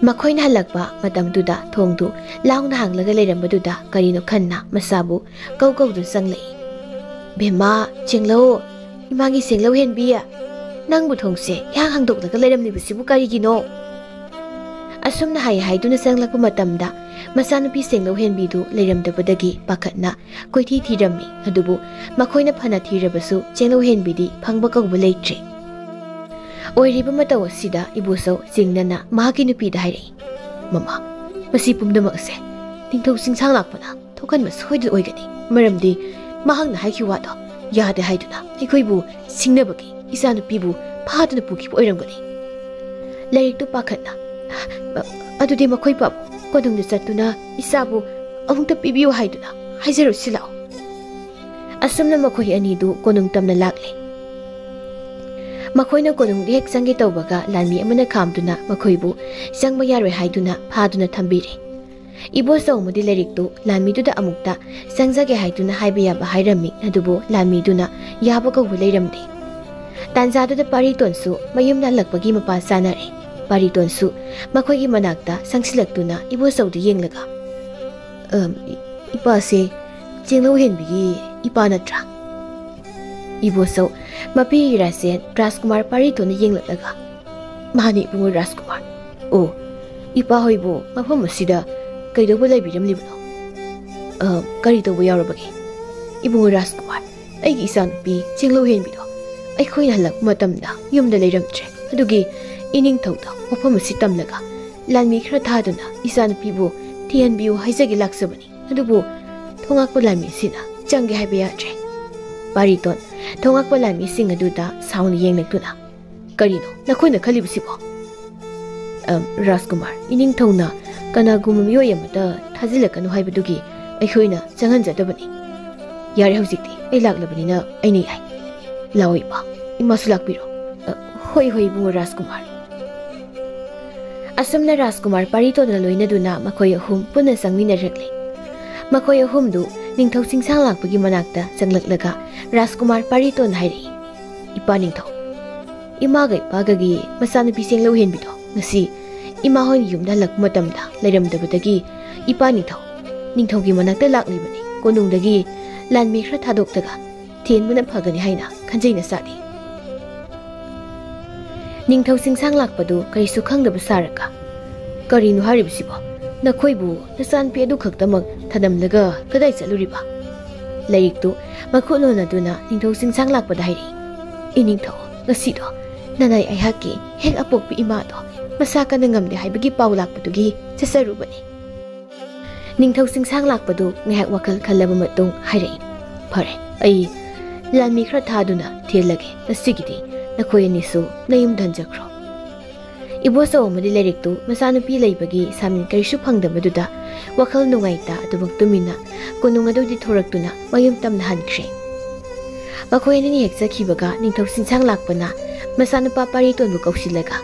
ꯃꯈꯣꯏꯅ ꯍꯜꯂꯛꯄ ꯃꯇꯝꯗꯨꯗ ꯊꯣꯡꯗꯨ ꯂꯥꯎꯅ ꯍꯥꯡꯂꯒ ꯂꯩꯔꯝꯕꯗꯨꯗ ꯀꯔꯤꯅꯣ ꯈꯟꯅ ꯃꯆꯥꯕꯨ ꯀꯧ ꯀꯧꯗꯨꯅ ꯆꯪꯂꯛꯏ꯫ "ꯕꯦꯝꯃ, ꯆꯦꯡꯂꯧ, ꯏꯃꯥꯒꯤ ꯆꯦꯡꯂꯧ ꯍꯦꯟꯕꯤ, ꯅꯪꯕꯨ ꯊꯣꯡꯁꯦ ꯏꯍꯥꯡ ꯍꯥꯡꯗꯣꯛꯂꯒ ꯂꯩꯔꯝꯂꯤꯕꯁꯤꯕꯨ ꯀꯔꯤꯒꯤꯅꯣ?" ꯑꯁꯨꯝꯅ ꯍꯥꯏ ꯍꯥꯏꯗꯨꯅ ꯆꯪꯂꯛꯄ ꯃꯇꯝꯗ ꯃꯆꯥꯅꯨꯄꯤ ꯆꯦꯡꯂꯧ ꯍꯦꯟꯕꯤꯗꯨ ꯂꯩꯔꯝꯗꯕꯗꯒꯤ ꯄꯥꯈꯠꯅ ꯀꯣꯏꯊꯤ ꯊꯤꯔꯝꯃꯤ꯫ ꯑꯗꯨꯕꯨ ꯃꯈꯣꯏꯅ ꯐꯅ ꯊꯤꯔꯕꯁꯨ ꯆꯦꯡꯂꯧ ꯍꯦꯟꯕꯤꯗꯤ ꯐꯪꯕ ꯀꯧꯕ ꯂꯩꯇ꯭ꯔꯦ꯫ ꯑꯣꯏꯔꯤꯕ ꯃꯇꯧ ꯑꯁꯤꯗ ꯏꯕꯣꯆꯧ ꯆꯤꯡꯅꯅ ꯃꯍꯥꯛꯀꯤ ꯅꯨꯄꯤꯗ ꯍꯥꯏꯔꯛꯏ, "ꯃꯃꯥ, ꯃꯁꯤ ꯄꯨꯝꯅꯃꯛ ꯑꯁꯦ ꯅꯤꯡꯊꯧ ꯆꯤꯡꯁꯥꯡ ꯂꯥꯛꯄꯅ ꯊꯣꯛꯍꯟꯕ ꯁꯣꯏꯗꯅ ꯑꯣꯏꯒꯅꯤ꯫ ꯃꯔꯝꯗꯤ ꯃꯍꯥꯛꯅ ꯍꯥꯏꯈꯤꯕ ꯋꯥꯗꯣ ꯌꯥꯗꯦ ꯍꯥꯏꯗꯨꯅ ꯑꯩꯈꯣꯏꯕꯨ ꯁꯤꯡꯅꯕꯒꯤ ꯏꯆꯥꯅꯨꯄꯤꯕꯨ ꯐꯥꯗꯨꯅ ꯄꯨꯈꯤꯕ ꯑꯣꯏꯔꯝꯒꯅꯤ꯫" ꯂꯥꯏꯔꯤꯛꯇꯨ ꯄꯥꯈꯠꯅ, "ꯑꯗꯨꯗꯤ ꯃꯈꯣꯏ ꯄꯥꯕꯨ ꯀꯣꯅꯨꯡꯗ ꯆꯠꯇꯨꯅ ꯏꯆꯥꯕꯨ ꯑꯃꯨꯛꯇ ꯄꯤꯕꯤꯌꯨ ꯍꯥꯏꯗꯨꯅ ꯍꯥꯏꯖꯔꯨꯁꯤ ꯂꯥꯛꯑꯣ꯫" ꯑꯁꯨꯝꯅ ꯃꯈꯣꯏ ꯑꯅꯤꯗꯨ ꯀꯣꯅꯨꯡ ꯇꯝꯅ ꯂꯥꯛꯂꯦ꯫ ꯃꯈꯣꯏꯅ ꯀꯣꯅꯨꯡꯗ ꯍꯦꯛ ꯆꯪꯒꯦ ꯇꯧꯕꯒ ꯂꯥꯟꯃꯤ ꯑꯃꯅ ꯈꯥꯝꯗꯨꯅ ꯃꯈꯣꯏꯕꯨ ꯆꯪꯕ ꯌꯥꯔꯣꯏ ꯍꯥꯏꯗꯨꯅ ꯐꯥꯗꯨꯅ ꯊꯝꯕꯤꯔꯦ꯫ ꯏꯕꯣꯆꯧ ꯑꯃꯗꯤ ꯂꯥꯏꯔꯤꯛꯇꯨ ꯂꯥꯟꯃꯤꯗꯨꯗ ꯑꯃꯨꯛꯇ ꯆꯪꯖꯒꯦ ꯍꯥꯏꯗꯨꯅ ꯍꯥꯏꯕ ꯌꯥꯕ ꯍꯥꯏꯔꯝꯃꯤ, ꯑꯗꯨꯕꯨ ꯂꯥꯟꯃꯤꯗꯨꯅ ꯌꯥꯕ ꯀꯧꯕ ꯂꯩꯔꯝꯗꯦ꯫ ꯇꯥꯟꯖꯥꯗꯨꯗ ꯄꯥꯔꯤꯇꯣꯟꯁꯨ ꯃꯌꯨꯝꯗ ꯍꯜꯂꯛꯄꯒꯤ ꯃꯄꯥ ꯆꯥꯅꯔꯦ꯫ ꯄꯥꯔꯤꯇꯣꯟꯁꯨ ꯃꯈꯣꯏꯒꯤ ꯃꯅꯥꯛꯇ ꯆꯪꯁꯤꯜꯂꯛꯇꯨꯅ ꯏꯕꯣꯆꯧꯗ ꯌꯦꯡꯂꯒ, "ꯑꯝ, ꯏ-, ꯏꯄꯥꯁꯦ ꯆꯦꯡꯂꯧ ꯍꯦꯟꯕꯤꯒꯤ ꯏꯄꯥ ꯅꯠꯇ꯭ꯔꯥ?" ꯏꯕꯣꯆꯧ ꯃꯄꯤꯒꯤ ꯔꯥꯖꯦꯟ ꯔꯥꯖꯀꯨꯃꯥꯔ ꯄꯥꯔꯤꯇꯣꯟꯗ ꯌꯦꯡꯂꯛꯂꯒ, "ꯃꯥꯅꯤ, ꯏꯕꯨꯡꯉꯣ ꯔꯥꯖꯀꯨꯃꯥꯔ꯫ ꯑꯣ, ꯏꯄꯥ ꯍꯣꯏꯕꯨ ꯃꯐꯝ ꯑꯁꯤꯗ ꯀꯩꯗꯧꯕ ꯂꯩꯕꯤꯔꯝꯂꯤꯕꯅꯣ? ꯑ, ꯀꯔꯤ ꯇꯧꯕ ꯌꯥꯎꯔꯕꯒꯦ?" "ꯏꯕꯨꯡꯉꯣ ꯔꯥꯖꯀꯨꯃꯥꯔ, ꯑꯩꯒꯤ ꯏꯆꯥꯅꯨꯄꯤ ꯆꯦꯡꯂꯧ ꯍꯦꯟꯕꯤꯗꯣ ꯑꯩꯈꯣꯏꯅ ꯍꯜꯂꯛꯄ ꯃꯇꯝꯗ ꯌꯨꯝꯗ ꯂꯩꯔꯝꯗ꯭ꯔꯦ꯫ ꯑꯗꯨꯒꯤ ꯏꯅꯤꯡꯊꯧꯗ ꯋꯥꯐꯝ ꯑꯁꯤ ꯇꯝꯂꯒ ꯂꯥꯟꯃꯤ ꯈꯔ ꯊꯥꯗꯨꯅ ꯏꯆꯥꯅꯨꯄꯤꯕꯨ ꯊꯤꯍꯟꯕꯤꯌꯨ ꯍꯥꯏꯖꯒꯦ ꯂꯥꯛꯆꯕꯅꯤ꯫ ꯑꯗꯨꯕꯨ ꯊꯣꯉꯥꯛꯄ ꯂꯥꯟꯃꯤꯁꯤꯅ ꯆꯪꯒꯦ ꯍꯥꯏꯕ ꯌꯥꯗ꯭ꯔꯦ꯫" ꯄꯥꯔꯤꯇꯣꯟ ꯊꯣꯉꯛꯄ ꯂꯥꯟꯃꯤꯁꯤꯡ ꯑꯗꯨꯗ ꯁꯥꯎꯅ ꯌꯦꯡꯂꯛꯇꯨꯅ, "ꯀꯔꯤꯅꯣ ꯅꯈꯣꯏꯅ ꯈꯜꯂꯤꯕꯁꯤꯕꯣ?" "ꯑꯝ, ꯔꯥꯖꯀꯨꯃꯥꯔ, ꯏꯅꯤꯡꯊꯧꯅ ꯀꯅꯥꯒꯨꯝꯕ ꯃꯤꯑꯣꯏ ꯑꯃꯗ ꯊꯥꯖꯤꯜꯂꯛꯀꯅꯨ ꯍꯥꯏꯕꯗꯨꯒꯤ ꯑꯩꯈꯣꯏꯅ ꯆꯪꯍꯟꯖꯗꯕꯅꯤ꯫ ꯌꯥꯔꯦ, ꯍꯧꯖꯤꯛꯇꯤ ꯑꯩ ꯂꯥꯛꯂꯕꯅꯤꯅ ꯑꯩꯅ ꯌꯥꯏ꯫ ꯂꯥꯛꯑꯣ ꯏꯄꯥ, ꯏꯃꯥꯁꯨ ꯂꯥꯛꯄꯤꯔꯣ꯫" "ꯑ, ꯍꯣꯏ, ꯍꯣꯏ, ꯏꯕꯨꯡꯉꯣ ꯔꯥꯖꯀꯨꯃꯥꯔ꯫" ꯑꯁꯨꯝꯅ ꯔꯥꯖꯀꯨꯃꯥꯔ ꯄꯥꯔꯤꯇꯣꯟꯒ ꯂꯣꯏꯅꯗꯨꯅ ꯃꯈꯣꯏ ꯑꯍꯨꯝ ꯄꯨꯟꯅ ꯆꯪꯃꯤꯟꯅꯔꯛꯂꯦ꯫ ꯃꯈꯣꯏ ꯑꯍꯨꯝꯗꯨ ꯅꯤꯡꯊꯧ ꯆꯤꯡꯁꯥꯡ ꯂꯥꯛꯄꯒꯤ ꯃꯅꯥꯛꯇ ꯆꯪꯂꯛꯂꯒ ꯔꯥꯖꯀꯨꯃꯥꯔ ꯄꯥꯔꯤꯇꯣꯟ ꯍꯥꯏꯔꯛꯏ, "ꯏꯄꯥ ꯅꯤꯡꯊꯧ, ꯏꯃꯥꯒ ꯏꯄꯥꯒꯒꯤ ꯃꯆꯥꯅꯨꯄꯤ ꯆꯦꯡꯂꯧ ꯍꯦꯟꯕꯤꯗꯣ ꯉꯁꯤ ꯏꯃꯥ ꯍꯣꯏꯅ ꯌꯨꯝꯗ ꯍꯜꯂꯛꯄ ꯃꯇꯝꯗ ꯂꯩꯔꯝꯗꯕꯗꯒꯤ ꯏꯄꯥ ꯅꯤꯡꯊꯧ, ꯅꯤꯡꯊꯧꯒꯤ ꯃꯅꯥꯛꯇ ꯂꯥꯛꯂꯤꯕꯅꯤ꯫ ꯀꯣꯅꯨꯡꯗꯒꯤ ꯂꯥꯟꯃꯤ ꯈꯔ ꯊꯥꯗꯣꯛꯂꯒ ꯊꯦꯟꯕꯅ ꯐꯒꯅꯤ ꯍꯥꯏꯅ ꯈꯟꯖꯩ ꯅꯆꯥꯗꯤ꯫" ꯅꯤꯡꯊꯧ ꯆꯤꯡꯁꯥꯡ ꯂꯥꯛꯄꯗꯨ ꯀꯔꯤꯁꯨ ꯈꯪꯗꯕ ꯁꯥꯔꯒ, "ꯀꯔꯤꯅꯣ ꯍꯥꯏꯔꯤꯕꯁꯤꯕꯣ? ꯅꯈꯣꯏꯕꯨ ꯅꯆꯥꯅꯨꯄꯤ ꯑꯗꯨ ꯈꯛꯇꯃꯛ ꯊꯅꯝꯂꯒ ꯀꯗꯥꯏ ꯆꯠꯂꯨꯔꯤꯕ?" ꯂꯥꯏꯔꯤꯛꯇꯨ ꯃꯈꯨꯠ ꯂꯣꯟꯅꯗꯨꯅ ꯅꯤꯡꯊꯧ ꯆꯤꯡꯁꯥꯡ ꯂꯥꯛꯄꯗ ꯍꯥꯏꯔꯛꯏ, "ꯏꯅꯤꯡꯊꯧ, ꯉꯁꯤꯗꯣ ꯅꯅꯥꯏ ꯑꯩꯍꯥꯛꯀꯤ ꯍꯦꯛ ꯑꯄꯣꯛꯄꯤ ꯏꯃꯥꯗꯣ ꯃꯁꯥ ꯀꯟꯅ ꯉꯝꯗꯦ ꯍꯥꯏꯕꯒꯤ ꯄꯥꯎ ꯂꯥꯛꯄꯗꯨꯒꯤ ꯆꯠꯆꯔꯨꯕꯅꯤ꯫" ꯅꯤꯡꯊꯧ ꯆꯤꯡꯁꯥꯡ ꯂꯥꯛꯄꯗꯨ ꯉꯥꯏꯍꯥꯛ ꯋꯥꯈꯜ ꯈꯜꯂꯕ ꯃꯇꯨꯡ ꯍꯥꯏꯔꯛꯏ, "ꯐꯔꯦ, ꯑꯩ ꯂꯥꯟꯃꯤ ꯈꯔ ꯊꯥꯗꯨꯅ ꯊꯦꯜꯂꯒꯦ꯫ ꯉꯁꯤꯒꯤꯗꯤ ꯅꯈꯣꯏ ꯑꯅꯤꯁꯨ ꯅꯌꯨꯝꯗ ꯍꯟꯖꯈ꯭ꯔꯣ꯫" ꯏꯕꯣꯆꯧ ꯑꯃꯗꯤ ꯂꯥꯏꯔꯤꯛꯇꯨ ꯃꯆꯥꯅꯨꯄꯤ ꯂꯩꯕꯒꯤ ꯁꯥꯃꯤꯟ ꯀꯔꯤꯁꯨ ꯐꯪꯗꯕꯗꯨꯗ ꯋꯥꯈꯜ ꯅꯨꯡꯉꯥꯏꯇ ꯑꯗꯨꯃꯛ ꯇꯨꯃꯤꯟꯅ ꯀꯣꯅꯨꯡ ꯑꯗꯨꯗꯤ ꯊꯣꯔꯛꯇꯨꯅ ꯃꯌꯨꯝ ꯇꯝꯅ ꯍꯟꯈ꯭ꯔꯦ꯫ ꯃꯈꯣꯏ ꯑꯅꯤꯅ ꯍꯦꯛ ꯆꯠꯈꯤꯕꯒ ꯅꯤꯡꯊꯧ ꯆꯤꯡꯁꯥꯡ ꯂꯥꯛꯄꯅ ꯃꯆꯥꯅꯨꯄꯥ ꯄꯥꯔꯤꯇꯣꯟꯕꯨ ꯀꯧꯁꯤꯜꯂꯒ,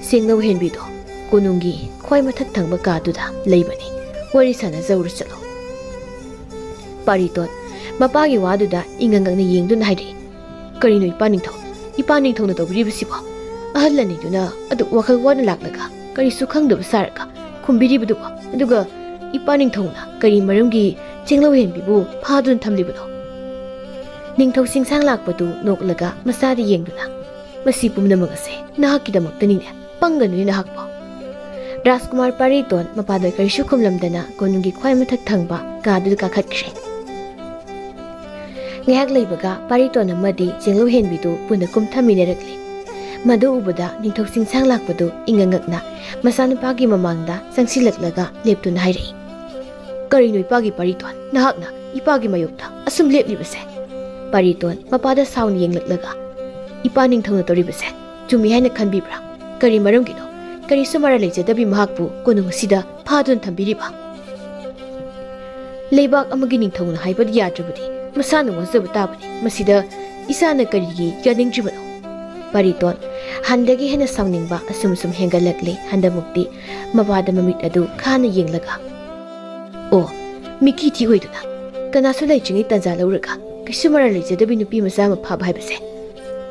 "ꯆꯦꯡꯂꯧ ꯍꯦꯟꯕꯤꯗꯣ ꯀꯣꯅꯨꯡꯒꯤ ꯈ꯭ꯋꯥꯏ ꯃꯊꯛ ꯊꯪꯕ ꯀꯥꯗꯨꯗ ꯂꯩꯕꯅꯤ꯫ ꯋꯥꯔꯤ ꯁꯥꯟꯅꯖꯧꯔꯨ ꯆꯠꯂꯣ꯫" ꯄꯥꯔꯤꯇꯣꯟ ꯃꯄꯥꯒꯤ ꯋꯥꯗꯨꯗ ꯏꯉꯛ ꯉꯛꯅ ꯌꯦꯡꯗꯨꯅ ꯍꯥꯏꯔꯛꯏ, "ꯀꯔꯤꯅꯣ ꯏꯄꯥ ꯅꯤꯡꯊꯧ? ꯏꯄꯥ ꯅꯤꯡꯊꯧꯅ ꯇꯧꯕꯤꯔꯤꯕꯁꯤꯕꯣ? ꯑꯍꯜ ꯑꯅꯤꯗꯨꯅ ꯑꯗꯨꯛ ꯋꯥꯈꯜ ꯋꯥꯅ ꯂꯥꯛꯂꯒ ꯀꯔꯤꯁꯨ ꯈꯪꯗꯕ ꯁꯥꯔꯒ ꯈꯨꯝꯕꯤꯔꯤꯕꯗꯨꯕꯣ? ꯑꯗꯨꯒ ꯏꯄꯥ ꯅꯤꯡꯊꯧꯅ ꯀꯔꯤ ꯃꯔꯝꯒꯤ ꯆꯦꯡꯂꯧ ꯍꯦꯟꯕꯤꯕꯨ ꯐꯥꯗꯨꯅ ꯊꯝꯂꯤꯕꯅꯣ?" ꯅꯤꯡꯊꯧ ꯆꯤꯡꯁꯥꯡ ꯂꯥꯛꯄꯗꯨ ꯅꯣꯛꯂꯒ ꯃꯆꯥꯗ ꯌꯦꯡꯗꯨꯅ, "ꯃꯁꯤ ꯄꯨꯝꯅꯃꯛ ꯑꯁꯦ ꯅꯍꯥꯛꯀꯤꯗꯃꯛꯇꯅꯤꯅꯦ꯫ ꯄꯪꯒꯅꯨꯅꯦ ꯅꯍꯥꯛꯄꯣ꯫" ꯔꯥꯖꯀꯨꯃꯥꯔ ꯄꯥꯔꯤꯇꯣꯟ ꯃꯄꯥꯗ ꯀꯔꯤꯁꯨ ꯈꯨꯝꯂꯝꯗꯅ ꯀꯣꯅꯨꯡꯒꯤ ꯈ꯭ꯋꯥꯏ ꯃꯊꯛ ꯊꯪꯕ ꯀꯥꯗꯨꯗ ꯀꯥꯈꯠꯈ꯭ꯔꯦ꯫ ꯉꯥꯏꯍꯥꯛ ꯂꯩꯕꯒ ꯄꯥꯔꯤꯇꯣꯟ ꯑꯃꯗꯤ ꯆꯦꯡꯂꯧ ꯍꯦꯟꯕꯤꯗꯨ ꯄꯨꯟꯅ ꯀꯨꯝꯊꯃꯤꯟꯅꯔꯛꯂꯦ꯫ ꯃꯗꯨ ꯎꯕꯗ ꯅꯤꯡꯊꯧ ꯆꯤꯡꯁꯥꯡ ꯂꯥꯛꯄꯗꯨ ꯏꯉꯛ ꯉꯛꯅ ꯃꯆꯥꯅꯨꯄꯥꯒꯤ ꯃꯃꯥꯡꯗ ꯆꯪꯁꯤꯜꯂꯛꯂꯒ ꯂꯦꯞꯇꯨꯅ ꯍꯥꯏꯔꯛꯏ, "ꯀꯔꯤꯅꯣ ꯏꯄꯥꯒꯤ ꯄꯥꯔꯤꯇꯣꯟ, ꯅꯍꯥꯛꯅ ꯏꯄꯥꯒꯤ ꯃꯥꯌꯣꯛꯇ ꯑꯁꯨꯝ ꯂꯦꯞꯂꯤꯕꯁꯦ?" ꯄꯥꯔꯤꯇꯣꯟ ꯃꯄꯥꯗ ꯁꯥꯎꯅ ꯌꯦꯡꯂꯛꯂꯒ, "ꯏꯄꯥ ꯅꯤꯡꯊꯧꯅ ꯇꯧꯔꯤꯕꯁꯦ ꯆꯨꯝꯃꯤ ꯍꯥꯏꯅ ꯈꯟꯕꯤꯕ꯭ꯔꯥ? ꯀꯔꯤ ꯃꯔꯝꯒꯤꯅꯣ? ꯀꯔꯤꯁꯨ ꯃꯔꯥꯜ ꯂꯩꯖꯗꯕꯤ ꯃꯍꯥꯛꯄꯨ ꯀꯣꯅꯨꯡ ꯑꯁꯤꯗ ꯐꯥꯗꯨꯅ ꯊꯝꯕꯤꯔꯤꯕ? ꯂꯩꯕꯥꯛ ꯑꯃꯒꯤ ꯅꯤꯡꯊꯧꯅ ꯍꯥꯏꯕꯗꯤ ꯌꯥꯗ꯭ꯔꯕꯗꯤ ꯃꯁꯥꯅ ꯋꯥꯖꯕ ꯇꯥꯕꯅꯤ꯫ ꯃꯁꯤꯗ ꯏꯆꯥꯅ ꯀꯔꯤꯒꯤ ꯌꯥꯅꯤꯡꯗ꯭ꯔꯤꯕꯅꯣ?" ꯄꯥꯔꯤꯇꯣꯟ ꯍꯥꯟꯅꯗꯒꯤ ꯍꯦꯟꯅ ꯁꯥꯎꯅꯤꯡꯕ ꯑꯁꯨꯝ ꯁꯨꯝ ꯍꯦꯟꯒꯠꯂꯛꯂꯦ꯫ ꯍꯟꯗꯛꯃꯨꯛꯇꯤ ꯃꯄꯥꯗ ꯃꯃꯤꯠ ꯑꯗꯨ ꯈꯥꯅ ꯌꯦꯡꯂꯒ, "ꯑꯣ, ꯃꯤꯀꯤ ꯊꯤ ꯑꯣꯏꯗꯨꯅ ꯀꯅꯥꯁꯨ ꯂꯩꯇ꯭ꯔꯤꯉꯩ ꯇꯟꯖꯥ ꯂꯧꯔꯒ ꯀꯩꯁꯨ ꯃꯔꯥꯜ ꯂꯩꯖꯗꯕꯤ ꯅꯨꯄꯤ ꯃꯆꯥ ꯑꯃ ꯐꯥꯕ ꯍꯥꯏꯕꯁꯦ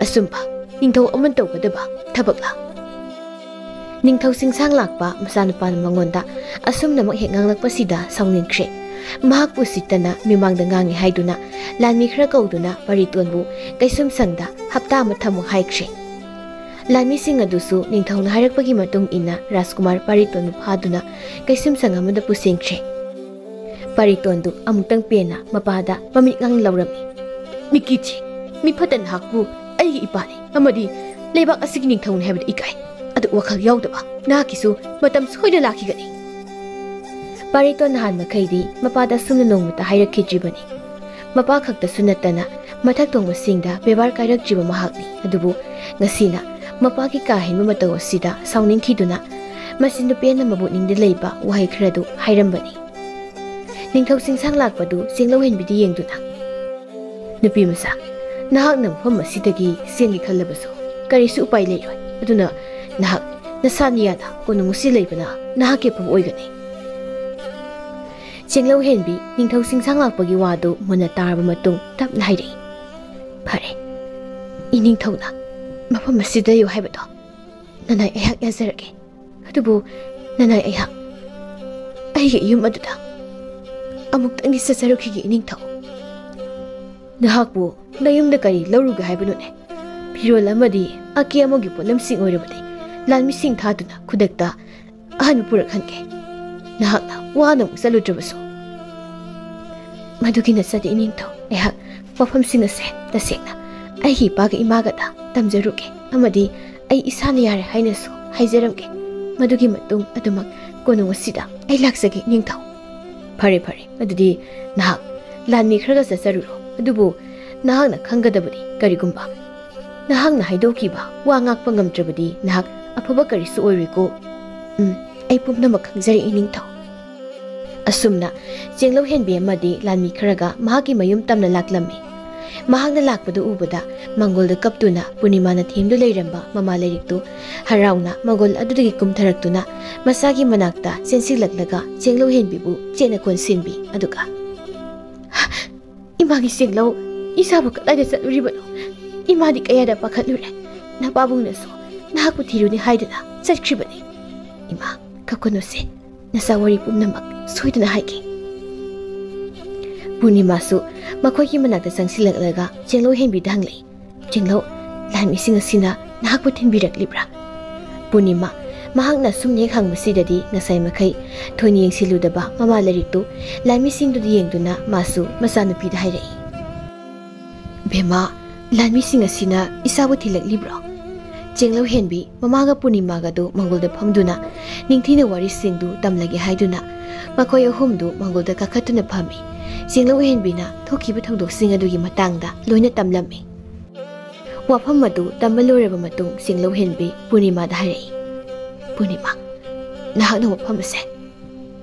ꯑꯆꯨꯝꯕ ꯅꯤꯡꯊꯧ ꯑꯃꯅ ꯇꯧꯒꯗꯕ ꯊꯕꯛꯂꯥ?" ꯅꯤꯡꯊꯧ ꯆꯤꯡꯁꯥꯡ ꯂꯥꯛꯄ ꯃꯆꯥꯅꯨꯄꯥꯅ ꯃꯉꯣꯟꯗ ꯑꯁꯨꯝꯅꯃꯛ ꯍꯦꯛ ꯉꯥꯡꯂꯛꯄꯁꯤꯗ ꯁꯥꯎꯅꯤꯡꯈ꯭ꯔꯦ꯫ ꯃꯍꯥꯛꯄꯨ ꯎꯁꯤꯠꯇꯅ ꯃꯤꯃꯥꯡꯗ ꯉꯥꯡꯉꯤ ꯍꯥꯏꯗꯨꯅ ꯂꯥꯟꯃꯤ ꯈꯔ ꯀꯧꯗꯨꯅ ꯄꯥꯔꯤꯇꯣꯟꯕꯨ ꯀꯩꯁꯨꯝꯁꯪꯗ ꯍꯞꯇꯥ ꯑꯃ ꯊꯝꯃꯨ ꯍꯥꯏꯈ꯭ꯔꯦ꯫ ꯂꯥꯟꯃꯤꯁꯤꯡ ꯑꯗꯨꯁꯨ ꯅꯤꯡꯊꯧꯅ ꯍꯥꯏꯔꯛꯄꯒꯤ ꯃꯇꯨꯡ ꯏꯟꯅ ꯔꯥꯖꯀꯨꯃꯥꯔ ꯄꯥꯔꯤꯇꯣꯟꯕꯨ ꯐꯥꯗꯨꯅ ꯀꯩꯁꯨꯝꯁꯪ ꯑꯃꯗ ꯄꯨꯁꯤꯟꯈ꯭ꯔꯦ꯫ ꯄꯥꯔꯤꯇꯣꯟꯗꯨ ꯑꯃꯨꯛꯇꯪ ꯄꯦꯟꯅ ꯃꯄꯥꯗ ꯃꯃꯤꯠ ꯉꯥꯡ ꯂꯥꯎꯔꯝꯃꯤ꯫ "ꯃꯤꯀꯤ ꯊꯤ, ꯃꯤ ꯐꯠꯇ ꯅꯍꯥꯛꯄꯨ ꯑꯩꯒꯤ ꯏꯄꯥꯅꯤ ꯑꯃꯗꯤ ꯂꯩꯕꯥꯛ ꯑꯁꯤꯒꯤ ꯅꯤꯡꯊꯧꯅꯤ ꯍꯥꯏꯕꯗ ꯏꯀꯥꯏ꯫ ꯑꯗꯨ ꯋꯥꯈꯜ ꯌꯥꯎꯗꯕ ꯅꯍꯥꯛꯀꯤꯁꯨ ꯃꯇꯝ ꯁꯣꯏꯗꯅ ꯂꯥꯛꯈꯤꯒꯅꯤ꯫" ꯄꯥꯔꯤꯇꯣꯟ ꯅꯍꯥꯟ ꯃꯈꯩꯗꯤ ꯃꯄꯥꯗ ꯑꯁꯨꯝꯅ ꯅꯣꯡꯃꯇ ꯍꯥꯏꯔꯛꯈꯤꯗ꯭ꯔꯤꯕꯅꯤ꯫ ꯃꯄꯥ ꯈꯛꯇꯁꯨ ꯅꯠꯇꯅ ꯃꯊꯛ ꯊꯣꯡꯕꯁꯤꯡꯗ ꯕꯦꯕꯥꯔ ꯀꯥꯏꯔꯛꯇ꯭ꯔꯤꯕ ꯃꯍꯥꯛꯅꯤ꯫ ꯑꯗꯨꯕꯨ ꯉꯁꯤꯅ ꯃꯄꯥꯒꯤ ꯀꯥ ꯍꯦꯟꯕ ꯃꯇꯧ ꯑꯁꯤꯗ ꯁꯥꯎꯅꯤꯡꯈꯤꯗꯨꯅ ꯃꯆꯤꯟꯗꯨ ꯄꯦꯟꯅ ꯃꯕꯨꯛꯅꯤꯡꯗ ꯂꯩꯕ ꯋꯥꯍꯩ ꯈꯔꯗꯨ ꯍꯥꯏꯔꯝꯕꯅꯤ꯫ ꯅꯤꯡꯊꯧ ꯆꯤꯡꯁꯥꯡ ꯂꯥꯛꯄꯗꯨ ꯆꯦꯡꯂꯧꯍꯦꯟꯕꯤꯗ ꯌꯦꯡꯗꯨꯅ, "ꯅꯨꯄꯤ ꯃꯆꯥ, ꯅꯍꯥꯛꯅ ꯃꯐꯝ ꯑꯁꯤꯗꯒꯤ ꯆꯦꯟꯒꯦ ꯈꯜꯂꯕꯁꯨ ꯀꯔꯤꯁꯨ ꯎꯄꯥꯏ ꯂꯩꯔꯣꯏ꯫ ꯑꯗꯨꯅ ꯅꯍꯥꯛ ꯅꯁꯥ ꯅꯤꯌꯥꯗ ꯀꯣꯅꯨꯡ ꯑꯁꯤ ꯂꯩꯕꯅ ꯅꯍꯥꯛꯀꯤ ꯑꯐꯕ ꯑꯣꯏꯒꯅꯤ꯫" ꯆꯦꯡꯂꯧꯍꯦꯟꯕꯤ ꯅꯤꯡꯊꯧ ꯆꯤꯡꯁꯥꯡ ꯂꯥꯛꯄꯒꯤ ꯋꯥꯗꯨ ꯃꯨꯟꯅ ꯇꯥꯔꯕ ꯃꯇꯨꯡ ꯇꯞꯅ ꯍꯥꯏꯔꯛꯏ, "ꯐꯔꯦ, ꯏꯅꯤꯡꯊꯧꯅ ꯃꯐꯝ ꯑꯁꯤꯗ ꯂꯩꯌꯨ ꯍꯥꯏꯕꯗꯣ ꯅꯅꯥꯏ ꯑꯩꯍꯥꯛ ꯌꯥꯖꯔꯒꯦ꯫ ꯑꯗꯨꯕꯨ ꯅꯅꯥꯏ ꯑꯩꯍꯥꯛ ꯑꯩꯒꯤ ꯌꯨꯝ ꯑꯗꯨꯗ ꯑꯃꯨꯛꯇꯪꯗꯤ ꯆꯠꯆꯔꯨꯈꯤꯒꯦ ꯏꯅꯤꯡꯊꯧ꯫ ꯅꯍꯥꯛꯄꯨ ꯅꯌꯨꯝꯗ ꯀꯔꯤ ꯂꯧꯔꯨꯒꯦ ꯍꯥꯏꯕꯅꯣꯅꯦ? ꯐꯤꯔꯣꯜ ꯑꯃꯗꯤ ꯑꯀꯦ ꯑꯃꯧꯒꯤ ꯄꯣꯠꯂꯝꯁꯤꯡ ꯑꯣꯏꯔꯕꯗꯤ ꯂꯥꯟꯃꯤꯁꯤꯡ ꯊꯥꯗꯨꯅ ꯈꯨꯗꯛꯇ ꯑꯍꯟꯕ ꯄꯨꯔꯛꯍꯟꯒꯦ꯫ ꯅꯍꯥꯛꯅ ꯋꯥꯅ ꯑꯃꯨꯛ ꯆꯠꯂꯨꯗ꯭ꯔꯕꯁꯨ꯫" "ꯃꯗꯨꯒꯤ ꯅꯠꯆꯗꯦ ꯏꯅꯤꯡꯊꯧ, ꯑꯩꯍꯥꯛ ꯋꯥꯐꯝꯁꯤꯡ ꯑꯁꯦ ꯇꯁꯦꯡꯅ ꯑꯩꯒꯤ ꯏꯄꯥꯒ ꯏꯃꯥꯒꯗ ꯇꯝꯖꯔꯨꯒꯦ ꯑꯃꯗꯤ ꯑꯩ ꯏꯁꯥꯅ ꯌꯥꯔꯦ ꯍꯥꯏꯅꯁꯨ ꯍꯥꯏꯖꯔꯝꯒꯦ꯫ ꯃꯗꯨꯒꯤ ꯃꯇꯨꯡ ꯑꯗꯨꯃꯛ ꯀꯣꯅꯨꯡ ꯑꯁꯤꯗ ꯑꯩ ꯂꯥꯛꯆꯒꯦ ꯏꯅꯤꯡꯊꯧ꯫" "ꯐꯔꯦ, ꯐꯔꯦ, ꯑꯗꯨꯗꯤ ꯅꯍꯥꯛ ꯂꯥꯟꯃꯤ ꯈꯔꯒ ꯆꯠꯆꯔꯨꯔꯣ꯫ ꯑꯗꯨꯕꯨ ꯅꯍꯥꯛꯅ ꯈꯪꯒꯗꯕꯅꯤ꯫ ꯀꯔꯤꯒꯨꯝꯕ ꯅꯍꯥꯛꯅ ꯍꯥꯏꯗꯣꯛꯈꯤꯕ ꯋꯥ ꯉꯥꯛꯄ ꯉꯝꯗ꯭ꯔꯕꯗꯤ ꯅꯍꯥꯛ ꯑꯐꯕ ꯀꯔꯤꯁꯨ ꯑꯣꯏꯔꯣꯏꯀꯣ꯫ ꯎꯝ, ꯑꯩ ꯄꯨꯝꯅꯃꯛ ꯈꯪꯖꯔꯦ, ꯏꯅꯤꯡꯊꯧ꯫ ꯑꯁꯨꯝꯅ ꯆꯦꯡꯂꯧ ꯍꯦꯟꯕꯤ ꯑꯃꯗꯤ ꯂꯥꯟꯃꯤ ꯈꯔꯒ ꯃꯍꯥꯛꯀꯤ ꯃꯌꯨꯝ ꯇꯝꯅ ꯂꯥꯛꯂꯝꯃꯤ꯫ ꯃꯍꯥꯛꯅ ꯂꯥꯛꯄꯗꯨ ꯎꯕꯗ ꯃꯪꯒꯣꯜꯗ ꯀꯞꯇꯨꯅ ꯄꯨꯔꯅꯤꯃꯥꯅ ꯊꯦꯝꯗꯨ ꯂꯩꯔꯝꯕ ꯃꯃꯥ ꯂꯥꯏꯔꯤꯛꯇꯨ ꯍꯔꯥꯎꯅ ꯃꯪꯒꯣꯜ ꯑꯗꯨꯗꯒꯤ ꯀꯨꯝꯊꯔꯛꯇꯨꯅ ꯃꯁꯥꯒꯤ ꯃꯅꯥꯛꯇ ꯆꯦꯟꯁꯤꯜꯂꯛꯂꯒ ꯆꯦꯡꯂꯧ ꯍꯦꯟꯕꯤꯕꯨ ꯆꯦꯠꯅ ꯀꯣꯟꯁꯤꯟꯕꯤ꯫ ꯑꯗꯨꯒ, "ꯏꯃꯥꯒꯤ ꯆꯦꯡꯂꯧ, ꯏꯆꯥꯕꯨ ꯀꯗꯥꯏꯗ ꯆꯠꯂꯨꯔꯤꯕꯅꯣ? ꯏꯃꯥꯗꯤ ꯀꯌꯥꯗ ꯄꯥꯈꯠꯂꯨꯔꯦ꯫ ꯅꯄꯥꯕꯨꯡꯅꯁꯨ ꯅꯍꯥꯛꯄꯨ ꯊꯤꯔꯨꯅꯤ ꯍꯥꯏꯗꯨꯅ ꯆꯠꯈ꯭ꯔꯤꯕꯅꯤ꯫ ꯏꯃꯥ, ꯀꯞꯀꯅꯨꯁꯦ, ꯅꯆꯥ ꯋꯥꯔꯤ ꯄꯨꯝꯅꯃꯛ ꯁꯣꯏꯗꯅ ꯍꯥꯏꯒꯦ꯫" ꯄꯨꯔꯅꯤꯃꯥꯁꯨ ꯃꯈꯣꯏꯒꯤ ꯃꯅꯥꯛꯇ ꯆꯪꯁꯤꯜꯂꯛꯂꯒ ꯆꯦꯡꯂꯧ ꯍꯦꯟꯕꯤꯗ ꯍꯪꯂꯛꯏ, "ꯆꯦꯡꯂꯧ, ꯂꯥꯟꯃꯤꯁꯤꯡ ꯑꯁꯤꯅ ꯅꯍꯥꯛꯄꯨ ꯊꯤꯟꯕꯤꯔꯛꯂꯤꯕ꯭ꯔꯥ?" ꯄꯨꯔꯅꯤꯃꯥ, ꯃꯍꯥꯛꯅ ꯁꯨꯝ ꯍꯦꯛ ꯍꯪꯕꯁꯤꯗꯗꯤ ꯉꯁꯥꯏ ꯃꯈꯩ ꯊꯣꯏꯅ ꯌꯦꯡꯁꯤꯜꯂꯨꯗꯕ ꯃꯃꯥ ꯂꯥꯏꯔꯤꯛꯇꯨ ꯂꯥꯟꯃꯤꯁꯤꯡꯗꯨꯗ ꯌꯦꯡꯗꯨꯅ ꯃꯥꯁꯨ ꯃꯆꯥꯅꯨꯄꯤꯗ ꯍꯥꯏꯔꯛꯏ, "ꯕꯦꯝꯃ, ꯂꯥꯟꯃꯤꯁꯤꯡ ꯑꯁꯤꯅ ꯏꯆꯥꯕꯨ ꯊꯤꯜꯂꯛꯂꯤꯕ꯭ꯔꯣ?" ꯆꯦꯡꯂꯧ ꯍꯦꯟꯕꯤ ꯃꯃꯥꯒ ꯄꯨꯔꯅꯤꯃꯥꯒꯗꯨ ꯃꯪꯒꯣꯜꯗ ꯐꯝꯗꯨꯅ ꯅꯤꯡꯊꯤꯅ ꯋꯥꯔꯤꯁꯤꯡꯗꯨ ꯇꯝꯂꯒꯦ ꯍꯥꯏꯗꯨꯅ ꯃꯈꯣꯏ ꯑꯍꯨꯝꯗꯨ ꯃꯪꯒꯣꯜꯗ ꯀꯥꯈꯠꯇꯨꯅ ꯐꯝꯃꯤ꯫ ꯆꯦꯡꯂꯧ ꯍꯦꯟꯕꯤꯅ ꯊꯣꯛꯈꯤꯕ ꯊꯧꯗꯣꯛꯁꯤꯡ ꯑꯗꯨꯒꯤ ꯃꯇꯥꯡꯗ ꯂꯣꯏꯅ ꯇꯝꯂꯝꯃꯤ꯫ ꯋꯥꯐꯝ ꯑꯗꯨ ꯇꯝꯕ ꯂꯣꯏꯔꯕ ꯃꯇꯨꯡ ꯆꯦꯡꯂꯧ ꯍꯦꯟꯕꯤ ꯄꯨꯔꯅꯤꯃꯥꯗ ꯍꯥꯏꯔꯛꯏ, "ꯄꯨꯔꯅꯤꯃꯥ, ꯅꯍꯥꯛꯅ ꯋꯥꯐꯝ ꯑꯁꯦ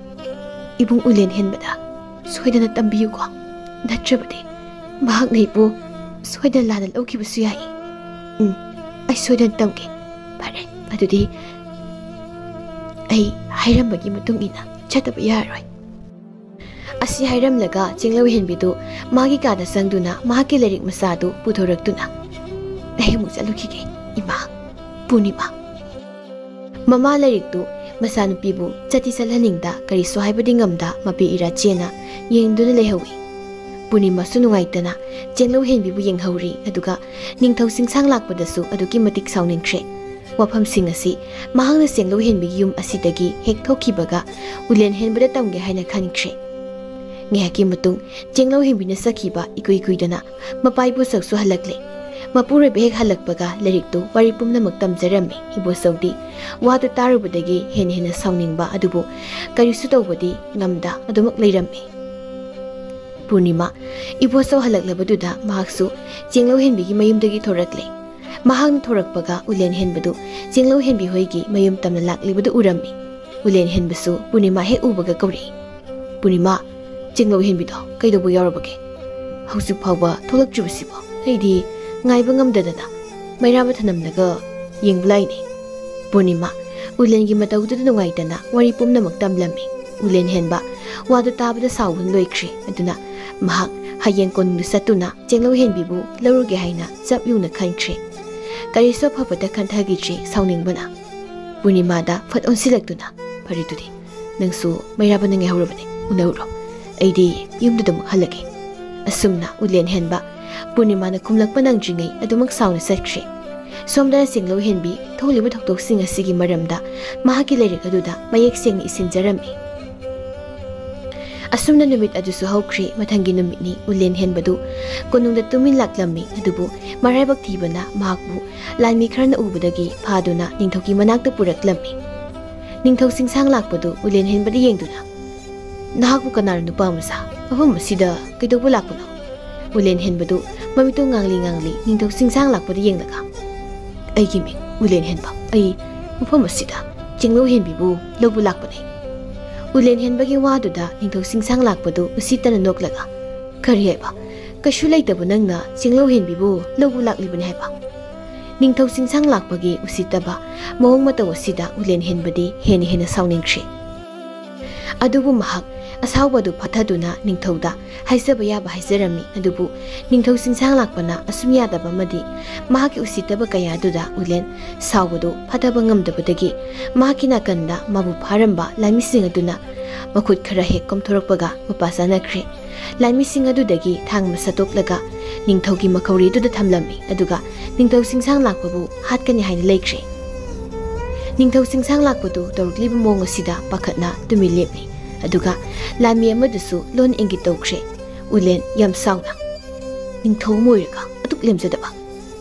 ꯏꯕꯨꯡ ꯎꯂꯦꯟ ꯍꯦꯟꯕꯗ ꯁꯣꯏꯗꯅ ꯇꯝꯕꯤꯌꯨꯀꯣ, ꯅꯠꯇ꯭ꯔꯕꯗꯤ ꯃꯍꯥꯛꯅ ꯑꯩꯕꯨ ꯁꯣꯏꯗꯅ ꯂꯥꯟꯅ ꯂꯧꯈꯤꯕꯁꯨ ꯌꯥꯏ꯫" "ꯎꯝ, ꯑꯩ ꯁꯣꯏꯗꯅ ꯇꯝꯒꯦ꯫ ꯐꯔꯦ, ꯑꯗꯨꯗꯤ ꯑꯩ ꯍꯥꯏꯔꯝꯕꯒꯤ ꯃꯇꯨꯡ ꯏꯟꯅ ꯆꯠꯇꯕ ꯌꯥꯔꯔꯣꯏ꯫" ꯑꯁꯤ ꯍꯥꯏꯔꯝꯂꯒ ꯆꯦꯡꯂꯧ ꯍꯦꯟꯕꯤꯗꯨ ꯃꯥꯒꯤ ꯀꯥꯗ ꯆꯪꯗꯨꯅ ꯃꯍꯥꯛꯀꯤ ꯂꯥꯏꯔꯤꯛ ꯃꯆꯥꯗꯨ ꯄꯨꯊꯣꯔꯛꯇꯨꯅ, "ꯑꯩ ꯑꯃꯨꯛ ꯆꯠꯂꯨꯈꯤꯒꯦ, ꯏꯃꯥ, ꯄꯨꯔꯅꯤꯃꯥ꯫" ꯃꯃꯥ ꯂꯥꯏꯔꯤꯛꯇꯨ ꯃꯆꯥꯅꯨꯄꯤꯕꯨ ꯆꯠꯇꯤ ꯆꯠꯍꯟꯅꯤꯡꯗ ꯀꯔꯤꯁꯨ ꯍꯥꯏꯕꯗꯤ ꯉꯝꯗ ꯃꯄꯤ ꯏꯔꯥ ꯆꯦꯟꯅ ꯌꯦꯡꯗꯨꯅ ꯂꯩꯍꯧꯏ꯫ ꯄꯨꯔꯅꯤꯃꯥꯁꯨ ꯅꯨꯡꯉꯥꯏꯇꯅ ꯆꯦꯡꯂꯧ ꯍꯦꯟꯕꯤꯕꯨ ꯌꯦꯡꯍꯧꯔꯤ, ꯑꯗꯨꯒ ꯅꯤꯡꯊꯧ ꯆꯤꯡꯁꯥꯡ ꯂꯥꯛꯄꯗꯁꯨ ꯑꯗꯨꯛꯀꯤ ꯃꯇꯤꯛ ꯁꯥꯎꯅꯤꯡꯈ꯭ꯔꯦ꯫ ꯋꯥꯐꯝꯁꯤꯡ ꯑꯁꯤ ꯃꯍꯥꯛꯅ ꯆꯦꯡꯂꯧ ꯍꯦꯟꯕꯤꯒꯤ ꯌꯨꯝ ꯑꯁꯤꯗꯒꯤ ꯍꯦꯛ ꯊꯣꯛꯈꯤꯕꯒ ꯎꯂꯦꯟ ꯍꯦꯟꯕꯗ ꯇꯝꯒꯦ ꯍꯥꯏꯅ ꯈꯟꯈ꯭ꯔꯦ꯫ ꯉꯥꯏꯍꯥꯛꯀꯤ ꯃꯇꯨꯡ ꯆꯦꯡꯂꯧ ꯍꯦꯟꯕꯤꯅ ꯆꯠꯈꯤꯕ ꯏꯀꯨꯏ ꯀꯨꯏꯗꯅ ꯃꯄꯥ ꯏꯕꯣꯆꯧꯁꯨ ꯍꯜꯂꯛꯂꯦ꯫ ꯃꯄꯨꯔꯣꯏꯕ ꯍꯦꯛ ꯍꯜꯂꯛꯄꯒ ꯂꯥꯏꯔꯤꯛꯇꯨ ꯋꯥꯔꯤ ꯄꯨꯝꯅꯃꯛ ꯇꯝꯖꯔꯝꯃꯤ꯫ ꯏꯕꯣꯆꯧꯗꯤ ꯋꯥꯗꯨ ꯇꯥꯔꯨꯕꯗꯒꯤ ꯍꯦꯟꯅ ꯍꯦꯟꯅ ꯁꯥꯎꯅꯤꯡꯕ ꯑꯗꯨꯕꯨ ꯀꯔꯤꯁꯨ ꯇꯧꯕꯗꯤ ꯉꯝꯗ ꯑꯗꯨꯃꯛ ꯂꯩꯔꯝꯃꯤ꯫ ꯄꯨꯔꯅꯤꯃꯥ ꯏꯕꯣꯆꯧ ꯍꯜꯂꯛꯂꯕꯗꯨꯗ ꯃꯍꯥꯛꯁꯨ ꯆꯦꯡꯂꯧ ꯍꯦꯟꯕꯤꯒꯤ ꯃꯌꯨꯝꯗꯒꯤ ꯊꯣꯔꯛꯂꯦ꯫ ꯃꯍꯥꯛꯅ ꯊꯣꯔꯛꯄꯒ ꯎꯂꯦꯟ ꯍꯦꯟꯕꯗꯨ ꯆꯦꯡꯂꯧ ꯍꯦꯟꯕꯤ ꯍꯣꯏꯒꯤ ꯃꯌꯨꯝ ꯇꯝꯅ ꯂꯥꯛꯂꯤꯕꯗꯨ ꯎꯔꯝꯃꯤ꯫ ꯎꯂꯦꯟ ꯍꯦꯟꯕꯁꯨ ꯄꯨꯔꯅꯤꯃꯥ ꯍꯦꯛ ꯎꯕꯒ ꯀꯧꯔꯛꯏ, "ꯄꯨꯔꯅꯤꯃꯥ, ꯆꯦꯡꯂꯧ ꯍꯦꯟꯕꯤꯗꯣ ꯀꯩꯗꯧꯕ ꯌꯥꯎꯔꯕꯒꯦ? ꯍꯧꯖꯤꯛ ꯐꯥꯎꯕ ꯊꯣꯛꯂꯛꯇ꯭ꯔꯤꯕꯁꯤꯕꯣ? ꯑꯩꯗꯤ ꯉꯥꯏꯕ ꯉꯝꯗꯗꯅ ꯃꯩꯔꯥꯕ ꯊꯅꯝꯂꯒ ꯌꯦꯡꯕ ꯂꯥꯛꯏꯅꯦ꯫" ꯄꯨꯔꯅꯤꯃꯥ ꯎꯂꯦꯟꯒꯤ ꯃꯇꯧꯗꯨꯗ ꯅꯨꯡꯉꯥꯏꯇꯅ ꯋꯥꯔꯤ ꯄꯨꯝꯅꯃꯛ ꯇꯝꯂꯝꯃꯤ꯫ ꯎꯂꯦꯟ ꯍꯦꯟꯕ ꯋꯥꯗꯨ ꯇꯥꯕꯗ ꯁꯥꯎꯕꯅ ꯂꯣꯏꯈ꯭ꯔꯦ꯫ ꯑꯗꯨꯅ ꯃꯍꯥꯛ ꯍꯌꯦꯡ ꯀꯣꯅꯨꯡꯗ ꯆꯠꯇꯨꯅ ꯆꯦꯡꯂꯧ ꯍꯦꯟꯕꯤꯕꯨ ꯂꯧꯔꯨꯒꯦ ꯍꯥꯏꯅ ꯆꯞ ꯌꯨꯡꯅ ꯈꯟꯈ꯭ꯔꯦ꯫ ꯀꯔꯤꯁꯨ ꯑꯐꯕꯇ ꯈꯟꯊꯈꯤꯗ꯭ꯔꯦ ꯁꯥꯎꯅꯤꯡꯕꯅ꯫ ꯄꯨꯔꯅꯤꯃꯥꯗ ꯐꯠ ꯑꯣꯟꯁꯤꯜꯂꯛꯇꯨꯅ, "ꯐꯔꯦꯗꯨꯗꯤ, ꯅꯪꯁꯨ ꯃꯩꯔꯥꯕꯅ ꯉꯥꯏꯍꯧꯔꯕꯅꯤ, ꯎꯅꯔꯨꯔꯣ꯫ ꯑꯩꯗꯤ ꯌꯨꯝꯗꯨꯗ ꯑꯃꯨꯛ ꯍꯜꯂꯒꯦ꯫" ꯑꯁꯨꯝꯅ ꯎꯂꯦꯟ ꯍꯦꯟꯕ ꯄꯨꯔꯅꯤꯃꯥꯅ ꯈꯨꯝꯂꯛꯄ ꯅꯪꯗ꯭ꯔꯤꯉꯩ ꯑꯗꯨꯃꯛ ꯁꯥꯎꯅ ꯆꯠꯈ꯭ꯔꯦ꯫ ꯁꯣꯝꯗꯅ ꯆꯦꯡꯂꯧ ꯍꯦꯟꯕꯤ ꯊꯣꯛꯂꯤꯕ ꯊꯧꯗꯣꯛꯁꯤꯡ ꯑꯁꯤꯒꯤ ꯃꯔꯝꯗ ꯃꯍꯥꯛꯀꯤ ꯂꯥꯏꯔꯤꯛ ꯑꯗꯨꯗ ꯃꯌꯦꯛ ꯁꯦꯡꯅ ꯏꯁꯤꯟꯖꯔꯝꯃꯤ꯫ ꯑꯁꯨꯝꯅ ꯅꯨꯃꯤꯠ ꯑꯗꯨꯁꯨ ꯍꯧꯈ꯭ꯔꯦ꯫ ꯃꯊꯪꯒꯤ ꯅꯨꯃꯤꯠꯅꯤ꯫ ꯎꯂꯦꯟ ꯍꯦꯟꯕꯗꯨ ꯀꯣꯅꯨꯡꯗ ꯇꯨꯃꯤꯟ ꯂꯥꯛꯂꯝꯃꯤ꯫ ꯑꯗꯨꯕꯨ ꯃꯔꯥꯏꯕꯛ ꯊꯤꯕꯅ ꯃꯍꯥꯛꯄꯨ ꯂꯥꯟꯃꯤ ꯈꯔꯅ ꯎꯕꯗꯒꯤ ꯐꯥꯗꯨꯅ ꯅꯤꯡꯊꯧꯒꯤ ꯃꯅꯥꯛꯇ ꯄꯨꯔꯛꯂꯝꯃꯤ꯫ ꯅꯤꯡꯊꯧ ꯆꯤꯡꯁꯥꯡ ꯂꯥꯛꯄꯗꯨ ꯎꯂꯦꯟ ꯍꯦꯟꯕꯗ ꯌꯦꯡꯗꯨꯅ, "ꯅꯍꯥꯛꯄꯨ ꯀꯅꯥꯅꯣ, ꯅꯨꯄꯥ ꯃꯆꯥ? ꯃꯐꯝ ꯑꯁꯤꯗ ꯀꯩꯗꯧꯕ ꯂꯥꯛꯄꯅꯣ?" ꯎꯂꯦꯟ ꯍꯦꯟꯕꯗꯨ ꯃꯃꯤꯠꯇꯨ ꯉꯥꯡꯂꯤ ꯉꯥꯡꯂꯤ ꯅꯤꯡꯊꯧ ꯆꯤꯡꯁꯥꯡ ꯂꯥꯛꯄꯗ ꯌꯦꯡꯂꯒ, "ꯑꯩꯒꯤ ꯃꯤꯡ ꯎꯂꯦꯟ ꯍꯦꯟꯕ꯫ ꯑꯩ ꯃꯐꯝ ꯑꯁꯤꯗ ꯆꯤꯡꯂꯧ ꯍꯦꯟꯕꯤꯕꯨ ꯂꯧꯕ ꯂꯥꯛꯄꯅꯤ꯫" ꯎꯂꯦꯟ ꯍꯦꯟꯕꯒꯤ ꯋꯥꯗꯨꯗ ꯅꯤꯡꯊꯧ ꯆꯤꯡꯁꯥꯡ ꯂꯥꯛꯄꯗꯨ ꯎꯁꯤꯠꯇꯅ ꯅꯣꯛꯂꯒ, "ꯀꯔꯤ ꯍꯥꯏꯕ? ꯀꯩꯁꯨ ꯂꯩꯇꯕ ꯅꯪꯅ ꯆꯤꯡꯂꯧ ꯍꯦꯟꯕꯤꯕꯨ ꯂꯧꯕ ꯂꯥꯛꯂꯤꯕꯅꯤ ꯍꯥꯏꯕ?" ꯅꯤꯡꯊꯧ ꯆꯤꯡꯁꯥꯡ ꯂꯥꯛꯄꯒꯤ ꯎꯁꯤꯠꯇꯕ ꯃꯑꯣꯡ ꯃꯇꯧ ꯑꯁꯤꯗ ꯎꯂꯦꯟ ꯍꯦꯟꯕꯗꯤ ꯍꯦꯟꯅ ꯍꯦꯟꯅ ꯁꯥꯎꯅꯤꯡꯈ꯭ꯔꯦ꯫ ꯑꯗꯨꯕꯨ ꯃꯍꯥꯛ ꯑꯁꯥꯎꯕꯗꯨ ꯐꯥꯊꯗꯨꯅ ꯅꯤꯡꯊꯧꯗ ꯍꯥꯏꯖꯕ ꯌꯥꯕ ꯍꯥꯏꯖꯔꯝꯃꯤ꯫ ꯑꯗꯨꯕꯨ ꯅꯤꯡꯊꯧ ꯆꯤꯡꯁꯥꯡ ꯂꯥꯛꯄꯅ ꯑꯁꯨꯝ ꯌꯥꯗꯕ ꯑꯃꯗꯤ ꯃꯍꯥꯛꯀꯤ ꯎꯁꯤꯠꯇꯕ ꯀꯌꯥ ꯑꯗꯨꯗ ꯎꯂꯦꯟ ꯁꯥꯎꯕꯗꯨ ꯐꯥꯊꯕ ꯉꯝꯗꯕꯗꯒꯤ ꯃꯍꯥꯛꯀꯤ ꯅꯥꯀꯟꯗ ꯃꯥꯕꯨ ꯐꯥꯔꯝꯕ ꯂꯥꯟꯃꯤꯁꯤꯡ ꯑꯗꯨꯅ ꯃꯈꯨꯠ ꯈꯔ ꯍꯦꯛ ꯀꯣꯝꯊꯣꯔꯛꯄꯒ ꯃꯄꯥ ꯆꯥꯅꯈ꯭ꯔꯦ꯫ ꯂꯥꯟꯃꯤꯁꯤꯡ ꯑꯗꯨꯗꯒꯤ ꯊꯥꯡ ꯑꯃ ꯁꯠꯇꯣꯛꯂꯒ ꯅꯤꯡꯊꯧꯒꯤ ꯃꯈꯧꯔꯤꯗꯨꯗ ꯊꯝꯂꯝꯃꯤ꯫ ꯑꯗꯨꯒ ꯅꯤꯡꯊꯧ ꯆꯤꯡꯁꯥꯡ ꯂꯥꯛꯄꯕꯨ ꯍꯥꯠꯀꯅꯤ ꯍꯥꯏꯅ ꯂꯩꯈ꯭ꯔꯦ꯫ ꯅꯤꯡꯊꯧ ꯆꯤꯡꯁꯥꯡ ꯂꯥꯛꯄꯗꯨ ꯇꯧꯔꯛꯂꯤꯕ ꯃꯑꯣꯡ ꯑꯁꯤꯗ ꯄꯥꯈꯠꯅ ꯇꯨꯃꯤꯟ ꯂꯦꯞꯂꯤ꯫ ꯑꯗꯨꯒ ꯂꯥꯟꯃꯤ ꯑꯃꯗꯨꯁꯨ ꯂꯣꯟ ꯏꯪꯒꯤꯠ ꯇꯧꯈ꯭ꯔꯦ꯫ ꯎꯂꯦꯟ ꯌꯥꯝ ꯁꯥꯎꯅ, "ꯅꯤꯡꯊꯧ ꯑꯃ ꯑꯣꯏꯔꯒ ꯑꯗꯨꯛ ꯂꯦꯝꯖꯗꯕ,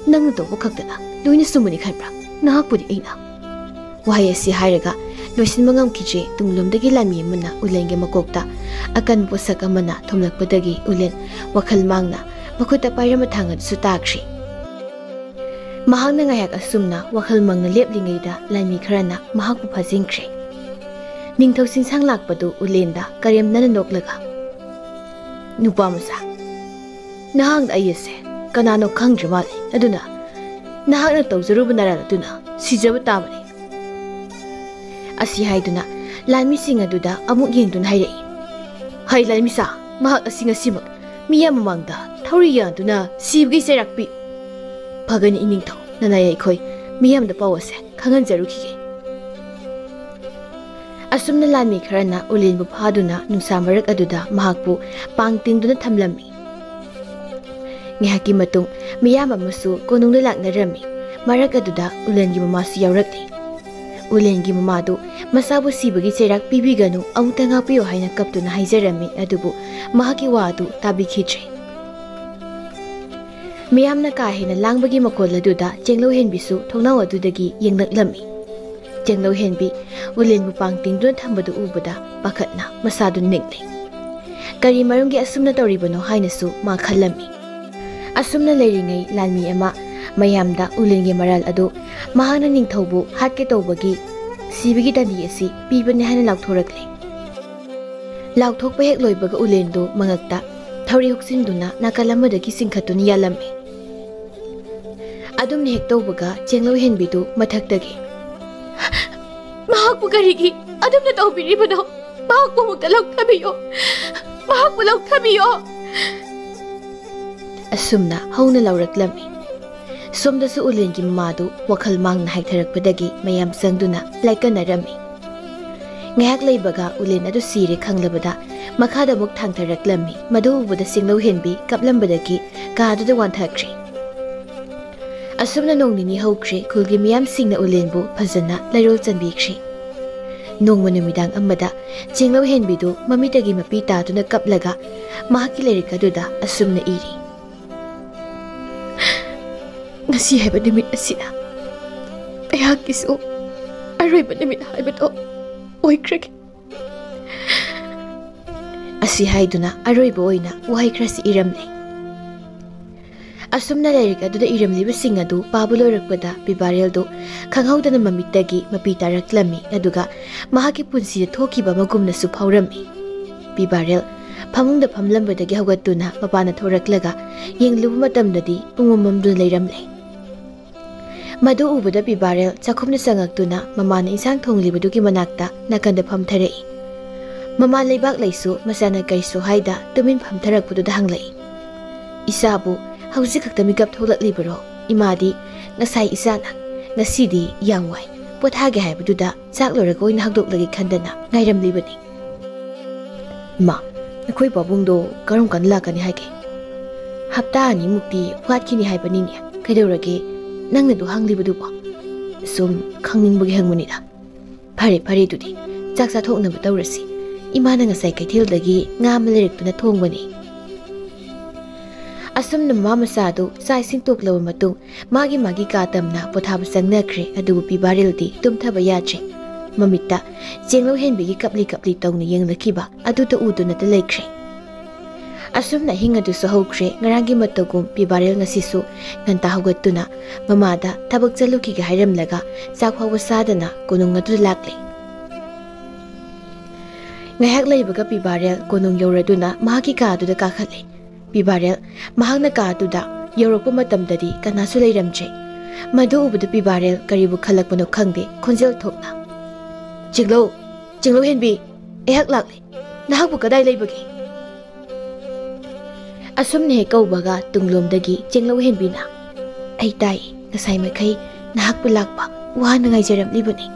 ꯅꯪꯅ ꯇꯧꯕ ꯈꯛꯇꯅ ꯂꯣꯏꯅ ꯆꯨꯝꯕꯅꯤ ꯈꯟꯕ꯭ꯔꯥ? ꯅꯍꯥꯛꯄꯨꯗꯤ ꯑꯩꯅ..." ꯋꯥꯍꯩ ꯑꯁꯤ ꯍꯥꯏꯔꯒ ꯂꯣꯏꯁꯤꯟꯕ ꯉꯝꯈꯤꯗ꯭ꯔꯦ꯫ ꯇꯨꯡꯂꯣꯝꯗꯒꯤ ꯂꯥꯟꯃꯤ ꯑꯃꯅ ꯎꯂꯦꯟꯒꯤ ꯃꯀꯣꯛꯇ ꯑꯀꯟꯕ ꯄꯣꯠꯁꯛ ꯑꯃꯅ ꯊꯣꯝꯂꯛꯄꯗꯒꯤ ꯎꯂꯦꯟ ꯋꯥꯈꯜ ꯃꯥꯡꯅ ꯃꯈꯨꯠꯇ ꯄꯥꯏꯔꯝꯕ ꯊꯥꯡ ꯑꯗꯨꯁꯨ ꯇꯥꯈ꯭ꯔꯦ꯫ ꯃꯍꯥꯛꯅ ꯉꯥꯏꯍꯥꯛ ꯑꯁꯨꯝꯅ ꯋꯥꯈꯜ ꯃꯪꯅ ꯂꯦꯞꯂꯤꯉꯩꯗ ꯂꯥꯟꯃꯤ ꯈꯔꯅ ꯃꯍꯥꯛꯄꯨ ꯐꯥꯖꯤꯟꯈ꯭ꯔꯦ꯫ ꯅꯤꯡꯊꯧ ꯆꯤꯡꯁꯥꯡ ꯂꯥꯛꯄꯗꯨ ꯎꯂꯦꯟꯗ ꯀꯔꯦꯝꯅꯅ ꯅꯣꯛꯂꯒ, "ꯅꯨꯄꯥ ꯃꯆꯥ, ꯅꯍꯥꯛꯅ ꯑꯩ ꯑꯁꯦ ꯀꯅꯥꯅꯣ ꯈꯪꯗ꯭ꯔꯤ ꯃꯥꯜꯂꯦ, ꯑꯗꯨꯅ ꯅꯍꯥꯛꯅ ꯇꯧꯖꯔꯨꯕ ꯅꯔꯥꯜ ꯑꯗꯨꯅ ꯁꯤꯖꯕ ꯇꯥꯕꯅꯤ"꯫ ꯑꯁꯤ ꯍꯥꯏꯗꯨꯅ ꯂꯥꯟꯃꯤꯁꯤꯡ ꯑꯗꯨꯗ ꯑꯃꯨꯛ ꯌꯦꯡꯗꯨꯅ ꯍꯥꯏꯔꯛꯏ, "ꯍꯩ ꯂꯥꯟꯃꯤꯁꯥ, ꯃꯍꯥꯛ ꯑꯁꯤ ꯉꯁꯤꯃꯛ ꯃꯤꯌꯥꯝ ꯃꯃꯥꯡꯗ ꯊꯧꯔꯤ ꯌꯥꯟꯗꯨꯅ ꯁꯤꯕꯒꯤ ꯆꯩꯔꯥꯛ ꯄꯤ꯫ ꯐꯒꯅꯤ ꯏꯅꯤꯡꯊꯧ, ꯅꯅꯥꯏ ꯑꯩꯈꯣꯏ ꯃꯤꯌꯥꯝꯗ ꯄꯥꯎ ꯑꯁꯦ ꯈꯪꯍꯟꯖꯔꯨꯈꯤꯒꯦ"꯫ ꯑꯁꯨꯝꯅ ꯂꯥꯟꯃꯤ ꯈꯔꯅ ꯎꯂꯦꯟꯕꯨ ꯐꯥꯗꯨꯅ ꯅꯨꯡꯁꯥ ꯃꯔꯛ ꯑꯗꯨꯗ ꯃꯍꯥꯛꯄꯨ ꯄꯥꯡ ꯇꯤꯡꯗꯨꯅ ꯊꯝꯂꯝꯃꯤ꯫ ꯉꯥꯏꯍꯥꯛꯀꯤ ꯃꯇꯨꯡ ꯃꯤꯌꯥꯝ ꯑꯃꯁꯨ ꯀꯣꯅꯨꯡꯗ ꯂꯥꯛꯅꯔꯝꯃꯤ꯫ ꯃꯔꯛ ꯑꯗꯨꯗ ꯎꯂꯦꯟꯒꯤ ꯃꯃꯥꯁꯨ ꯌꯥꯎꯔꯛꯂꯤ꯫ ꯎꯂꯦꯟꯒꯤ ꯃꯃꯥꯗꯨ ꯃꯆꯥꯕꯨ ꯁꯤꯕꯒꯤ ꯆꯩꯔꯥꯛ ꯄꯤꯕꯤꯒꯅꯨ, ꯑꯃꯨꯛꯇ ꯉꯥꯛꯄꯤꯌꯨ ꯍꯥꯏꯅ ꯀꯞꯇꯨꯅ ꯍꯥꯏꯖꯔꯝꯃꯤ, ꯑꯗꯨꯕꯨ ꯃꯍꯥꯛꯀꯤ ꯋꯥ ꯑꯗꯨ ꯇꯥꯕꯤꯈꯤꯗ꯭ꯔꯦ꯫ ꯃꯤꯌꯥꯝꯅ ꯀꯥ ꯍꯦꯟꯅ ꯂꯥꯡꯕꯒꯤ ꯃꯈꯣꯜ ꯑꯗꯨꯗ ꯆꯦꯡꯂꯧ ꯍꯦꯟꯕꯤꯁꯨ ꯊꯣꯡꯅꯥꯎ ꯑꯗꯨꯗꯒꯤ ꯌꯦꯡꯂꯛꯂꯝꯃꯤ꯫ ꯆꯦꯡꯂꯧ ꯍꯦꯟꯕꯤ ꯎꯂꯦꯟꯕꯨ ꯄꯥꯡ ꯇꯤꯡꯗꯨꯅ ꯊꯝꯕꯗꯨ ꯎꯕꯗ ꯄꯥꯈꯠꯅ ꯃꯁꯥꯗꯨ ꯅꯤꯛꯂꯤ꯫ ꯀꯔꯤ ꯃꯔꯝꯒꯤ ꯑꯁꯨꯝꯅ ꯇꯧꯔꯤꯕꯅꯣ ꯍꯥꯏꯅꯁꯨ ꯃꯥ ꯈꯜꯂꯝꯃꯤ꯫ ꯑꯁꯨꯝꯅ ꯂꯩꯔꯤꯉꯩ ꯂꯥꯟꯃꯤ ꯑꯃ ꯃꯌꯥꯝꯗ ꯎꯂꯦꯟꯒꯤ ꯃꯔꯥꯜ ꯑꯗꯨ ꯃꯍꯥꯛꯅ ꯅꯤꯡꯊꯧꯕꯨ ꯍꯥꯠꯀꯦ ꯇꯧꯕꯒꯤ ꯁꯤꯕꯒꯤ ꯗꯟꯗꯤ ꯑꯁꯤ ꯄꯤꯕꯅꯤ ꯍꯥꯏꯅ ꯂꯥꯎꯊꯣꯔꯛꯂꯦ꯫ ꯂꯥꯎꯊꯣꯛꯄ ꯍꯦꯛ ꯂꯣꯏꯕꯒ ꯎꯂꯦꯟꯗꯨ ꯃꯉꯛꯇ ꯊꯧꯔꯤ ꯍꯨꯛꯆꯤꯟꯗꯨꯅ ꯅꯥꯀꯜ ꯑꯃꯗꯒꯤ ꯆꯤꯡꯈꯠꯇꯨꯅ ꯌꯥꯜꯂꯝꯃꯤ꯫ ꯑꯗꯨꯝꯅ ꯍꯦꯛ ꯇꯧꯕꯒ ꯆꯦꯡꯂꯧ ꯍꯦꯟꯕꯤꯗꯨ ꯃꯊꯛꯇꯒꯤ, "ꯃꯍꯥꯛꯄꯨ ꯀꯔꯤꯒꯤ ꯑꯗꯨꯝꯅ ꯇꯧꯕꯤꯔꯤꯕꯅꯣ? ꯃꯍꯥꯛꯄꯨ ꯑꯃꯨꯛꯇ ꯂꯧꯊꯕꯤꯌꯣ꯫ ꯃꯍꯥꯛꯄꯨ ꯂꯧꯊꯕꯤꯌꯣ"꯫ ꯑꯁꯨꯝꯅ ꯍꯧꯅ ꯂꯥꯎꯔꯛꯂꯝꯃꯤ꯫ ꯁꯣꯝꯗꯁꯨ ꯎꯂꯦꯟꯒꯤ ꯃꯃꯥꯗꯨ ꯋꯥꯈꯜ ꯃꯥꯡꯅ ꯍꯥꯏꯊꯔꯛꯄꯗꯒꯤ ꯃꯌꯥꯝ ꯆꯪꯗꯨꯅ ꯂꯥꯏꯀꯠꯅꯔꯝꯃꯤ꯫ ꯉꯥꯏꯍꯥꯛ ꯂꯩꯕꯒ ꯎꯂꯦꯟ ꯑꯗꯨ ꯁꯤꯔꯦ ꯈꯪꯂꯕꯗ ꯃꯈꯥꯗ ꯑꯃꯨꯛ ꯊꯥꯡꯊꯔꯛꯂꯝꯃꯤ꯫ ꯃꯗꯨ ꯎꯕꯗ ꯆꯦꯡꯂꯧ ꯍꯦꯟꯕꯤ ꯀꯞꯂꯝꯕꯗꯒꯤ ꯀꯥꯗꯨꯗ ꯋꯥꯟꯊꯈ꯭ꯔꯦ꯫ ꯑꯁꯨꯝꯅ ꯅꯣꯡ ꯅꯤꯅꯤ ꯍꯧꯈ꯭ꯔꯦ꯫ ꯈꯨꯜꯒꯤ ꯃꯤꯌꯥꯝꯁꯤꯡꯅ ꯎꯂꯦꯟꯕꯨ ꯐꯖꯅ ꯂꯩꯔꯣꯜ ꯆꯟꯕꯤꯈ꯭ꯔꯦ꯫ ꯅꯣꯡꯃ ꯅꯨꯃꯤꯗꯥꯡ ꯑꯃꯗ ꯆꯦꯡꯂꯧ ꯍꯦꯟꯕꯤꯗꯨ ꯃꯃꯤꯠꯇꯒꯤ ꯃꯄꯤ ꯇꯥꯗꯨꯅ ꯀꯞꯂꯒ ꯃꯍꯥꯛꯀꯤ ꯂꯥꯏꯔꯤꯛ ꯑꯗꯨꯗ ꯑꯁꯨꯝꯅ ꯏꯔꯤ, "ꯉꯁꯤ ꯍꯥꯏꯕ ꯅꯨꯃꯤꯠ ꯑꯁꯤꯅ ꯑꯩꯍꯥꯛꯀꯤꯁꯨ ꯑꯔꯣꯏꯕ ꯅꯨꯃꯤꯠ ꯍꯥꯏꯕꯗꯣ ꯑꯣꯏꯈ꯭ꯔꯒꯦ꯫ ꯑꯁꯤ ꯍꯥꯏꯗꯨꯅ ꯑꯔꯣꯏꯕ ꯑꯣꯏꯅ ꯋꯥꯍꯩ ꯈꯔꯁꯤ ꯏꯔꯝꯂꯦ꯫ ꯑꯁꯨꯝꯅ ꯂꯥꯏꯔꯤꯛ ꯑꯗꯨꯗ ꯏꯔꯝꯂꯤꯕꯁꯤꯡ ꯑꯗꯨ ꯄꯥꯕ ꯂꯣꯏꯔꯛꯄꯗ ꯄꯤꯕꯥꯔꯦꯜꯗꯨ ꯈꯪꯍꯧꯗꯅ ꯃꯃꯤꯠꯇꯒꯤ ꯃꯄꯤ ꯇꯥꯔꯛꯂꯝꯃꯤ, ꯑꯗꯨꯒ ꯃꯍꯥꯛꯀꯤ ꯄꯨꯟꯁꯤꯗ ꯊꯣꯛꯈꯤꯕ ꯑꯃꯒꯨꯝꯅꯁꯨ ꯐꯥꯎꯔꯝꯃꯤ꯫ ꯄꯤꯕꯥꯔꯦꯜ ꯐꯃꯨꯡꯗ ꯐꯝꯂꯝꯕꯗꯒꯤ ꯍꯧꯒꯠꯇꯨꯅ ꯃꯄꯥꯟꯗ ꯊꯣꯔꯛꯂꯒ ꯌꯦꯡꯂꯨꯕ ꯃꯇꯝꯗꯗꯤ ꯄꯨꯡꯃꯝ ꯃꯝꯗꯨꯅ ꯂꯩꯔꯝꯂꯦ꯫ ꯃꯗꯨ ꯎꯕꯗ ꯄꯤꯕꯥꯔꯦꯜ ꯆꯥꯛꯈꯨꯝꯗ ꯆꯪꯉꯛꯇꯨꯅ ꯃꯃꯥꯅ ꯏꯟꯁꯥꯡ ꯊꯣꯡꯂꯤꯕꯗꯨꯒꯤ ꯃꯅꯥꯛꯇ ꯅꯥꯀꯟꯗ ꯐꯝꯊꯔꯛꯏ꯫ ꯃꯃꯥ ꯂꯩꯕꯥꯛ ꯂꯩꯁꯨ ꯃꯆꯥꯅ ꯀꯔꯤꯁꯨ ꯍꯥꯏꯗ ꯇꯨꯃꯤꯟ ꯐꯝꯊꯔꯛꯄꯗꯨꯗ ꯍꯪꯂꯛꯏ, "ꯏꯆꯥꯕꯨ ꯍꯧꯖꯤꯛ ꯈꯛꯇ ꯃꯤꯀꯞ ꯊꯣꯛꯂꯛꯂꯤꯕꯔꯣ? ꯏꯃꯥꯗꯤ ꯉꯁꯥꯏ ꯏꯆꯥꯅ ꯉꯁꯤꯗꯤ ꯌꯥꯝ ꯋꯥꯏ, ꯄꯣꯊꯥꯒꯦ ꯍꯥꯏꯕꯗꯨꯗ ꯆꯥꯛ ꯂꯣꯏꯔꯒ ꯑꯣꯏꯅ ꯍꯧꯗꯣꯛꯂꯒꯦ ꯈꯟꯗꯅ ꯉꯥꯏꯔꯝꯂꯤꯕꯅꯤ꯫" "ꯏꯃꯥ, ꯅꯈꯣꯏ ꯄꯥꯕꯨꯡꯗꯣ ꯀꯔꯝ ꯀꯥꯟꯗ ꯂꯥꯛꯀꯅꯤ ꯍꯥꯏꯒꯦ?" "ꯍꯞꯇꯥ ꯑꯅꯤꯃꯨꯛꯇꯤ ꯋꯥꯠꯈꯤꯅꯤ ꯍꯥꯏꯕꯅꯤꯅꯦ꯫ ꯀꯩꯗꯧꯔꯒꯦ? ꯅꯪꯅ ꯑꯗꯨ ꯍꯪꯂꯤꯕꯗꯨꯕꯣ?" "ꯁꯨꯝ ꯈꯪꯅꯤꯡꯕꯒꯤ ꯍꯪꯕꯅꯤꯗ꯫" "ꯐꯔꯦ, ꯐꯔꯦ, ꯑꯗꯨꯗꯤ ꯆꯥꯛ ꯆꯥꯊꯣꯛꯅꯕ ꯇꯧꯔꯁꯤ꯫ ꯏꯃꯥꯅ ꯉꯁꯥꯏ ꯀꯩꯊꯦꯜꯗꯒꯤ ꯉꯥ ꯑꯃ ꯂꯩꯔꯛꯇꯨꯅ ꯊꯣꯡꯕꯅꯤ꯫" ꯑꯁꯨꯝꯅ ꯃꯃꯥ ꯃꯆꯥꯗꯨ ꯆꯥꯛ ꯏꯁꯤꯡ ꯇꯣꯛꯂꯕ ꯃꯇꯨꯡ ꯃꯥꯒꯤ ꯃꯥꯒꯤ ꯀꯥ ꯇꯝꯅ ꯄꯣꯊꯥꯕ ꯆꯪꯅꯈ꯭ꯔꯦ꯫ ꯑꯗꯨꯕꯨ ꯄꯤꯕꯥꯔꯦꯜꯗꯤ ꯇꯨꯝꯊꯕ ꯌꯥꯗ꯭ꯔꯦ꯫ ꯃꯃꯤꯠꯇ ꯆꯦꯡꯂꯧ ꯍꯦꯟꯕꯤꯒꯤ ꯀꯞꯂꯤ ꯀꯞꯂꯤ ꯇꯧꯅ ꯌꯦꯡꯂꯛꯈꯤꯕ ꯑꯗꯨꯇ ꯎꯗꯨꯅꯇ ꯂꯩꯈ꯭ꯔꯦ꯫ ꯑꯁꯨꯝꯅ ꯑꯍꯤꯡ ꯑꯗꯨꯁꯨ ꯍꯧꯈ꯭ꯔꯦ꯫ ꯉꯔꯥꯡꯒꯤ ꯃꯇꯧꯒꯨꯝ ꯄꯤꯕꯥꯔꯦꯜ ꯉꯁꯤꯁꯨ ꯉꯟꯇꯥ ꯍꯧꯒꯠꯇꯨꯅ ꯃꯃꯥꯗ ꯊꯕꯛ ꯆꯠꯂꯨꯈꯤꯒꯦ ꯍꯥꯏꯔꯝꯂꯒ ꯆꯥꯛ ꯐꯥꯎꯕ ꯆꯥꯗꯅ ꯀꯣꯅꯨꯡ ꯑꯗꯨꯗ ꯂꯥꯛꯂꯦ꯫ ꯉꯥꯏꯍꯥꯛ ꯂꯩꯕꯒ ꯄꯤꯕꯥꯔꯦꯜ ꯀꯣꯅꯨꯡ ꯌꯧꯔꯗꯨꯅ ꯃꯍꯥꯛꯀꯤ ꯀꯥ ꯑꯗꯨꯗ ꯀꯥꯈꯠꯂꯦ꯫ ꯄꯤꯕꯥꯔꯦꯜ ꯃꯍꯥꯛꯅ ꯀꯥ ꯑꯗꯨꯗ ꯌꯧꯔꯛꯄ ꯃꯇꯝꯗꯗꯤ ꯀꯅꯥꯁꯨ ꯂꯩꯔꯝꯗ꯭ꯔꯦ꯫ ꯃꯗꯨ ꯎꯕꯗ ꯄꯤꯕꯥꯔꯦꯜ ꯀꯔꯤꯕꯨ ꯈꯜꯂꯛꯄꯅꯣ ꯈꯪꯗꯦ, ꯈꯣꯟꯖꯦꯜ ꯊꯣꯛꯅ, "ꯆꯦꯡꯂꯧ, ꯆꯦꯡꯂꯧ ꯍꯦꯟꯕꯤ, ꯑꯩꯍꯥꯛ ꯂꯥꯛꯂꯦ꯫ ꯅꯍꯥꯛꯄꯨ ꯀꯗꯥꯏ ꯂꯩꯕꯒꯦ?" ꯑꯁꯨꯝꯅ ꯍꯦꯛ ꯀꯧꯕꯒ ꯇꯨꯡꯂꯣꯝꯗꯒꯤ ꯆꯦꯡꯂꯧ ꯍꯦꯟꯕꯤꯅ, "ꯑꯩ ꯇꯥꯏ, ꯉꯁꯥꯏ ꯃꯈꯩ ꯅꯍꯥꯛꯄꯨ ꯂꯥꯛꯄ ꯋꯥꯅ ꯉꯥꯏꯖꯔꯝꯂꯤꯕꯅꯤ꯫"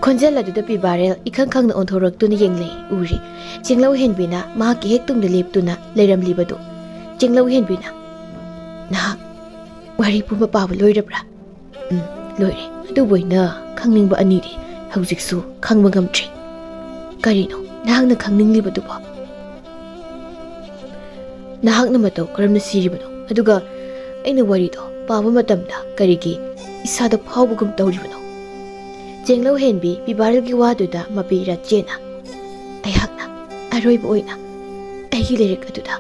ꯈꯣꯟꯖꯦꯜ ꯑꯗꯨꯗ ꯄꯤꯕꯥꯔꯦꯜ ꯏꯈꯪ ꯈꯪꯅ ꯑꯣꯟꯊꯣꯔꯛꯇꯨꯅ ꯌꯦꯡꯂꯦ꯫ ꯎꯔꯦ ꯆꯦꯡꯂꯧ ꯍꯦꯟꯕꯤꯅ ꯃꯍꯥꯛꯀꯤ ꯍꯦꯛ ꯇꯨꯡꯗ ꯂꯦꯞꯇꯨꯅ ꯂꯩꯔꯝꯂꯤꯕꯗꯨ꯫ ꯆꯦꯡꯂꯧ ꯍꯦꯟꯕꯤꯅ, "ꯅꯍꯥꯛ ꯋꯥꯔꯤ ꯄꯨꯝꯕ ꯄꯥꯕ ꯂꯣꯏꯔꯕ꯭ꯔꯥ?" "ꯎꯝ, ꯂꯣꯏꯔꯦ꯫ ꯑꯗꯨꯕꯨ ꯑꯩꯅ ꯈꯪꯅꯤꯡꯕ ꯑꯅꯤꯗꯤ ꯍꯧꯖꯤꯛꯁꯨ ꯈꯪꯕ ꯉꯝꯗ꯭ꯔꯤ꯫" "ꯀꯔꯤꯅꯣ ꯅꯍꯥꯛꯅ ꯈꯪꯅꯤꯡꯂꯤꯕꯗꯨꯕꯣ?" "ꯅꯍꯥꯛꯅ ꯃꯇꯧ ꯀꯔꯝꯅ ꯁꯤꯔꯤꯕꯅꯣ? ꯑꯗꯨꯒ ꯑꯩꯅ ꯋꯥꯔꯤꯗꯣ ꯄꯥꯕ ꯃꯇꯝꯗ ꯀꯔꯤꯒꯤ ꯏꯁꯥꯗ ꯐꯥꯎꯕꯒꯨꯝ ꯇꯧꯔꯤꯕꯅꯣ?" ꯆꯦꯡꯂꯧ ꯍꯦꯟꯕꯤ ꯄꯤꯕꯥꯔꯦꯜꯒꯤ ꯋꯥꯗꯨꯗ ꯃꯄꯤ ꯏꯔꯥ ꯆꯦꯟꯅ, ꯑꯩꯍꯥꯛꯅ ꯑꯔꯣꯏꯕ ꯑꯣꯏꯅ ꯑꯩꯒꯤ ꯂꯥꯏꯔꯤꯛ ꯑꯗꯨꯗ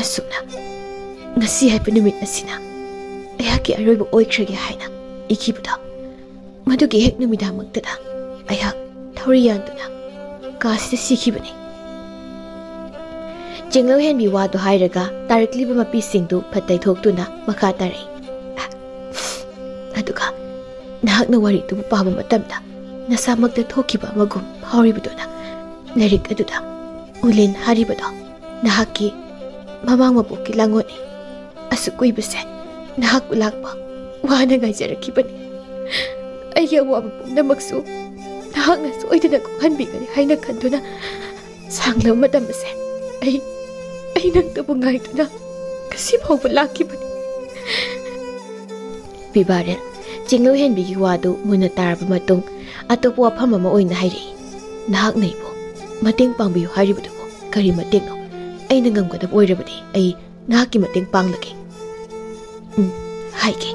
ꯑꯁꯨꯝꯅ "ꯉꯁꯤ ꯍꯥꯏꯕ ꯅꯨꯃꯤꯠ ꯑꯁꯤꯅ ꯑꯩꯍꯥꯛꯀꯤ ꯑꯔꯣꯏꯕ ꯑꯣꯏꯈ꯭ꯔꯒꯦ" ꯍꯥꯏꯅ ꯏꯈꯤꯕꯗꯣ, ꯃꯗꯨꯒꯤ ꯍꯦꯛ ꯅꯨꯃꯤꯗꯥꯡꯃꯛꯇꯗ ꯑꯩꯍꯥꯛ ꯊꯧꯔꯤ ꯌꯥꯟꯗꯨꯅ ꯀꯥꯁꯤꯗ ꯁꯤꯈꯤꯕꯅꯤ꯫ ꯆꯦꯡꯂꯧ ꯍꯦꯟꯕꯤ ꯋꯥꯗꯨ ꯍꯥꯏꯔꯒ ꯇꯥꯔꯛꯂꯤꯕ ꯃꯄꯤꯁꯤꯡꯗꯨ ꯐꯠ ꯇꯩꯊꯣꯛꯇꯨꯅ ꯃꯈꯥ ꯇꯥꯔꯛꯏ꯫ ꯑꯗꯨꯒ ꯅꯍꯥꯛꯅ ꯋꯥꯔꯤꯗꯨꯕꯨ ꯄꯥꯕ ꯃꯇꯝꯗ ꯅꯁꯥꯃꯛꯇ ꯊꯣꯛꯈꯤꯕ ꯑꯃꯒꯨꯝ ꯐꯥꯎꯔꯤꯕꯗꯨꯅ ꯂꯥꯏꯔꯤꯛ ꯑꯗꯨꯗ ꯎꯂꯦꯟ ꯍꯥꯏꯔꯤꯕꯗꯣ ꯅꯍꯥꯛꯀꯤ ꯃꯃꯥꯡ ꯃꯄꯣꯛꯀꯤ ꯂꯥꯡꯑꯣꯟꯅꯤ꯫ ꯑꯁꯨꯛ ꯀꯨꯏꯕꯁꯦ ꯅꯍꯥꯛꯄꯨ ꯂꯥꯛꯄ ꯋꯥꯅ ꯉꯥꯏꯖꯔꯛꯈꯤꯕꯅꯤ꯫ ꯑꯩꯒꯤ ꯑꯋꯥꯕ ꯄꯨꯝꯅꯃꯛꯁꯨ ꯅꯍꯥꯛꯅ ꯁꯣꯏꯗꯅ ꯀꯣꯛꯍꯟꯕꯤꯒꯅꯤ ꯍꯥꯏꯅ ꯈꯟꯗꯨꯅ ꯁꯥꯡꯂꯕ ꯃꯇꯝ ꯑꯁꯦ ꯑꯩ, ꯑꯩ ꯅꯪꯇꯕꯨ ꯉꯥꯏꯗꯨꯅ ꯉꯁꯤ ꯐꯥꯎꯕ ꯂꯥꯛꯈꯤꯕꯅꯤ꯫ ꯄꯤꯕꯥꯔꯦꯜ, ꯆꯤꯡꯂꯧ ꯍꯦꯟꯕꯤꯒꯤ ꯋꯥꯗꯨ ꯃꯨꯟꯅ ꯇꯥꯔꯕ ꯃꯇꯨꯡ ꯑꯇꯣꯞꯄ ꯋꯥꯐꯝ ꯑꯃ ꯑꯣꯏꯅ ꯍꯥꯏꯔꯛꯏ꯫ "ꯅꯍꯥꯛꯅ ꯑꯩꯕꯨ ꯃꯇꯦꯡ ꯄꯥꯡꯕꯤꯌꯨ ꯍꯥꯏꯔꯤꯕꯗꯨꯕꯨ ꯀꯔꯤ ꯃꯇꯦꯡꯅꯣ? ꯑꯩꯅ ꯉꯝꯒꯗꯕ ꯑꯣꯏꯔꯕꯗꯤ ꯑꯩ ꯅꯍꯥꯛꯀꯤ ꯃꯇꯦꯡ ꯄꯥꯡꯂꯒꯦ꯫" "ꯎꯝ, ꯍꯥꯏꯒꯦ꯫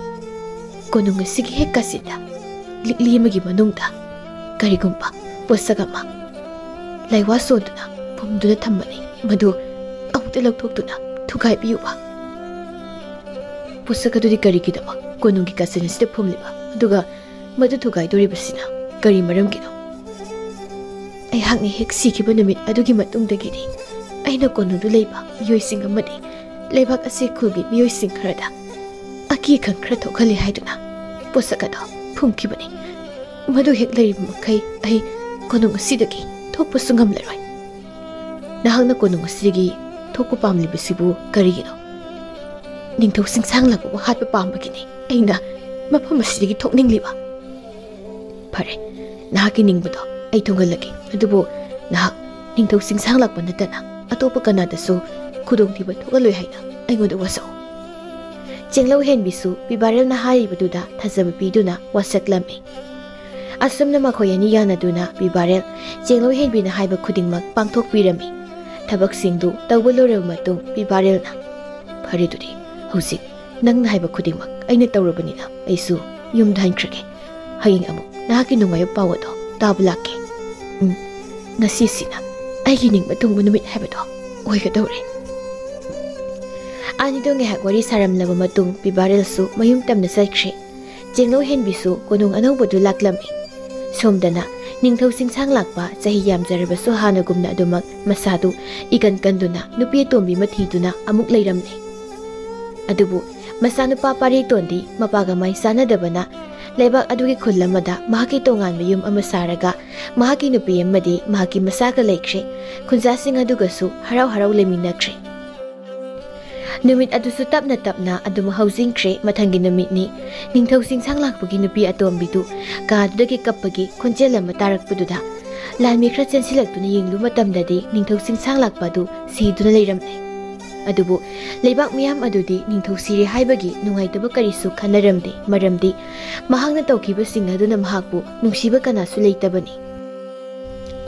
ꯀꯣꯅꯨꯡ ꯑꯁꯤꯒꯤ ꯍꯦꯛ ꯀꯥꯆꯤꯟꯗ ꯂꯤꯛꯂꯤ ꯑꯃꯒꯤ ꯃꯅꯨꯡꯗ ꯀꯔꯤꯒꯨꯝꯕ ꯄꯣꯠꯁꯛ ꯑꯃ ꯂꯩꯋꯥ ꯁꯣꯟꯗꯨꯅ ꯐꯨꯝꯗꯨꯅ ꯊꯝꯕꯅꯤ꯫ ꯃꯗꯨ ꯑꯃꯨꯛꯇ ꯂꯧꯊꯣꯛꯇꯨꯅ ꯊꯨꯒꯥꯏꯕꯤꯌꯨꯕ꯫" "ꯄꯣꯠꯁꯛ ꯑꯗꯨꯗꯤ ꯀꯔꯤꯒꯤꯗꯃꯛ ꯀꯣꯅꯨꯡꯒꯤ ꯀꯥꯆꯤꯟ ꯑꯁꯤꯗ ꯐꯨꯝꯂꯤꯕ? ꯑꯗꯨꯒ ꯃꯗꯨ ꯊꯨꯒꯥꯏꯗꯣꯔꯤꯕꯁꯤꯅ ꯀꯔꯤ ꯃꯔꯝꯒꯤꯅꯣ?" "ꯑꯩꯍꯥꯛꯅ ꯍꯦꯛ ꯁꯤꯈꯤꯕ ꯅꯨꯃꯤꯠ ꯑꯗꯨꯒꯤ ꯃꯇꯨꯡꯗꯒꯤꯗꯤ ꯑꯩꯅ ꯀꯣꯅꯨꯡꯗ ꯂꯩꯕ ꯃꯤꯑꯣꯏꯁꯤꯡ ꯑꯃꯗꯤ ꯂꯩꯕꯥꯛ ꯑꯁꯤ ꯈꯨꯜꯒꯤ ꯃꯤꯑꯣꯏꯁꯤꯡ ꯈꯔꯗ ꯑꯀꯤ ꯑꯈꯪ ꯈꯔ ꯊꯣꯛꯍꯜꯂꯤ ꯍꯥꯏꯗꯨꯅ ꯄꯣꯠꯁꯛ ꯑꯗꯨ ꯐꯨꯝꯈꯤꯕꯅꯤ꯫ ꯃꯗꯨ ꯍꯦꯛ ꯂꯩꯔꯤꯕ ꯃꯈꯩ ꯑꯩ ꯀꯣꯅꯨꯡ ꯑꯁꯤꯗꯒꯤ ꯊꯣꯛꯄꯁꯨ ꯉꯝꯂꯔꯣꯏ꯫ ꯅꯍꯥꯛꯅ ꯀꯣꯅꯨꯡ ꯑꯁꯤꯗꯒꯤ ꯊꯣꯛꯄ ꯄꯥꯝꯂꯤꯕꯁꯤꯕꯨ ꯀꯔꯤꯒꯤꯅꯣ?" "ꯅꯤꯡꯊꯧ ꯆꯤꯡꯁꯥꯡ ꯂꯥꯛꯄꯕꯨ ꯍꯥꯠꯄ ꯄꯥꯝꯕꯒꯤꯅꯤ ꯑꯩꯅ ꯃꯐꯝ ꯑꯁꯤꯗꯒꯤ ꯊꯣꯛꯅꯤꯡꯂꯤꯕ꯫" "ꯐꯔꯦ, ꯅꯍꯥꯛꯀꯤ ꯅꯤꯡꯕꯗꯣ ꯑꯩ ꯊꯨꯡꯍꯜꯂꯒꯦ꯫ ꯑꯗꯨꯕꯨ ꯅꯍꯥꯛ ꯅꯤꯡꯊꯧ ꯆꯤꯡꯁꯥꯡ ꯂꯥꯛꯄ ꯅꯠꯇꯅ ꯑꯇꯣꯞꯄ ꯀꯅꯥꯗꯁꯨ ꯈꯨꯗꯣꯡꯊꯤꯕ ꯊꯣꯛꯍꯜꯂꯣꯏ ꯍꯥꯏꯅ ꯑꯩꯉꯣꯟꯗ ꯋꯥꯁꯛꯎ꯫" ꯆꯦꯡꯂꯧ ꯍꯦꯟꯕꯤꯁꯨ ꯄꯤꯕꯥꯔꯦꯜꯅ ꯍꯥꯏꯔꯤꯕꯗꯨꯗ ꯊꯥꯖꯕ ꯄꯤꯗꯨꯅ ꯋꯥꯁꯛꯂꯝꯃꯤ꯫ ꯑꯁꯨꯝꯅ ꯃꯈꯣꯏ ꯑꯅꯤ ꯌꯥꯅꯗꯨꯅ ꯄꯤꯕꯥꯔꯦꯜ ꯆꯦꯡꯂꯧ ꯍꯦꯟꯕꯤꯅ ꯍꯥꯏꯕ ꯈꯨꯗꯤꯡꯃꯛ ꯄꯥꯡꯊꯣꯛꯄꯤꯔꯝꯃꯤ꯫ ꯊꯕꯛꯁꯤꯡꯗꯨ ꯇꯧꯕ ꯂꯣꯏꯔꯕ ꯃꯇꯨꯡ ꯄꯤꯕꯥꯔꯦꯜꯅ, "ꯐꯔꯦ, ꯑꯗꯨꯗꯤ ꯍꯧꯖꯤꯛ ꯅꯪꯅ ꯍꯥꯏꯕ ꯈꯨꯗꯤꯡꯃꯛ ꯑꯩꯅ ꯇꯧꯔꯕꯅꯤꯅ ꯑꯩꯁꯨ ꯌꯨꯝꯗ ꯍꯟꯈ꯭ꯔꯒꯦ꯫ ꯍꯌꯦꯡ ꯑꯃꯨꯛ ꯅꯍꯥꯛꯀꯤ ꯅꯨꯡꯉꯥꯏꯕ ꯄꯥꯎ ꯑꯗꯣ ꯇꯥꯕ ꯂꯥꯛꯀꯦ꯫ ꯎꯝ, ꯉꯁꯤꯁꯤꯅ ꯑꯩꯒꯤ ꯅꯤꯡꯕ ꯊꯨꯡꯕ ꯅꯨꯃꯤꯠ ꯍꯥꯏꯕꯗꯣ ꯑꯣꯏꯒꯗꯧꯔꯦ꯫ ꯑꯅꯤꯗꯣ ꯉꯥꯏꯍꯥꯛ ꯋꯥꯔꯤ ꯁꯥꯔꯝꯂꯕ ꯃꯇꯨꯡ ꯄꯤꯕꯥꯔꯦꯜꯁꯨ ꯃꯌꯨꯝ ꯇꯝꯅ ꯆꯠꯈ꯭ꯔꯦ꯫ ꯆꯦꯡꯂꯧ ꯍꯦꯟꯕꯤꯁꯨ ꯀꯣꯅꯨꯡ ꯑꯅꯧꯕꯗꯨ ꯂꯥꯛꯂꯝꯃꯤ꯫ ꯁꯣꯝꯗꯅ ꯅꯤꯡꯊꯧ ꯆꯤꯡꯁꯥꯡ ꯂꯥꯛꯄ ꯆꯍꯤ ꯌꯥꯝꯖꯔꯕꯁꯨ ꯍꯥꯟꯅꯒꯨꯝꯅ ꯑꯗꯨꯃꯛ ꯃꯁꯥꯗꯨ ꯏꯀꯟ ꯀꯟꯗꯨꯅ ꯅꯨꯄꯤ ꯑꯇꯣꯝꯕꯤ ꯑꯃ ꯊꯤꯗꯨꯅ ꯑꯃꯨꯛ ꯂꯩꯔꯝꯂꯦ꯫ ꯑꯗꯨꯕꯨ ꯃꯆꯥꯅꯨꯄꯥ ꯄꯥꯔꯤꯇꯣꯟꯗꯤ ꯃꯄꯥꯒ ꯃꯥꯏ ꯆꯥꯟꯅꯗꯕꯅ ꯂꯩꯕꯥꯛ ꯑꯗꯨꯒꯤ ꯈꯨꯜ ꯑꯃꯗ ꯃꯍꯥꯛꯀꯤ ꯇꯣꯉꯥꯟꯕ ꯌꯨꯝ ꯑꯃ ꯁꯥꯔꯒ ꯃꯍꯥꯛꯀꯤ ꯅꯨꯄꯤ ꯑꯃꯗꯤ ꯃꯍꯥꯛꯀꯤ ꯃꯆꯥꯒ ꯂꯩꯈ꯭ꯔꯦ꯫ ꯈꯨꯟꯖꯥꯁꯤꯡ ꯑꯗꯨꯒꯁꯨ ꯍꯔꯥꯎ ꯍꯔꯥꯎ ꯂꯩꯃꯤꯟꯅꯈ꯭ꯔꯦ꯫ ꯅꯨꯃꯤꯠ ꯑꯗꯨꯁꯨ ꯇꯞꯅ ꯇꯞꯅ ꯑꯗꯨꯝ ꯍꯧꯖꯤꯟꯈ꯭ꯔꯦ꯫ ꯃꯊꯪꯒꯤ ꯅꯨꯃꯤꯠꯅꯤ꯫ ꯅꯤꯡꯊꯧ ꯆꯤꯡꯁꯥꯡ ꯂꯥꯛꯄꯒꯤ ꯅꯨꯄꯤ ꯑꯇꯣꯝꯕꯤꯗꯨ ꯀꯥꯗꯨꯗꯒꯤ ꯀꯞꯄꯒꯤ ꯈꯣꯟꯖꯦꯜ ꯑꯃ ꯇꯥꯔꯛꯄꯗꯨꯗ ꯂꯥꯟꯃꯤ ꯈꯔ ꯆꯦꯟꯁꯤꯜꯂꯛꯇꯨꯅ ꯌꯦꯡꯂꯨꯕ ꯃꯇꯝꯗꯗꯤ ꯅꯤꯡꯊꯧ ꯆꯤꯡꯁꯥꯡ ꯂꯥꯛꯄ ꯑꯗꯨ ꯁꯤꯗꯨꯅ ꯂꯩꯔꯝꯂꯦ꯫ ꯑꯗꯨꯕꯨ ꯂꯩꯕꯥꯛ ꯃꯤꯌꯥꯝ ꯑꯗꯨꯗꯤ ꯅꯤꯡꯊꯧ ꯁꯤꯔꯦ ꯍꯥꯏꯕꯒꯤ ꯅꯨꯡꯉꯥꯏꯇꯕ ꯀꯔꯤꯁꯨ ꯈꯟꯅꯔꯝꯗꯦ꯫ ꯃꯔꯝꯗꯤ ꯃꯍꯥꯛꯅ ꯇꯧꯈꯤꯕꯁꯤꯡ ꯑꯗꯨꯅ ꯃꯍꯥꯛꯄꯨ ꯅꯨꯡꯁꯤꯕ ꯀꯅꯥꯁꯨ ꯂꯩꯇꯕꯅꯤ꯫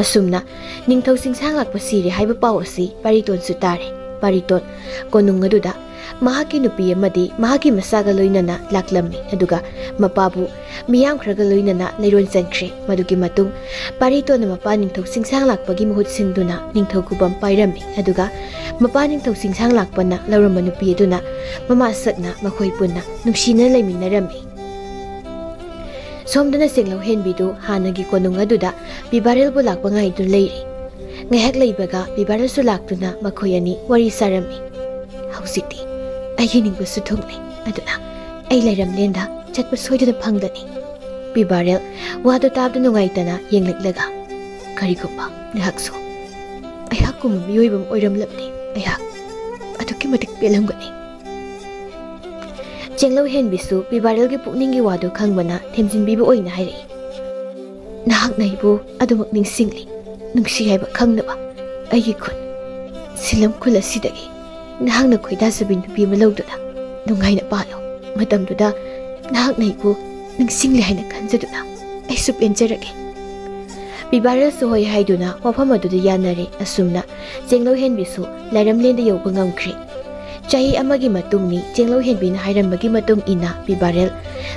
ꯑꯁꯨꯝꯅ ꯅꯤꯡꯊꯧ ꯆꯤꯡꯁꯥꯡ ꯂꯥꯛꯄ ꯁꯤꯔꯦ ꯍꯥꯏꯕ ꯄꯥꯎ ꯑꯁꯤ ꯄꯥꯔꯤꯇꯣꯟꯁꯨ ꯇꯥꯔꯦ꯫ ꯄꯥꯔꯤꯇꯣꯟ ꯀꯣꯅꯨꯡ ꯑꯗꯨꯗ ꯃꯍꯥꯛꯀꯤ ꯅꯨꯄꯤ ꯑꯃꯗꯤ ꯃꯍꯥꯛꯀꯤ ꯃꯆꯥꯒ ꯂꯣꯏꯅꯅ ꯂꯥꯛꯂꯝꯃꯤ꯫ ꯑꯗꯨꯒ ꯃꯄꯥꯕꯨ ꯃꯤꯌꯥꯝ ꯈꯔꯒ ꯂꯣꯏꯅꯅ ꯂꯩꯔꯣꯟ ꯆꯟꯈ꯭ꯔꯦ꯫ ꯃꯗꯨꯒꯤ ꯃꯇꯨꯡ ꯄꯥꯔꯤꯇꯣꯟꯅ ꯃꯄꯥ ꯅꯤꯡꯊꯧ ꯆꯤꯡꯁꯥꯡ ꯂꯥꯛꯄꯒꯤ ꯃꯍꯨꯠ ꯁꯤꯟꯗꯨꯅ ꯅꯤꯡꯊꯧ ꯈꯨꯕꯝ ꯄꯥꯏꯔꯝꯃꯤ꯫ ꯑꯗꯨꯒ ꯃꯄꯥ ꯅꯤꯡꯊꯧ ꯆꯤꯡꯁꯥꯡ ꯂꯥꯛꯄꯅ ꯂꯧꯔꯝꯕ ꯅꯨꯄꯤ ꯑꯗꯨꯅ ꯃꯃꯥ ꯁꯛꯅ ꯃꯈꯣꯏ ꯄꯨꯟꯅ ꯅꯨꯡꯁꯤꯅ ꯂꯩꯃꯤꯟꯅꯔꯝꯃꯤ꯫ ꯁꯣꯝꯗꯅ ꯆꯦꯡꯂꯧ ꯍꯦꯟꯕꯤꯗꯨ ꯍꯥꯟꯅꯒꯤ ꯀꯣꯅꯨꯡ ꯑꯗꯨꯗ ꯄꯤꯕꯥꯔꯦꯜꯕꯨ ꯂꯥꯛꯄ ꯉꯥꯏꯗꯨꯅ ꯂꯩꯔꯤ꯫ ꯉꯥꯏꯍꯥꯛ ꯂꯩꯕꯒ ꯄꯤꯕꯥꯔꯦꯜꯁꯨ ꯂꯥꯛꯇꯨꯅ ꯃꯈꯣꯏ ꯑꯅꯤ ꯋꯥꯔꯤ ꯁꯥꯔꯝꯃꯤ꯫ "ꯍꯧꯖꯤꯛꯇꯤ ꯑꯩꯒꯤ ꯅꯤꯡꯕꯁꯨ ꯊꯨꯡꯂꯦ꯫ ꯑꯗꯨꯅ ꯑꯩ ꯂꯩꯔꯝꯂꯦꯟꯗ ꯆꯠꯄ ꯁꯣꯏꯗꯅ ꯐꯪꯒꯅꯤ꯫" ꯄꯤꯕꯥꯔꯦꯜ ꯋꯥꯗꯨ ꯇꯥꯕꯗ ꯅꯨꯡꯉꯥꯏꯇꯅ ꯌꯦꯡꯂꯛꯂꯒ, "ꯀꯔꯤꯒꯨꯝꯕ ꯅꯍꯥꯛꯁꯨ ꯑꯩꯍꯥꯛꯀꯨꯝꯕ ꯃꯤꯑꯣꯏꯕ ꯑꯃ ꯑꯣꯏꯔꯝꯂꯕꯗꯤ ꯑꯩꯍꯥꯛ ꯑꯗꯨꯛꯀꯤ ꯃꯇꯤꯛ ꯄꯦꯜꯂꯝꯒꯅꯤ꯫" ꯆꯦꯡꯂꯧ ꯍꯦꯟꯕꯤꯁꯨ ꯄꯤꯕꯥꯔꯦꯜꯒꯤ ꯄꯨꯛꯅꯤꯡꯒꯤ ꯋꯥꯗꯨ ꯈꯪꯕꯅ ꯊꯦꯝꯖꯤꯟꯕꯤꯕ ꯑꯣꯏꯅ ꯍꯥꯏꯔꯛꯏ, "ꯅꯍꯥꯛꯅ ꯑꯩꯕꯨ ꯑꯗꯨꯃꯛ ꯅꯤꯡꯁꯤꯡꯂꯤ, ꯅꯨꯡꯁꯤ ꯍꯥꯏꯕ ꯈꯪꯅꯕ ꯑꯩꯒꯤ ꯈꯨꯟ ꯁꯤꯂꯝ ꯈꯨꯜ ꯑꯁꯤꯗꯒꯤ ꯅꯍꯥꯛꯅ ꯈꯣꯏꯗꯥꯖꯕꯤ ꯅꯨꯄꯤ ꯑꯃ ꯂꯧꯗꯨꯅ ꯅꯨꯡꯉꯥꯏꯅ ꯄꯥꯜꯂꯨ꯫ ꯃꯇꯝꯗꯨꯗ ꯅꯍꯥꯛꯅ ꯑꯩꯕꯨ ꯅꯤꯡꯁꯤꯡꯂꯦ ꯍꯥꯏꯅ ꯈꯟꯖꯗꯨꯅ ꯑꯩꯁꯨ ꯄꯦꯟꯖꯔꯒꯦ꯫" ꯄꯤꯕꯥꯔꯦꯜꯁꯨ ꯍꯣꯏ ꯍꯥꯏꯗꯨꯅ ꯋꯥꯐꯝ ꯑꯗꯨꯗ ꯌꯥꯅꯔꯦ꯫ ꯑꯁꯨꯝꯅ ꯆꯦꯡꯂꯧ ꯍꯦꯟꯕꯤꯁꯨ ꯂꯥꯏꯔꯝꯂꯦꯟꯗ ꯌꯧꯕ ꯉꯝꯈ꯭ꯔꯦ꯫ ꯆꯍꯤ ꯑꯃꯒꯤ ꯃꯇꯨꯡꯅꯤ꯫ ꯆꯦꯡꯂꯧ ꯍꯦꯟꯕꯤꯅ ꯍꯥꯏꯔꯝꯕꯒꯤ ꯃꯇꯨꯡ ꯏꯟꯅ ꯄꯤꯕꯥꯔꯦꯜ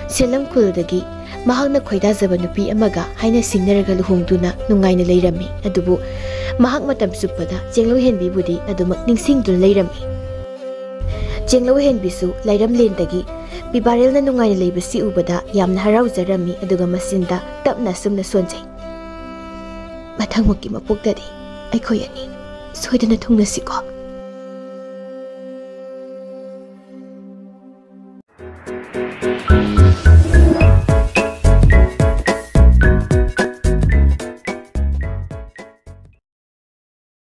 ꯁꯦꯂꯝ ꯈꯨꯜꯗꯒꯤ ꯃꯍꯥꯛꯅ ꯈꯣꯏꯗꯥꯖꯕ ꯅꯨꯄꯤ ꯑꯃꯒ ꯍꯥꯏꯅ ꯁꯤꯡꯅꯔꯒ ꯂꯨꯍꯣꯡꯗꯨꯅ ꯅꯨꯡꯉꯥꯏꯅ ꯂꯩꯔꯝꯃꯤ꯫ ꯑꯗꯨꯕꯨ ꯃꯍꯥꯛ ꯃꯇꯝ ꯆꯨꯞꯄꯗ ꯆꯦꯡꯂꯧ ꯍꯦꯟꯕꯤꯕꯨꯗꯤ ꯑꯗꯨꯃꯛ ꯅꯤꯡꯁꯤꯡꯗꯨꯅ ꯂꯩꯔꯝꯃꯤ꯫ ꯆꯦꯡꯂꯧ ꯍꯦꯟꯕꯤꯁꯨ ꯂꯥꯏꯔꯝꯂꯦꯟꯗꯒꯤ ꯄꯤꯕꯥꯔꯦꯜꯅ ꯅꯨꯡꯉꯥꯏꯅ ꯂꯩꯕꯁꯤ ꯎꯕꯗ ꯌꯥꯝꯅ ꯍꯔꯥꯎꯖꯔꯝꯃꯤ꯫ ꯑꯗꯨꯒ ꯃꯆꯤꯟꯗ ꯇꯞꯅ ꯑꯁꯨꯝꯅ ꯁꯣꯟꯖꯩ, "ꯃꯊꯪꯃꯨꯛꯀꯤ ꯃꯄꯣꯛꯇꯗꯤ ꯑꯩꯈꯣꯏ ꯑꯅꯤ ꯁꯣꯏꯗꯅ ꯊꯨꯡꯅꯁꯤꯀꯣ?"